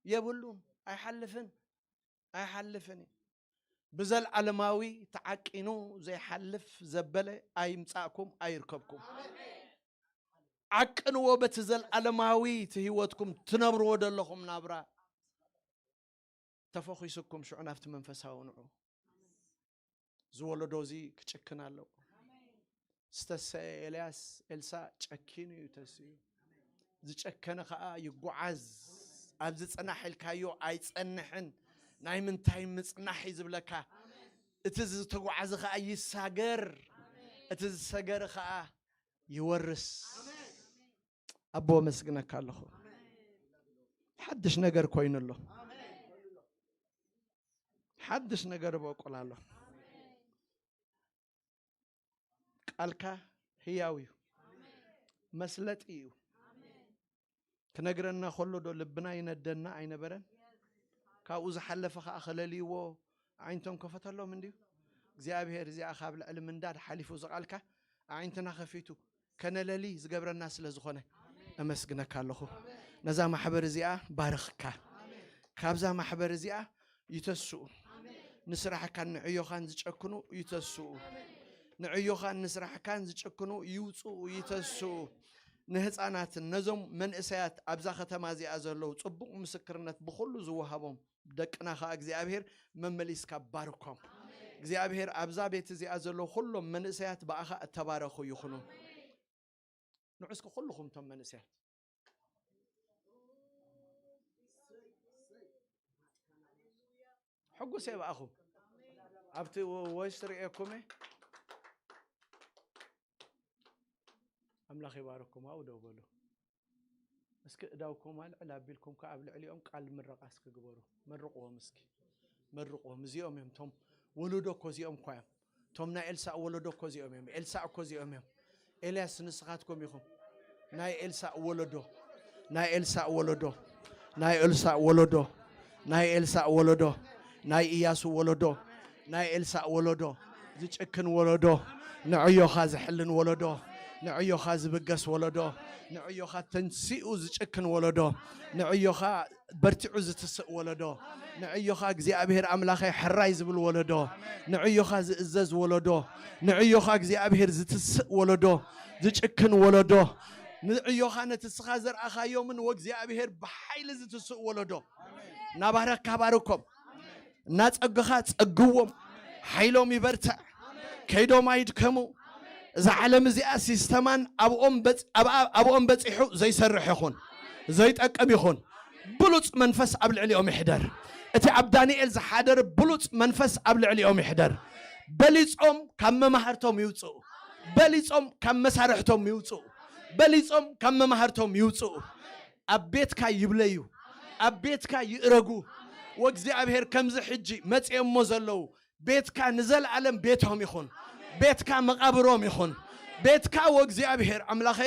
የብሉን። ኣይሓልፍን፣ ኣይሓልፍን እዩ። ብዘልዓለማዊ ተዓቂኑ ዘይሓልፍ ዘበለ ኣይምጻእኩም፣ ኣይርከብኩም። ዓቅንዎ በቲ ዘልዓለማዊ እቲ ህይወትኩም ትነብርዎ ዘለኹም ናብራ። ተፈኺስኩም ሽዑ ናብቲ መንፈሳዊ ንዑ። ዝወለዶ እዚ ክጭክን ኣለዎ። ዝተሰየ ኤልያስ፣ ኤልሳ ጨኪኑ እዩ ተስዩ። ዝጨከነ ኸኣ ይጓዓዝ። ኣብዚ ጽናሕ ኢልካዮ ኣይጸንሕን። ናይ ምንታይ ምጽናሕ እዩ ዝብለካ? እቲ ዝተጓዓዘ ኸኣ ይሳገር። እቲ ዝሰገረ ኸኣ ይወርስ። ኣቦ፣ ኣመስግነካ ኣለኹ። ሓድሽ ነገር ኮይኑ ኣሎ። ሓድሽ ነገር በቁል ኣሎ። ቃልካ ህያው እዩ፣ መስለጢ እዩ። ክነግረና ከሎ ዶ ልብና ይነደና ኣይነበረን? ካብኡ ዝሓለፈ ኸዓ ከለልይዎ ኣዒንቶም ከፈተሎም እንድዩ። እግዚኣብሔር እዚኣ ካብ ልዕሊ ምንዳድ ሓሊፉ ዝቓልካ ኣዒንትና ከፊቱ ከነለሊ ዝገብረና ስለ ዝኾነ እመስግነካ ኣለኹ። ነዛ ማሕበር እዚኣ ባርኽካ። ካብዛ ማሕበር እዚኣ ይተስኡ። ንስራሕካን ንዕዮኻን ዝጨክኑ ይተስኡ። ንዕዮኻን ንስራሕካን ዝጭክኑ ይውፅኡ፣ ይተስኡ። ንህፃናትን ነዞም መንእሰያት ኣብዛ ከተማ እዚኣ ዘለዉ ፅቡቕ ምስክርነት ብኹሉ ዝወሃቦም ደቅና ኸዓ እግዚኣብሔር መመሊስካ ባርኮም። እግዚኣብሔር ኣብዛ ቤት እዚኣ ዘለዉ ኩሎም መንእሰያት ብኣኻ እተባረኹ ይኹኑ። ንዑ እስኪ ኩልኹም እቶም መንእሰያት ሕጉስ እየ ብኣኹም። ኣብቲ ወ-፣ ወይስ ርእየኩም እየ? ኣምላኽ ይባርኩም። ኣብኡ ደው በሉ። እስኪ እዳውኩም ኣልዕል ኣቢልኩም ከኣ ኣብ ልዕሊኦም ቃል ምረቓ እስኪ ግበሩ። መርቕዎም እስኪ። መርቕዎም። እዚኦም እዮም እቶም ወለዶ እኮ እዚኦም እኳ እዮም። እቶም ናይ ኤልሳእ ወለዶ እኮ እዚኦም እዮም። ኤልሳእ እኮ እዚኦም እዮም። ኤልያስ ንስኻትኩም ኢኹም። ናይ ኤልሳእ ወለዶ። ናይ ኤልሳእ ወለዶ። ናይ ኤልሳእ ወለዶ። ናይ ኤልሳእ ወለዶ። ናይ ኢያሱ ወለዶ። ናይ ኤልሳእ ወለዶ። ዝጭክን ወለዶ። ንዕዮኻ ዝሕልን ወለዶ። ንዕዮኻ ዝብገስ ወለዶ። ንዕዮኻ ተንሲኡ ዝጭክን ወለዶ። ንዕዮኻ በርቲዑ ዝትስእ ወለዶ። ንዕዮኻ እግዚኣብሔር ኣምላኸይ ሕራይ ዝብል ወለዶ። ንዕዮኻ ዝእዘዝ ወለዶ። ንዕዮኻ እግዚኣብሔር ዝትስእ ወለዶ። ዝጭክን ወለዶ። ንዕዮኻ ነቲ ስኻ ዘርኣኻዮምን ወእግዚኣብሔር ብሓይሊ ዝትስእ ወለዶ። እናባረካ ባርኮም። እናጸግኻ ጸግዎም። ሓይሎም ይበርትዕ። ከይዶም ኣይድከሙ። እዛ ዓለም እዚኣ ሲስተማን ኣብኦም በጽ-፣ ኣብ-፣ ኣብ-፣ ኣብኦም በጺሑ ዘይሰርሕ ይኹን። ዘይጠቅም ይኹን። ብሉጽ መንፈስ ኣብ ልዕሊኦም ይሕደር። እቲ ኣብ ዳንኤል ዝሓደረ ብሉጽ መንፈስ ኣብ ልዕሊኦም ይሕደር። በሊጾም ካብ መማህርቶም ይውጽኡ። በሊጾም ካብ መሳርሕቶም ይውጽኡ። በሊጾም ካብ መማህርቶም ይውጽኡ። ኣብ ቤትካ ይብለዩ። ኣብ ቤትካ ይእረጉ። ወእግዚኣብሔር ከምዚ ሕጂ መጺኦሞ ዘለዉ ቤትካ ንዘለዓለም ቤቶም ይኹን። ቤትካ መቓብሮም ይኹን። ቤትካ ወእግዚኣብሔር ኣምላኸ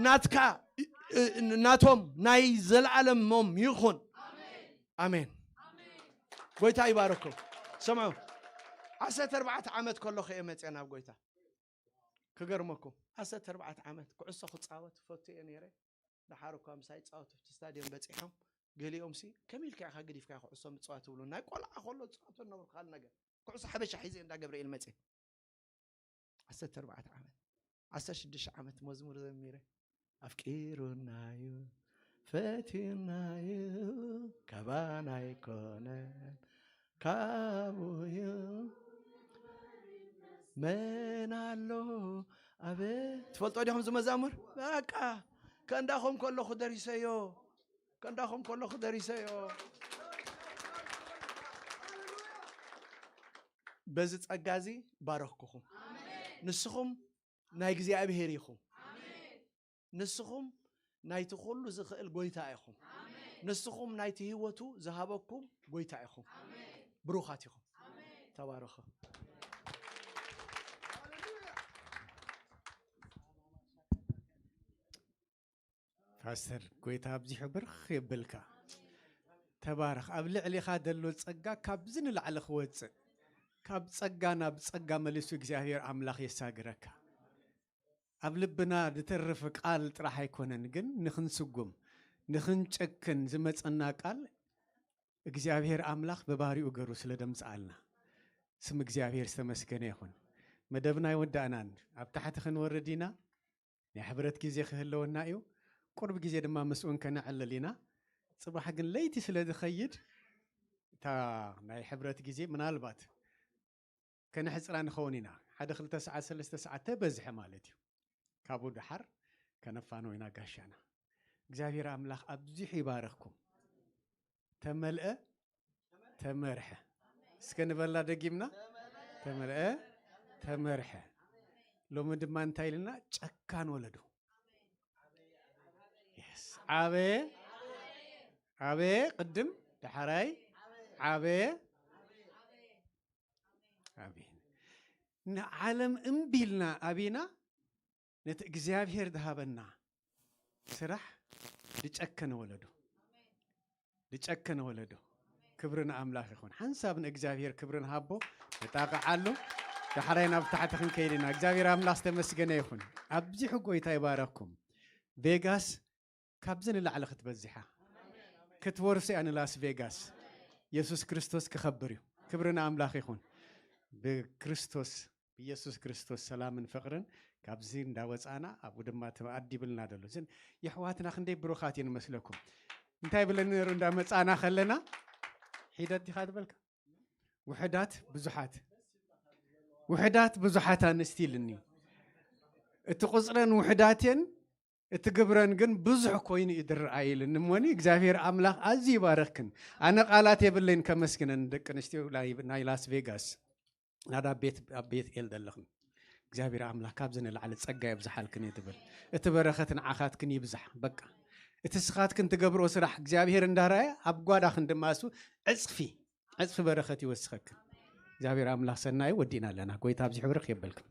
ናትካ፣ እ-፣ እ-፣ ናቶም ናይ ዘለዓለሞም ይኹን። ኣሜን። ጎይታ ይባረኩም። ስምዑ፣ ዓሰርተ ኣርባዕተ ዓመት ከለኹ እየ መፅየ ናብ ጎይታ። ክገርመኩም፣ ዓሰርተ ኣርባዕተ ዓመት ኩዕሶ ክፃወት ፈቱ እየ ነይረ። ደሓር እኳ ምሳይ ይፃወቱ ኣብቲ ስታድዮም በፂሖም፣ ገሊኦም ሲ ከመይ ኢልካ ኢኻ ገዲፍካ ኩዕሶ ምፅዋት ትብሉ፣ ናይ ቆልዓ ከሎ ዝፃወቶ ዝነበርኩ ካልእ ነገር። ኩዕሶ ሓበሻ ሒዘ እንዳ ገብርኤል መፅየ። ዓሰርተ ኣርባዕተ ዓመት፣ ዓሰርተ ሽዱሽተ ዓመት መዝሙር ዘሚረ። ኣፍቂሩናዩ፣ ፈትዩናዩ፣ ካባና ኣይኮነን፣ ካቡዩ። መን ኣሎ ኣበ-፣ ትፈልጦ ዲኹም እዚ መዛሙር? በቃ፣ ከእንዳኹም ከለኹ ደሪሰዮ፣ ከእንዳኹም ከለኹ ደሪሰዮ። በዚ ጸጋ እዚ ባረኽኩኹም። ንስኹም ናይ እግዚኣብሔር ኢኹም። ንስኹም ናይቲ ኩሉ ዝኽእል ጎይታ ኢኹም። ንስኹም ናይቲ ህይወቱ ዝሃበኩም ጎይታ ኢኹም። ብሩኻት ኢኹም። ተባረኹ። ፓስተር፣ ጎይታ ኣብዚሑ ብርኽ የብልካ። ተባረኽ። ኣብ ልዕሊኻ ዘሎ ጸጋ ካብዚ ንላዕሊ ክወጽእ፣ ካብ ጸጋ ናብ ጸጋ መሊሱ እግዚኣብሔር ኣምላኽ የሳግረካ። ኣብ ልብና ዝተርፍ ቃል ጥራሕ ኣይኮነን፣ ግን ንኽንስጉም፣ ንኽንጨክን ዝመጸና ቃል እግዚኣብሔር ኣምላኽ ብባህሪኡ ገሩ ስለ ደምጽኣልና፣ ስም እግዚኣብሔር ዝተመስገነ ይኹን። መደብና ኣይወዳእናን። ኣብ ታሕቲ ክንወርድ ኢና። ናይ ሕብረት ግዜ ክህለወና እዩ። ቁሩብ ግዜ ድማ ምስኡን ከነዕልል ኢና። ጽባሕ ግን ለይቲ ስለ ዝኸይድ፣ እታ ናይ ሕብረት ግዜ ምናልባት ከነሕጽራ ንኸውን ኢና። ሓደ ክልተ ሰዓት፣ ሰለስተ ሰዓት ተበዝሐ ማለት እዩ። ካብኡ ደሓር ከነፋንዎ ኢና ጋሻና። እግዚኣብሔር ኣምላኽ ኣብዚሑ ይባርኽኩም። ተመልአ፣ ተመርሐ። እስከ ንበላ ደጊምና፣ ተመልአ፣ ተመርሐ። ሎሚ ድማ እንታይ ኢልና? ጨካን ወለዶ። የስ። ዓበየ፣ ዓበየ፣ ቅድም፣ ዳሕራይ፣ ዓበየ፣ ዓበየ። ንዓለም እምቢ ኢልና ኣቢና፣ ነቲ እግዚኣብሔር ዝሃበና ስራሕ ዝጨከነ ወለዶ፣ ዝጨከነ ወለዶ። ክብሪ ንኣምላኽ ይኹን። ሓንሳብ ንእግዚኣብሔር ክብሪ ንሃቦ፣ ንጣቕዓሉ። ዳሕራይ ናብ ታሕቲ ክንከይድ ኢና። እግዚኣብሔር ኣምላኽ ዝተመስገነ ይኹን። ኣብዚሑ ጎይታ ይባረኽኩም። ቬጋስ ካብዚ ንላዕሊ ክትበዝሓ፣ ክትወርሶ እያ ንላስ ቬጋስ። የሱስ ክርስቶስ ክኸብር እዩ። ክብሪ ንኣምላኽ ይኹን። ብክርስቶስ፣ ብየሱስ ክርስቶስ ሰላምን ፍቕርን ካብዚ እንዳወጻና ኣብኡ ድማ ተኣዲብልና ዘሎ። እዘን የሕዋትና ክንደይ ብሩኻት እየን መስለኩም። እንታይ ብለን ነይሩ እንዳመጻና ከለና? ሒደት ዲኻ ዝበልካ? ውሕዳት ብዙሓት፣ ውሕዳት ብዙሓት ኣንስቲ ኢልኒ። እቲ ቁጽረን ውሕዳት እየን፣ እቲ ግብረን ግን ብዙሕ ኮይኑ እዩ ዝረኣይ ኢልኒ። እሞኒ እግዚኣብሔር ኣምላኽ ኣዝዩ ይባረኽክን። ኣነ ቃላት የብለይን ከመስግነን ደቂ ኣንስትዮ ናይ፣ ናይ ላስ ቬጋስ። ናዳ ቤት፣ ኣብ ቤት ኤል ዘለኽን። እግዚኣብሔር ኣምላኽ ካብዚ ንላዕሊ ጸጋ የብዝሓልክን እየ ትብል። እቲ በረኸት ንዓኻትክን ይብዛሕ። በቃ። እቲ ስኻትክን ትገብሮ ስራሕ እግዚኣብሔር እንዳረኣየ ኣብ ጓዳኽን ድማ እሱ ዕጽፊ፣ ዕጽፊ በረኸት ይወስኸክን። እግዚኣብሔር ኣምላኽ ሰናዩ ወዲእና ኣለና። ጎይታ ኣብዚ ሕብርኽ የበልክን።